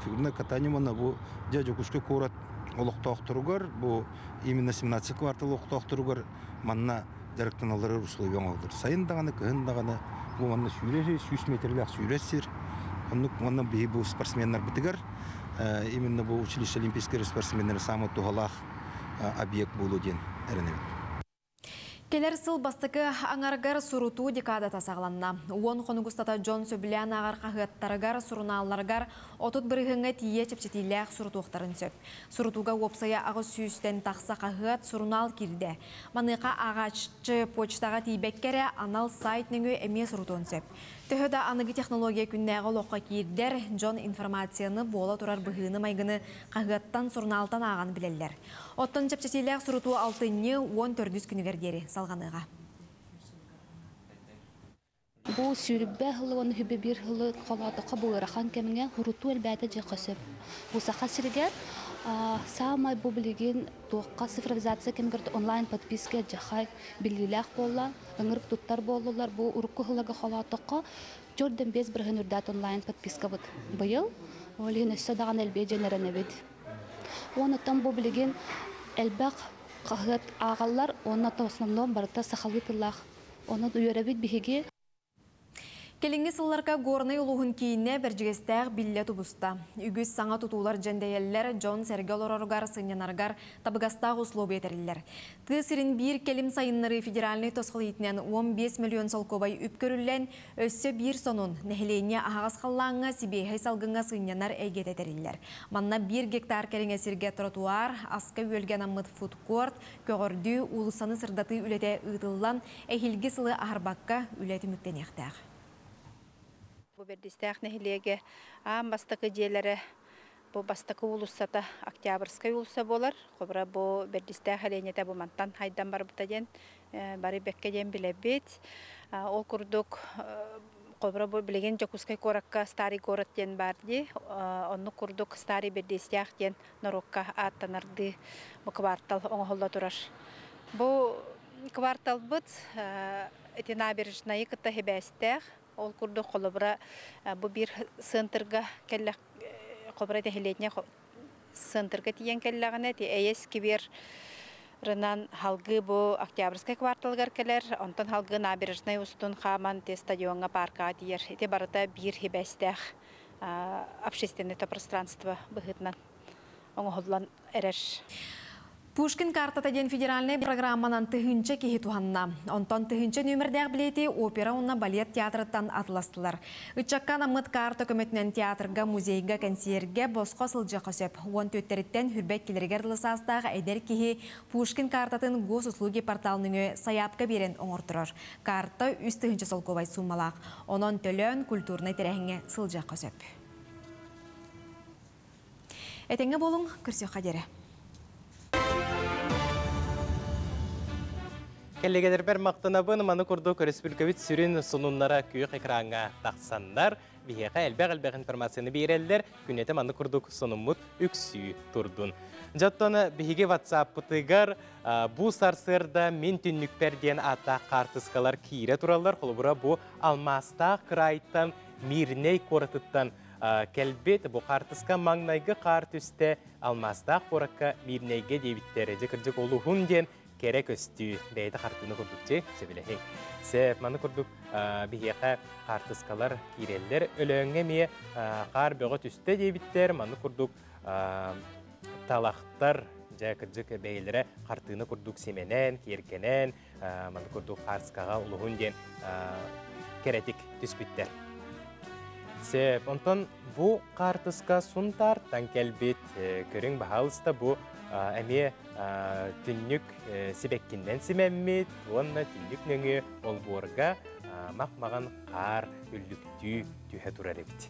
фигурное катание уонна бу дьэ Дьокуускай куорат олохтоохторугар, бу именно 17 квартал олохтоохторугар манна дьарыктаналларыгар условия оҥоһуллар. Сайын даҕаны, кыһын даҕаны бу манна сүүрэр, 100 метрлээх сүүрэр сир. Оннук уонна биһи бу спортсменнарбытыгар именно бу училище олимпийскай спортсменнары самый туһалаах объект буолуо диэн эрэнэбит. Кэлэр сыл бастакы аҥарыгар сурутуу декадата саҕаланна. Уон хонук устата дьон сөбүлээн ааҕар хаһыаттарыгар, сурунаалларыгар 30 бырыһыаҥҥа тиийэ чэпчэтиилээх сурутуохтарын сөп. Сурутууга уопсайа 800-тэн тахса хаһыат, сурунаал киирдэ. Маныаха ааҕааччы почтаҕа тиийбэккэ эрэ анал сайт нөҥүө эмиэ сурутуон сөп. Төһө да аныгы технология күннээҕи олоххо киирдэр, дьон информацияны буола турар быһыыны-майгыны хаһыаттан, сурунаалтан ааҕан билэллэр. Оттон чэпчэтиилээх сурутуу алтынньы 14-үс күнүгэр диэри салҕаныаҕа. Бу сүүрбэ сылы уонна 21 сылы холоотоххо бу ыарахан кэмҥэ урутуу элбээтэ дьиэххэ сөп. Бу Саха сиригэр саамай бу билигин туохха цифровизация кэмигэр онлайн подписка дьахай биллиилээх буолла, ыҥырык туттар буоллулар. Бу урукку сылларга холоотоххо 45% үрдэт онлайн подпискабыт быйыл. Ол иһин өссө даҕаны элбиэ дьэн эрэнэбит. Уонуттан бу билигин элбэх хаһыат ааҕаллар, уонна в основном барыта сахалыы тыллаах. Онон үөрэбит биһиги. Кэлиҥҥи сылларга Горнай улууһун киинэ Бэрдьигэстээх биллэ тубуста. Үгүс саҥа тутуулар дьэндэйэллэр, дьон-сэргэ олороругар, сынньанарыгар табыгастаах услуобуйа тэриллэр. Тыа сирин биир кэлим сайыннарыы федеральнай тосхол иитинэн 15 миллион солкуобай үп көрүллэн, өссө биир сонун, нэһилиэнньэ аһаҕас халлааҥҥа, сибиэһэй салгыҥҥа сынньанар эйгэтэ тэриллэр. Манна биир гектар кэриҥэ сиргэ тротуар, аска-үөлгэ анаммыт фудкорт, көҕөрдүү, уулуссаны сырдатыы үлэтэ ыытыллан, эһиилги сылы аһарбакка үлэ түмүктэниэхтээх. Бу Бэрдистээх нэһилиэгэ аан бастакы дьиэлэрэ бу бастакы уулуссата Октябрьскай уулусса буолар. Холобура бу Бэрдистээх элиэнньэтэ бу мантан хайдан барбыта диэн бары бэккэ диэн билэбит. Ол курдук холобура бу билигин Дьокуускай куоракка Старый город диэн баар дии. Оннук курдук Старый Бэрдистээх диэн норуокка ааттанардыы бу квартал оҥоһулла турар. Бу кварталбыт ити набережнайы кытта сибээстээх. Ол курдук холобура бу биир центрга кэллэх холобура нэһилиэнньэ центрга тиийэн кэллэҕинэ ити Эйэ сквер рынан халгыы бу Октябрьскай кварталыгар кэлэр, онтон халгыы набережнай устун хааман те стадиоҥҥа паркаҕа тиийэр. Ити барыта биир сибээстээх общественное пространство быһыытынан оҥоһуллан эрэр. Пушкин картата диэн федеральнай программанан тыһыынча киһи туһанна. Онтон тыһыынча нүөмэрдээх билиэти опера уонна балет театрыттан атыластылар. Ыччакка анаммыт карта көмөтүнэн театрга, музейга, кэнсиэргэ босхо сылдьыахха сөп. Уон түөттэриттэн хүрбэт килэригэр дылы саастаах эдэр киһи Пушкин картатын госуслуги портал нөҥүө сайаапка биэрэн оҥорторор. Карта 3 тыһыынча солкуобай сууммалаах. Онон төлөөн культурнай тэрээһиҥҥэ сылдьыахха сөп. Этэҥҥэ буолуҥ, көрсүөххэ диэри. Кэллигэлэрбэр махтанабын, маны курдук өрөспүүбүлүкэбит сүрүн сонуннара күөх экраҥҥа тахсаннар, биһиэхэ элбэх-элбэх информацияны биэрэллэр, күннэтэ маннык курдук сонуммут үксүү турдун. Дьоттон биһиги WhatsApp-пытыгар бу сарсыарда мин түннүкпэр диэн ааттаах хаартыскалар киирэ тураллар. Холобура бу алмаастаах кыраайтан Мирнэй куоратыттан кэлбит бу хаартыска маҥнайгы хаар түстэ алмаастаах куоракка Мирнэйгэ диэбиттэр. Дьэ кырдьык олуһун диэн кэрэ көстүү бэйэтэ хартыына курдук чи сөбүлэһиҥ. Сеп маны курдук биһиэхэ хаартыскалар киирэллэр. Өлөөҥҥө эмиэ хаар бөҕө түстэ диэбиттэр. Маны курдук талахтар дьэ кырдьык бэйэлэрэ хартыына курдук симэнэн, киэргэнэн, маны курдук хаартыскаҕа улуһун диэн кэрэтик түспүттэр. Сеп, онтон бу хаартыска Сунтаартан кэлбит көрүҥ баһаалыста бу эмиэ түннүк сибэккиннэн симэммит уонна түннүк нөҥүө олбуорга мах-маҕан хаар үллүктүү түһэ турар эбит.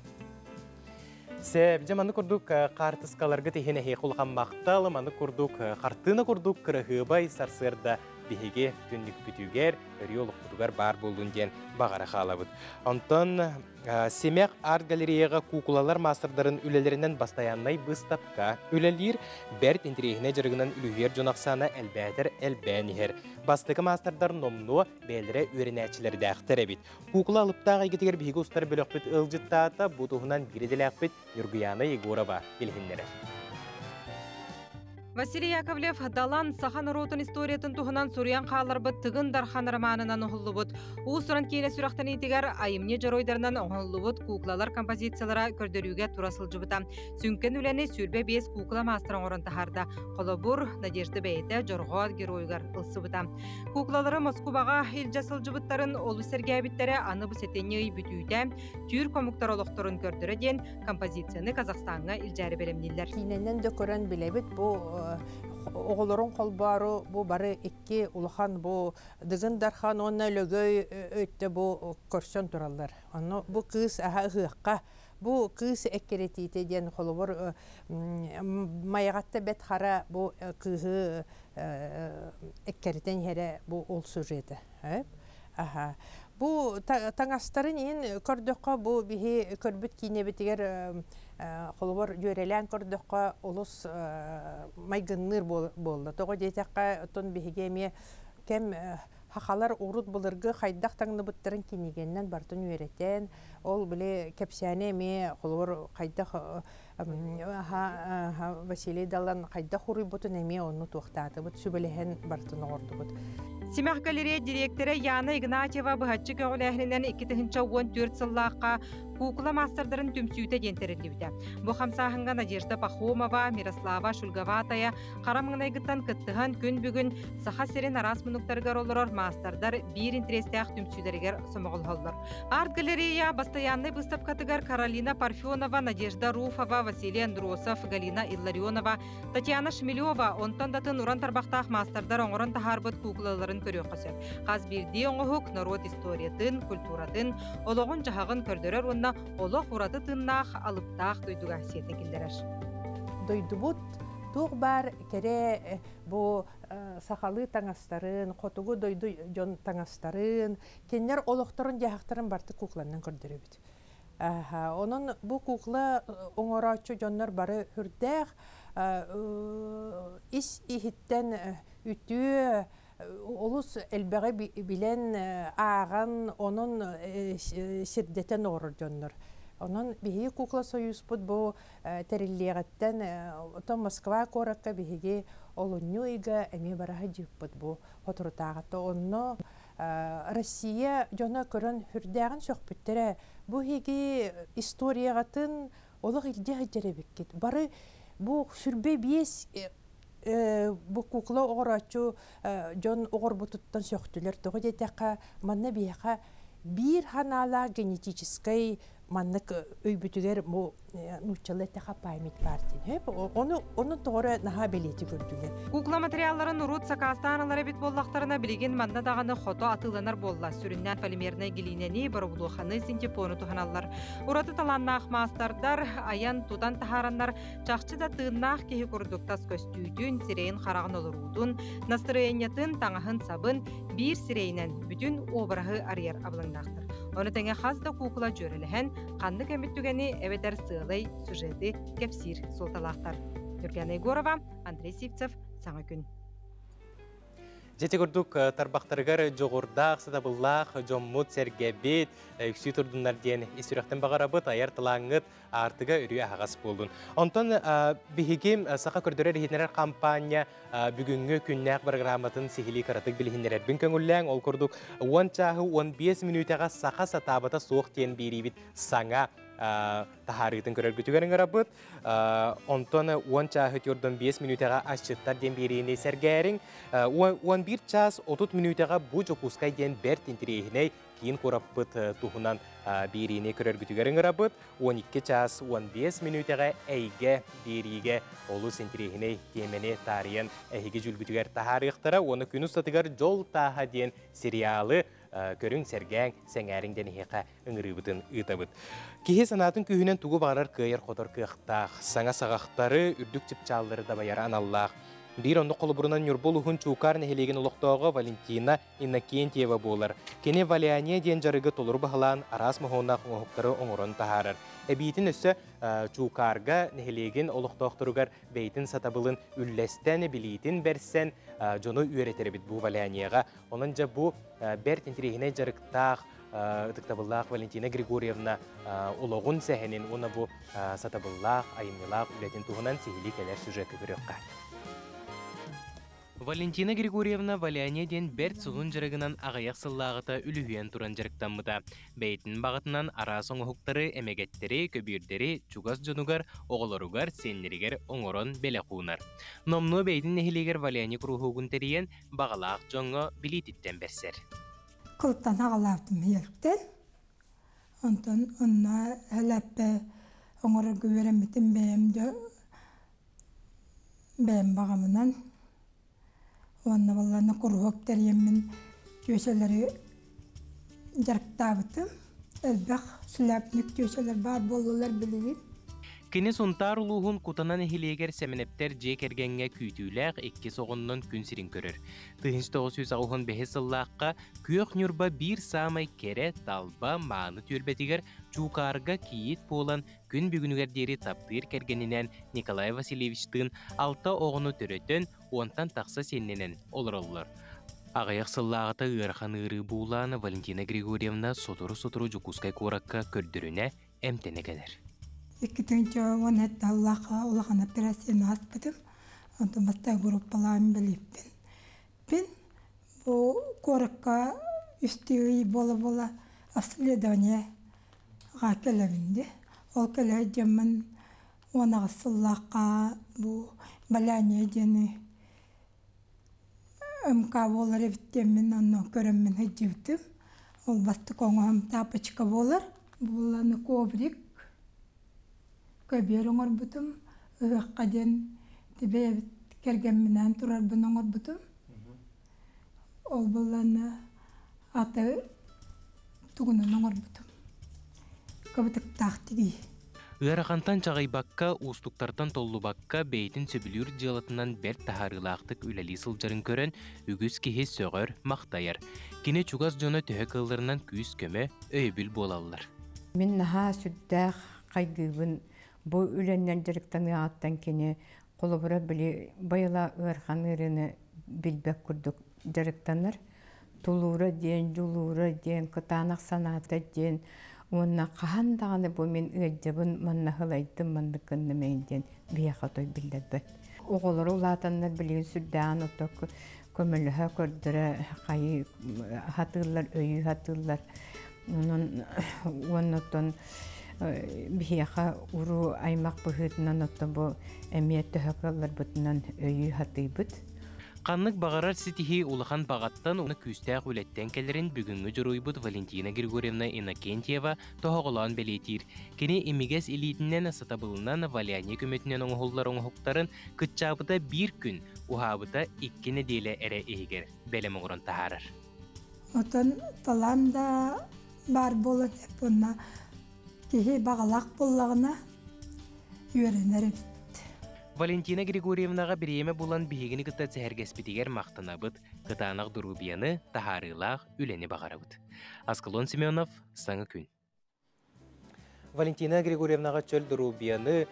Сеп, дьэ маны курдук хаартыскаларгыт иһин эһиэхэ улахан махтал, маны курдук хартыына курдук кыраһыабай сарсыарда биһиги түннүкпүтүгэр, өрүү олохпутугар баар буоллун диэн баҕара хаалабыт. Онтон Симэх арт-галереяҕа куукулалар маастардарын үлэлэринэн бастайааннай быыстапка үлэлиир, бэрт интэриэһинэй дьарыгынан үлүһүйэр дьон ахсаана элбээтэр элбээн иһэр. Бастакы маастардар номнуо бэйэлэрэ үөрэнээччилэрдээхтэр эбит. Куукула алыптаах эйгэтигэр биһиги устар бөлөхпүт ыалдьыттаата, бу туһунан биир идэлээхпит Ньургуйаана Егорова билиһиннэрэр. Василий Яковлев Далан саха норуотун историятын туһунан суруйан хаалларбыт Тыгын Дархан романынан уһуллубут уус-уран киинэ сүрэхтэниитигэр айымньы дьоруойдарынан оҥоһуллубут куклалар композициялара көрдөрүүгэ тура сылдьыбыта. Сүҥкэн үлэни 25 куукула маастара оҥорон таһаарда. Холобур, Надежда бэйэтэ Дьорҕоот геройугар ылсыбыта. Куклалары Москубаҕа илдьэ сылдьыбыттарын олус сэргээбиттэрэ аны бу сэтинньи ый бүтүүтэ түүр комуктар олохторун көрдөрө диэн композицияны Казахстаҥҥа илдьээри бэлэмнииллэр. Киинэнэн да көрөн билэбит бу оҕолорун холбоору бу бары икки улахан бу Дыгын Дархан уонна Лөгөй өттө бу көрсөн тураллар. Онно бу кыыс аһа ыһыахха бу кыыс эккирэтиитэ диэн холобур Майаҕатта Бэт Хара бу кыыһы эккирэтэн иһэрэ бу ол сюжета. Аха. Бу таҥастарын иһин көрдөххө, бу биһи көрбүт киинэбитигэр холобур дьүөрэлээн көрдөххө олус майгынныыр буолла. Тоҕо диэтэххэ, оттон биһиги эмиэ кэм хахалар урут былыргы хайдах таҥныбыттарын кинигэннэн барытын үөрэтэн, ол били кэпсээни эмиэ холобур хайдах Василий Далан хайдах уруйбутун эмиэ онну туохтаатыбыт, сүбэлэһэн барытын оҥордубут. Симэх галерея дириэктэрэ Яна Игнатьева быһаччы көҕүлээһининэн 2014 сыллаахха куукула маастардарын түмсүүтэ диэн тэриллибитэ. Бу хамсааһыҥҥа Надежда Пахомова, Мирослава Шульговатая хара маҥнайгыттан кыттыһан күн бүгүн Саха сирин араас муннуктарыгар олорор маастардар биир интэриэстээх түмсүүлэригэр сомоҕолоһоллор. Арт-галерея бастайааннай быыстапкатыгар Каролина Парфенова, Надежда Руфова, Василий Андросов, Галина Илларионова, Татьяна Шмелева онтон датын уран тарбахтаах маастардар оҥорон таһаарбыт куукулаларын көрүөххэ сөп. Хас биирдии оҥоһук норуот историятын, культуратын, олоҕун-дьаһаҕын көрдөрөр уонна олох ураты тыыннаах, алыптаах дойдуга сиэтэ киллэрэр. Дойдубут туох баар кэрэ бу сахалыы таҥастарын, хотугу дойду дьон таҥастарын, кинилэр олохторун-дьаһахтарын барыта кукланан көрдөрөбүт. Онон бу кукла оҥорооччу дьоннор бары үрдээх ис иһиттэн үтүө олус элбэҕи билэн ааҕан онон сирдэтэн оҥорор дьоннор. Онон биһиги кукла союзпут бу тэриллиэҕиттэн оттон Москва куоракка биһиги олунньу ыйга эмиэ бара сылдьыппыт бу соторутааҕыта. Онно Россия дьоно көрөн сүрдээҕин сөхпүттэрэ. Бу эһиги историяҕытын олох илдьэ сылдьар эбиккит. Бары бу сүрбэ биэс бу кукла оҕорооччу дьон оҕорбутуттан сөхтүлэр. Тоҕо диэтэххэ, манна биһиэхэ биир ханаалаах генетическэй маннык өйбүтүгэр бу нууччалыы эттэхэ память баар диэн. Ону ону тоҕо наһаа бэлиэти көрдүлэр. Кукла материалларын урут сакаастаан ылар эбит буоллахтарына, билигин манна даҕаны хото атыыланар буолла. Сүрүннээн полимернай гилиинэни, боробулуоханы, синтепону туһаналлар. Ураты талааннаах маастардар айан тутан таһаараннар чахчы да тыыннаах киһи курдук тас көстүүтүн, сирэйин-хараҕын олоруутун, настырыанньатын, таҥаһын-сабын биир сирэйинэн бүтүн обраһы арыйар абылаҥнаахтар. Ону тэҥэ хас да куукула дьүөрэлэһэн, ханнык эмит түгэни эбэтэр сыалай сюжеты кэпсиир суолталаахтар. Нюргана Егорова, Андрей Сивцев, Саҥа күн. Дьэ курдук тарбахтарыгар дьоҕурдаах, сатабыллаах дьоммут, сэргэбит, үксүү турдуннар диэн ис сүрэхтэн баҕарабыт, айар талааҥҥыт аартыга өрүү аһаҕас буоллун. Онтон биһиги Саха көрдөрөр иһитиннэрэр хампаанньа бүгүҥҥү күннээх программатын сиһилии кыратык билиһиннэрэрбин көҥүллээҥ. Ол курдук 10 чааһы 15 мүнүүтэҕэ саха сатаабата суох диэн биэриибит саҥа таһаарыытын көрөргүтүгэр ыҥырабыт. Онтон 10 чааһы 45 мүнүүтэҕэ асчыттар диэн биэриини сэргээриҥ. 11 чаас 30 мүнүүтэҕэ бу Дьокуускай диэн бэрт интэриэһинэй киин куораппыт туһунан биэриини көрөргүтүгэр ыҥырабыт. 12 чаас 15 мүнүүтэҕэ эйгэ биэриигэ олус интэриэһинэй тиэмэни таарыйан эһиги дьүүлгүтүгэр таһаарыахтара. Уонна күн устатыгар Дьол тааһа диэн сериалы көрүҥ, сэргээҥ, сэҥээриҥ диэн эһиэхэ ыҥырыыбытын ыытабыт. Киһи санаатын күүһүнэн тугу баҕарар кыайар-хотор кыахтаах, саҥа саҕахтары, үрдүк чыпчааллары дабайар аналлаах. Биир оннук холобурунан Ньурба улууһун Чуукаар нэһилиэгин олохтооҕо Валентина Иннокентьева буолар. Кини валяние диэн дьарыгы толору баһылаан араас моһуоннаах оҥоһуктары оҥорон таһаарар. Эбиитин өссө Чуукаарга нэһилиэгин олохтоохторугар бэйэтин сатабылын үллэстэн, билиитин бэрсэн дьону үөрэтэр эбит бу валяниеҕа. Онон дьэ бу бэрт интэриэһинэй дьарыктаах ытыктабыллаах Валентина Григорьевна олоҕун сэһэнин уонна бу сатабыллаах, айымньылаах үлэтин туһунан сиһилии кэлэр сюжекка көрүөххэ. Валентина Григорьевна Валяния диэн бэрт суһун дьарыгынан аҕыйах сыллааҕыта үлүһүйэн туран дьарыктаммыта. Бэйэтин баҕатынан араас оҥоһуктары, эмэгэттэри, көбүөрдэри чугас дьонугар, оҕолоругар, сиэннэригэр оҥорон бэлэх уунар. Номнуо бэйэтин нэһилиэгэр Валяния куруһуогун тэрийэн, баҕалаах дьоҥҥо билиититтэн бэрсэр. Кылтан аҕалаабытым ийэликтэн. Онтон онно элэппэ оҥорорго үөрэммитим бэйэм бэйэм баҕамынан. Уонна баллана куруһуок тэрийэммин түөсэлэри дьарыктаабытым. Элбэх шляпник түөсэлэр баар буоллулар билигин. Кини Сунтаар улууһун Кутана нэһилиэгэр Сэмэнэптэр дьиэ кэргэҥҥэ күүтүүлээх иккис оҕоннон күн сирин көрөр. 1985 сыллаахха Күөх Ньурба биир саамай кэрэ, талба, мааны түөлбэтигэр Чуукаарга кийиит буолан күн бүгүнүгэр диэри таптыыр кэргэнинээн Николай Васильевичтыын алта оҕону төрөтөн, уонтан тахса сиэннэнэн олороллор. Аҕыйах сыллааҕыта ыарахан ыарыы буулаан Валентина Григорьевна сотору-сотору Дьокуускай куоракка көрдөрүнэ, эмтэнэ кэлэр. 2017 сыллаахха улахан операцияны ааспытым. Онтон бастакы группалаан билиппин. Пин бу куоракка үстүү ый буола-буола обследование кэлэбин ди. Ол кэлэ дьэммин 18 сыллаахха бу Баляния диэни МК буолар эбит диэммин онно көрөммүн сылдьыбытым. Ол бастакы оҥоһум тапочка буолар. Булланы коврик көбүөр оҥорбутум. Ыһыахха диэн бэйэбит кэргэмминээн турарбын оҥорбутум. Ол булланы аты тугунан оҥорбутум. Кыбытыктаах тигии. Ыарахантан чаҕыйбакка, уустуктартан толлубакка бэйэтин сөбүлүүр дьыалатынан бэрт таһаарыылаахтык үлэлии сылдьарын көрөн, үгүс киһи сөҕөр, махтайар. Кини чугас дьоно төһө кыалларынан күүс-көмө, өйөбүл буолаллар. Мин наһаа сүрдээх хайгыыбын бу үлэннэн дьарыктаныаҕыттан кини холобура били байыла ыарахан ыарыыны билбэт курдук дьарыктанар. Тулуура диэн, дьулуура диэн, кытаанах санаата диэн уонна хаһан даҕаны бу мин ыалдьабын, манна сылайдым, маннык гынным эйин диэн биһиэхэ отой биллэрбэт. Оҕолоро улаатаннар билигин сүрдээҕин ото көмөлөһө, көрдөрө хайыы сатыыллар, өйүү сатыыллар. Онон уонна оттон биһиэхэ уруу аймах быһыытынан оттон бу эмиэ төһө кыалларбытынан өйүү сатыыбыт. Ханнык баҕарар ситиһии улахан баҕаттан уонна күүстээх үлэттэн кэлэрин бүгүҥҥү дьоруойбут Валентина Григорьевна Иннокентьева тоһоҕолоон бэлиэтиир. Кини имигэс илиитинэн, сатабылынан валяние көмөтүнэн оҥоһуллар оҥоһуктарын кыччаабыта биир күн, уһаабыта икки нэдиэлэ эрэ иһигэр бэлэм оҥорон таһаарар. Отон талаан да баар буолан уонна киһи баҕалаах буоллаҕына үөрэнэр эбит. Валентина Григорьевнаҕа бириэмэ булан биһигини кытта сэһэргэспитигэр махтанабыт, кытаанах доруобуйаны, таһаарыылаах үлэни баҕарабыт. Аскалон Семенов, Саҥа күн. Валентина Григорьевнаҕа чөл доруобуйаны,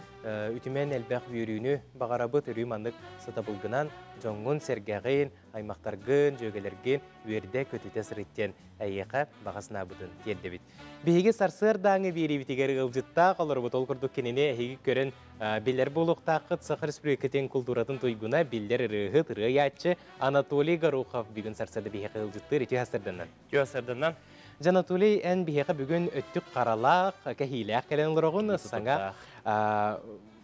үтүмэн элбэх үөрүүнү баҕарабыт, өрүү маннык сатабылгынан дьоҥҥун сэргэҕин, аймахтаргын, дьүөгэлэргин үөрдэ-көтүтэ сырыт диэн эйиэхэ баҕа санаабытын тиэрдэбит. Биһиги сарсыардааҥы биэриибитигэр ыалдьыттаах олорбут ол курдук кинини эһиги көрөн билэр буолуохтааххыт Саха Республикатын култууратын туйгуна, биллэр ырыаһыт, ырыа Анатолий Горохов бүгүн сарсыарда биһиэхэ ыалдьыттыыр үтүө сарсыарданан. Үтүө сарсыарданан. Дьэ, Анатолий, эн биһиэхэ бүгүн өттүк харалаах, кэһиилээх кэлэн олороҕун, саҥа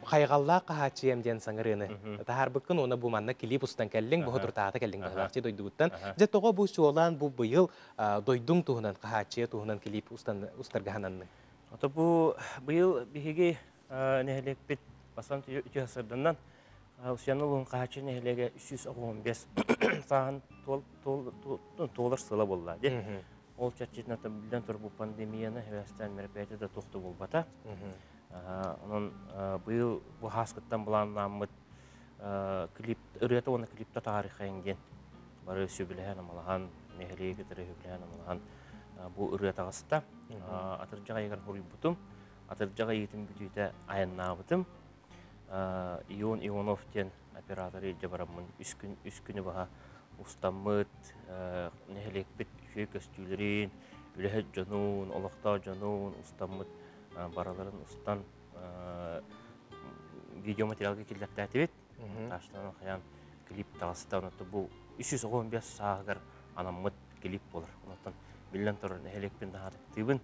хайҕаллаах хаһааччыйам диэн саҥарыыны таһаарбыккын уонна бу манна клип устан кэллиҥ, бу туртаата кэллиҥ быһылаахчы дойдугуттан. Дьэ, тоҕо бу чуолаан бу быйыл дойдуҥ туһунан хаһааччыйа туһунан клип устан устарга сананныҥ? Ото бу быйыл биһиги нэһилиэкпит бастан үтүө сырданнан Усуйаана улууһун Хаһааччы нэһилиэгэ 315 сааһын туолар сыла буолла дии. Ол чэрчитинэн биллэн турар бу пандемияны хевэстээн мероприятие да туох да буолбата. Онон быйыл бу хааскыттан былааннааммыт клип ырыата уонна клипта таһаарыхайын диэн бары сөбүлэһэн амалаһан нэһилиэги кытары сөбүлэһэн амалаһан бу ырыа таҕыста. Атырдьах ыйыгар хоруйбутум. Атырдьах ыйытын бүтүүтэ айаннаабытым. Ион Ионов диэн операторы илдьэ бараммын үс күн үс күнү баһа устаммыт нэһилиэкпит үчүгэй көстүүлэрин, үлэһит дьонун, олохтоох дьонун устаммыт барыларын устан видеоматериалга киллэртээтибит. Таштан хайаан клип таҕыста. Онон бу 315 сааһыгар анаммыт клип буолар. Онон биллэн турар нэһилиэкпин наһаа таптыыбын.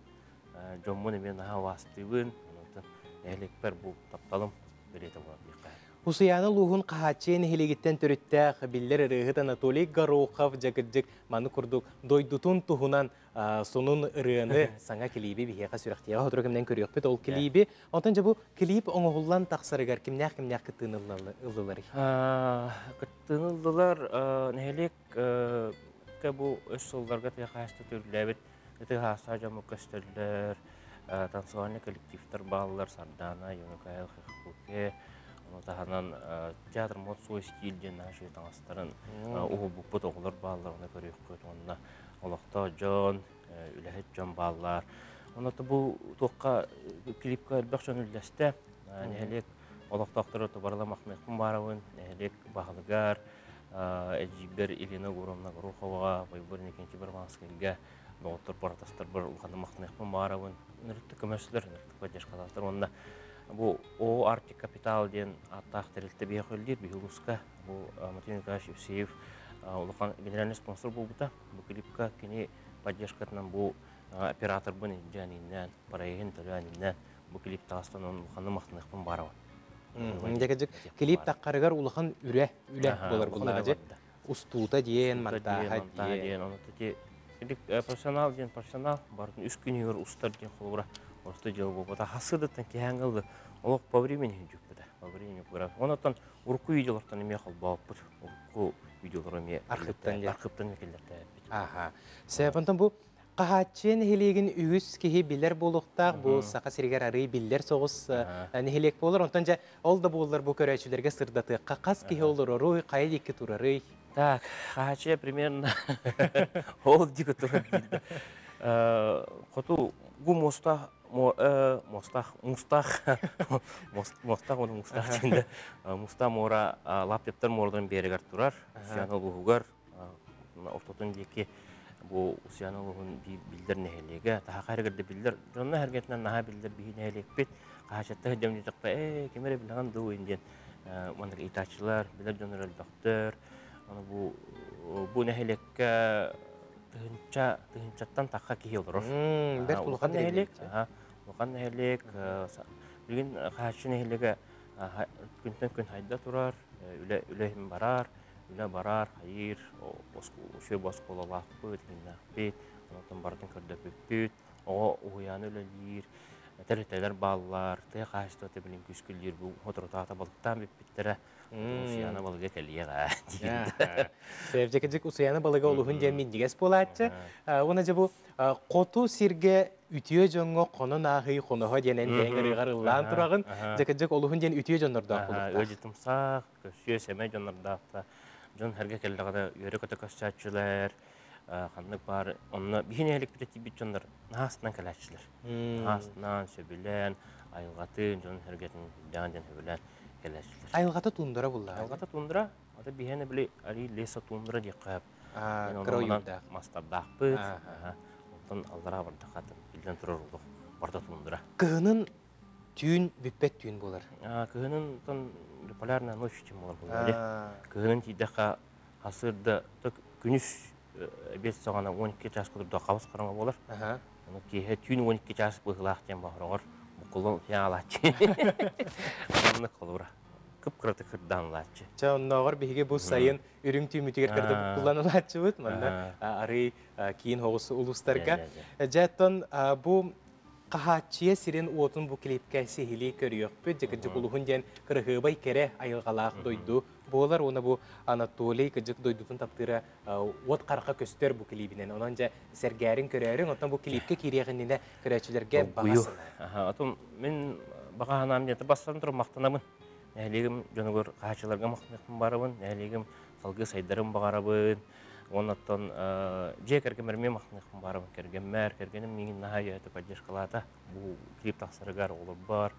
Дьоммун эмиэ наһаа убаастыыбын. Онон нэһилиэкпэр бу тапталым бэлиэтэ буолар диэххэ. Усуйаана улууһун Хаһааччыйа нэһилиэгиттэн төрүттээх биллэр ырыаһыт Анатолий Горохов дьэ маны курдук дойдутун туһунан сонун ырыаны саҥа клиби биһиэхэ сүрэхтиэҕэ сотору кэмнэн көрүөхпүт ол клиби. Онтон дьэ бу клип оҥоһуллан тахсарыгар кимнээх-кимнээх кыттыыны ыллыларый? Кыттыыны ыллылар нэһилиэк бу үс сылларга тыа хаһаайыстыбата үлэлээбит ытык аастаах дьоммут көстөллөр. Танцевальный коллективтар бааллар, Сардана, Юнукайл, Хехпуке, ону таһынан театр мод свой стиль диэн наһаа үчүгэй таҥастарын уһулбуппут оҕолор бааллар, оны көрүөххүт. Уонна олохтоох дьон, үлэһит дьон бааллар. Онно бу туохха клипка элбэх дьон үллэстэ. Нэһилиэк олохтоохтору тубарыла махтаныахпын баарабын. Нэһилиэк баһылыгар, эдьиийбэр Елена Егоровна Гороховаҕа, Бойбор Иннокентий Барбанскайга, доҕоттор баратастарбар улаханнык махтаныахпын баарабын. Ынырыктык көмөсүлэр, ынырыктык поддержкалаатар. Уонна бу О Арктик Капитал диэн ааттаах тэрилтэ биһиэхэ үлэлиир, биһи улууска. Бу Матвей Николаевич Евсеев улахан генеральный спонсор буолбута. Бу клипка кини поддержкатынан бу операторбын илдьэн иннээн, проегын төлөөн иннээн бу клип таҕыстан он улаханнык махтаныахпын баарабын. Дьэкэдьик клип таххарыгар улахан үрэ үлэ болар буллаҕа устуута диэн, монтааһа диэн. Ону ти профессионал диэн профессионал бардын үс күнүгэр устар диэн холобура орто дьыл буолбата. Хасыдыттан киһээн ылды. Олох по времени жүкпүтэ. По времени граф. Онотон урукку видеолортон эмиэ холбооппут. Урукку видеолор эмиэ архыптан архыптан киллэртээппит. Аха. Сепонтон бу Хаһааччы нэһилиэгин үгүс киһи билэр буолуохтаах, бу Саха сиригэр арыы биллэр соҕус нэһилиэк буолар. Онтон дьэ, ол да буоллар бу көрөөччүлэргэ сырдатыахха хас киһи олороруй, хайа диэки турарый? Так, Хаһааччыйа примерно ол диэки турар диир. Хоту гу муостаах муостаах мустаах муостаах уонна мустаах диэн муста муора лаптептар муораларын биэригэр турар. Сиан улууһугар ортотун диэки бу Усуйаан улууһун биллэр нэһилиэгэ, таһаха эргэрдэ биллэр, дьонно эргэтинэн наһаа биллэр биһи нэһилиэкпит, хаһаачатта сылдьам диэтэххэ, ээ, ким эрэ билэҕин дуу диэн маннык ыйытааччылар, билэр дьоннор элбэхтэр. Аны бу бу нэһилиэккэ тыһынча тыһынчаттан тахха киһи олорор. Бэрт улахан нэһилиэк. Улахан нэһилиэк. Билигин Хаһааччы нэһилиэгэ күнтэн күн хайда турар, үлэ үлэ иһин барар. Үлэ барар, хайыыр, үчүгэй оскуолалаахпыт, иһиннээхпит, онтон барытын көрдөппүппүт, оҕо уһуйаана үлэлиир, тэрилтэлэр бааллар, тыа хаһаайыстыбата билин күүскүллүүр бу соторутааҕыта балыктаан бүппүттэрэ, Усуйаана балыга кэлиэҕэ диир. Сэбдьэкэдьик Усуйаана балыга олуһун диэн минньигэс буолааччы. Уонна дьэ бу хоту сиргэ үтүө дьоҥҥо хонон ааһыы хоноһо диэн эн бэйэҥ ырыаҕар ыллаан тураҕын. Дьэкэдьик олуһун диэн үтүө дьоннордоох булуктаах. Ыалдьытымсах, көрсүө сэмэй дьоннордоох дьон сэргэ кэллэҕинэ үөрэ-көтө көрсөөччүлэр, ханнык баар онно биһи нэһиликпитэ тиийбит дьоннор наһаастынан кэлээччилэр. Наһаастынан, сөбүлээн, айылҕатын, дьон сэргэтин үрдээн диэн сөбүлээн кэлээччилэр. Айылҕата тундра буллаҕа. Айылҕата тундра, ата биһиэнэ били арий леса тундра диэххэ кыра ойуурдаах. Мастардаахпыт. Онтон аллараа бардахха биллэн турар олох барда тундра. Кыһынын түүн бүппэт түүн буолар. Кыһынын полярная ночь чем буолар буолар. Кыһынын тиийдэххэ хасырда күнүс эбиэт саҕана 12 чаас курдук хабыс хараҥа буолар. Ону киэһэ түүн 12 чаас быһыылаах диэн баҕарар буккуллан утуйан алааччы. Оннук холобура. Кып-кыратык кырдаан ылааччы. Чэ, оннооҕор биһиги бу сайын үрүҥ түүмүтүгэр кырда буккуллан ылааччыбыт. Манна арый киин оҕус улуустарга. Дьэ, оттон бу Хаһааччыйа сирин-уотун бу клипкэ сиһилии көрүөхпүт. Дьэ, улуһун диэн кыраһыабай кэрэ айылҕалаах дойду буолар. Уонна бу Анатолий кыдьык дойдутун таптыыра уот харахха көстөр бу клибинэн. Онон дьэ сэргээрин көрөөрүҥ. Оттон бу клипкэ киириэх иннинэ көрөөччүлэргэ баҕа санаа. Отон мин баҕа санаам диэн бастан туран махтанабын. Нэһилиэгим дьонугар хаһааччыларга махтаныахпын баарабын. Нэһилиэгим салгыы сайдарын баҕарабын. Уонна оттон дьиэ кэргэммэр эмиэ махтаныахпын баарабын. Кэргэммэр, кэргэним миигин наһаа өйөөтө, поддержкалаата. Бу клип тахсарыгар оҕолорбор,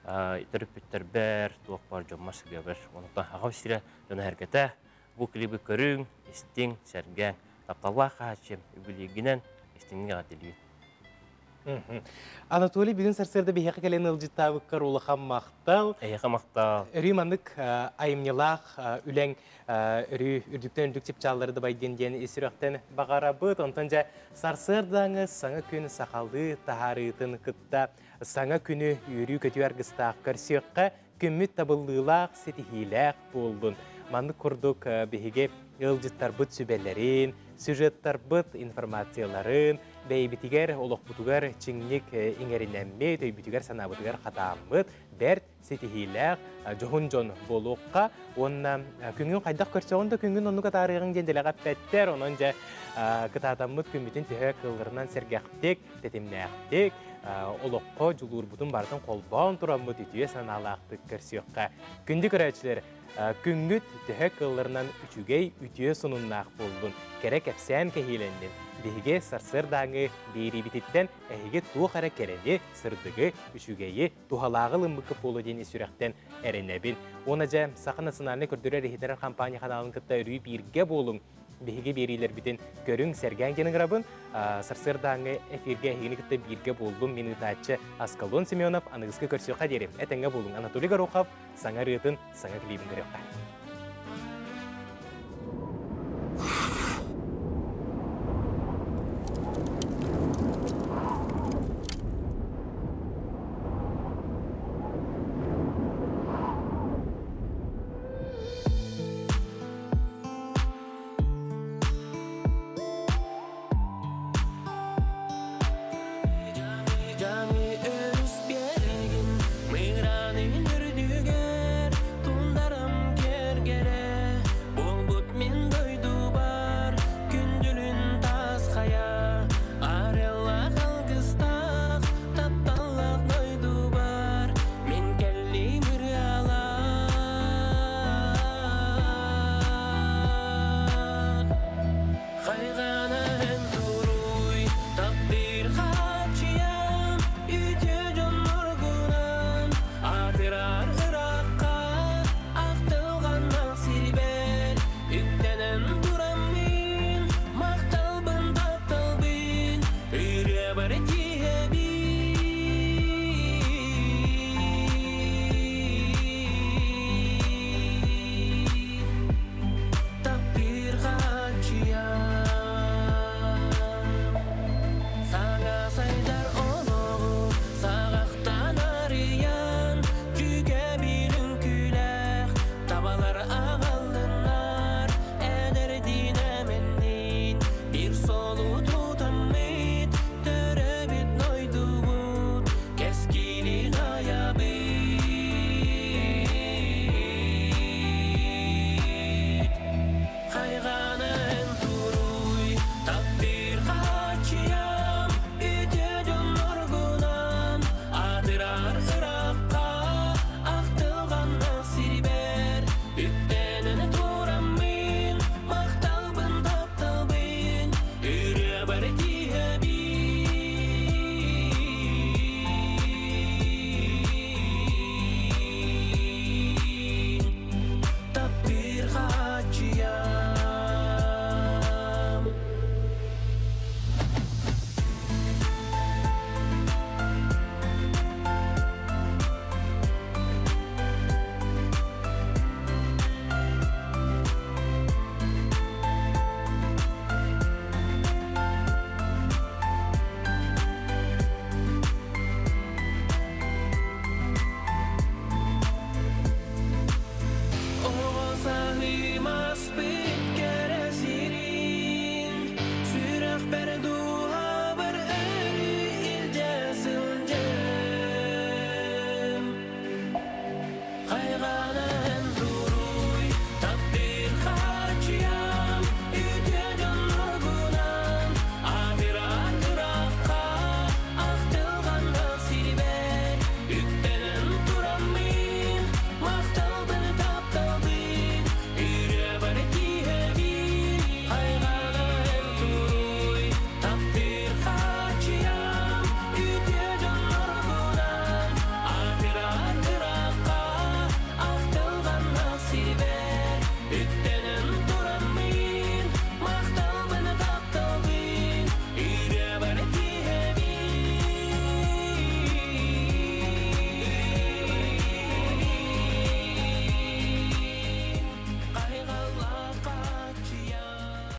төрөппүттэрбэр, туох баар дьоммор-сэргэбэр. Онтон аҕам сирэ дьоно-сэргэтэ бу клиби көрүҥ, истиҥ, сэргээҥ. Тапталлаах хаһааччым, үбүлүйгинэн истиҥник эҕэрдэлиибин. Анатолий, бүгүн сарсыарда биһиэхэ кэлэн ыалдьыттаабыккар улахан махтал. Эйиэхэ махтал. Өрүү маннык айымньылаах үлэҥ өрүү үрдүктэн үрдүк чыпчааллары дабайдын диэн ис сүрэхтэн баҕарабыт. Онтон дьэ сарсыардааҥы саҥа күн сахалыы таһаарыытын кытта саҥа күнү үөрүү-көтүү аргыстаах көрсүөххэ күммүт табыллыылаах, ситиһиилээх буоллун. Маннык курдук биһиги ыалдьыттарбыт сүбэлэрин, сюжеттарбыт информацияларын бэйэбитигэр, олохпутугар чиҥник иҥэринэммит, өйбүтүгэр-санаабытыгар хатааммыт бэрт ситиһиилээх, дьоһун дьон буолуохха уонна күҥҥүн хайдах көрсөҕүн да күҥҥүн оннук атаарыаҕыҥ диэн дэлэҕэ эппэттэр. Онон дьэ кытаатаммыт күммүтүн төһө кылларынан сэргэхтик, тэтимнээхтик, олоххо дьулуурбутун барытын холбоон тураммыт үтүө санаалаахтык көрсүөххэ. Күндү көрөөччүлэр, Күҥҥүт төһө кыалларынан үчүгэй, үтүө сонуннаах буоллун, кэрэ кэпсээн кэһиилэннин. Биһиги сарсыардааҥы биэриибититтэн эһиги туох эрэ кэрэни, сырдыгы, үчүгэйи, туһалааҕы ылыммыккыт буолуо диэн ис сүрэхтэн эрэнэбин. Уонна дьэ, Саха национальнай көрдөрөр-иһитиннэрэр компания ханаалын кытта өрүү бииргэ буолуҥ. Биһиги биэриилэрбитин көрүҥ, сэргээҥ диэн ыҥырабын. Сарсыардааҥҥы эфиргэ эһигини кытта бииргэ буоллум. Мин ыытааччы Аскалон Семенов. Аныгыскы көрсүөххэ диэри. Этэҥҥэ буолуҥ. Анатолий Горохов саҥа ырыатын, саҥа клибин көрүөххэ.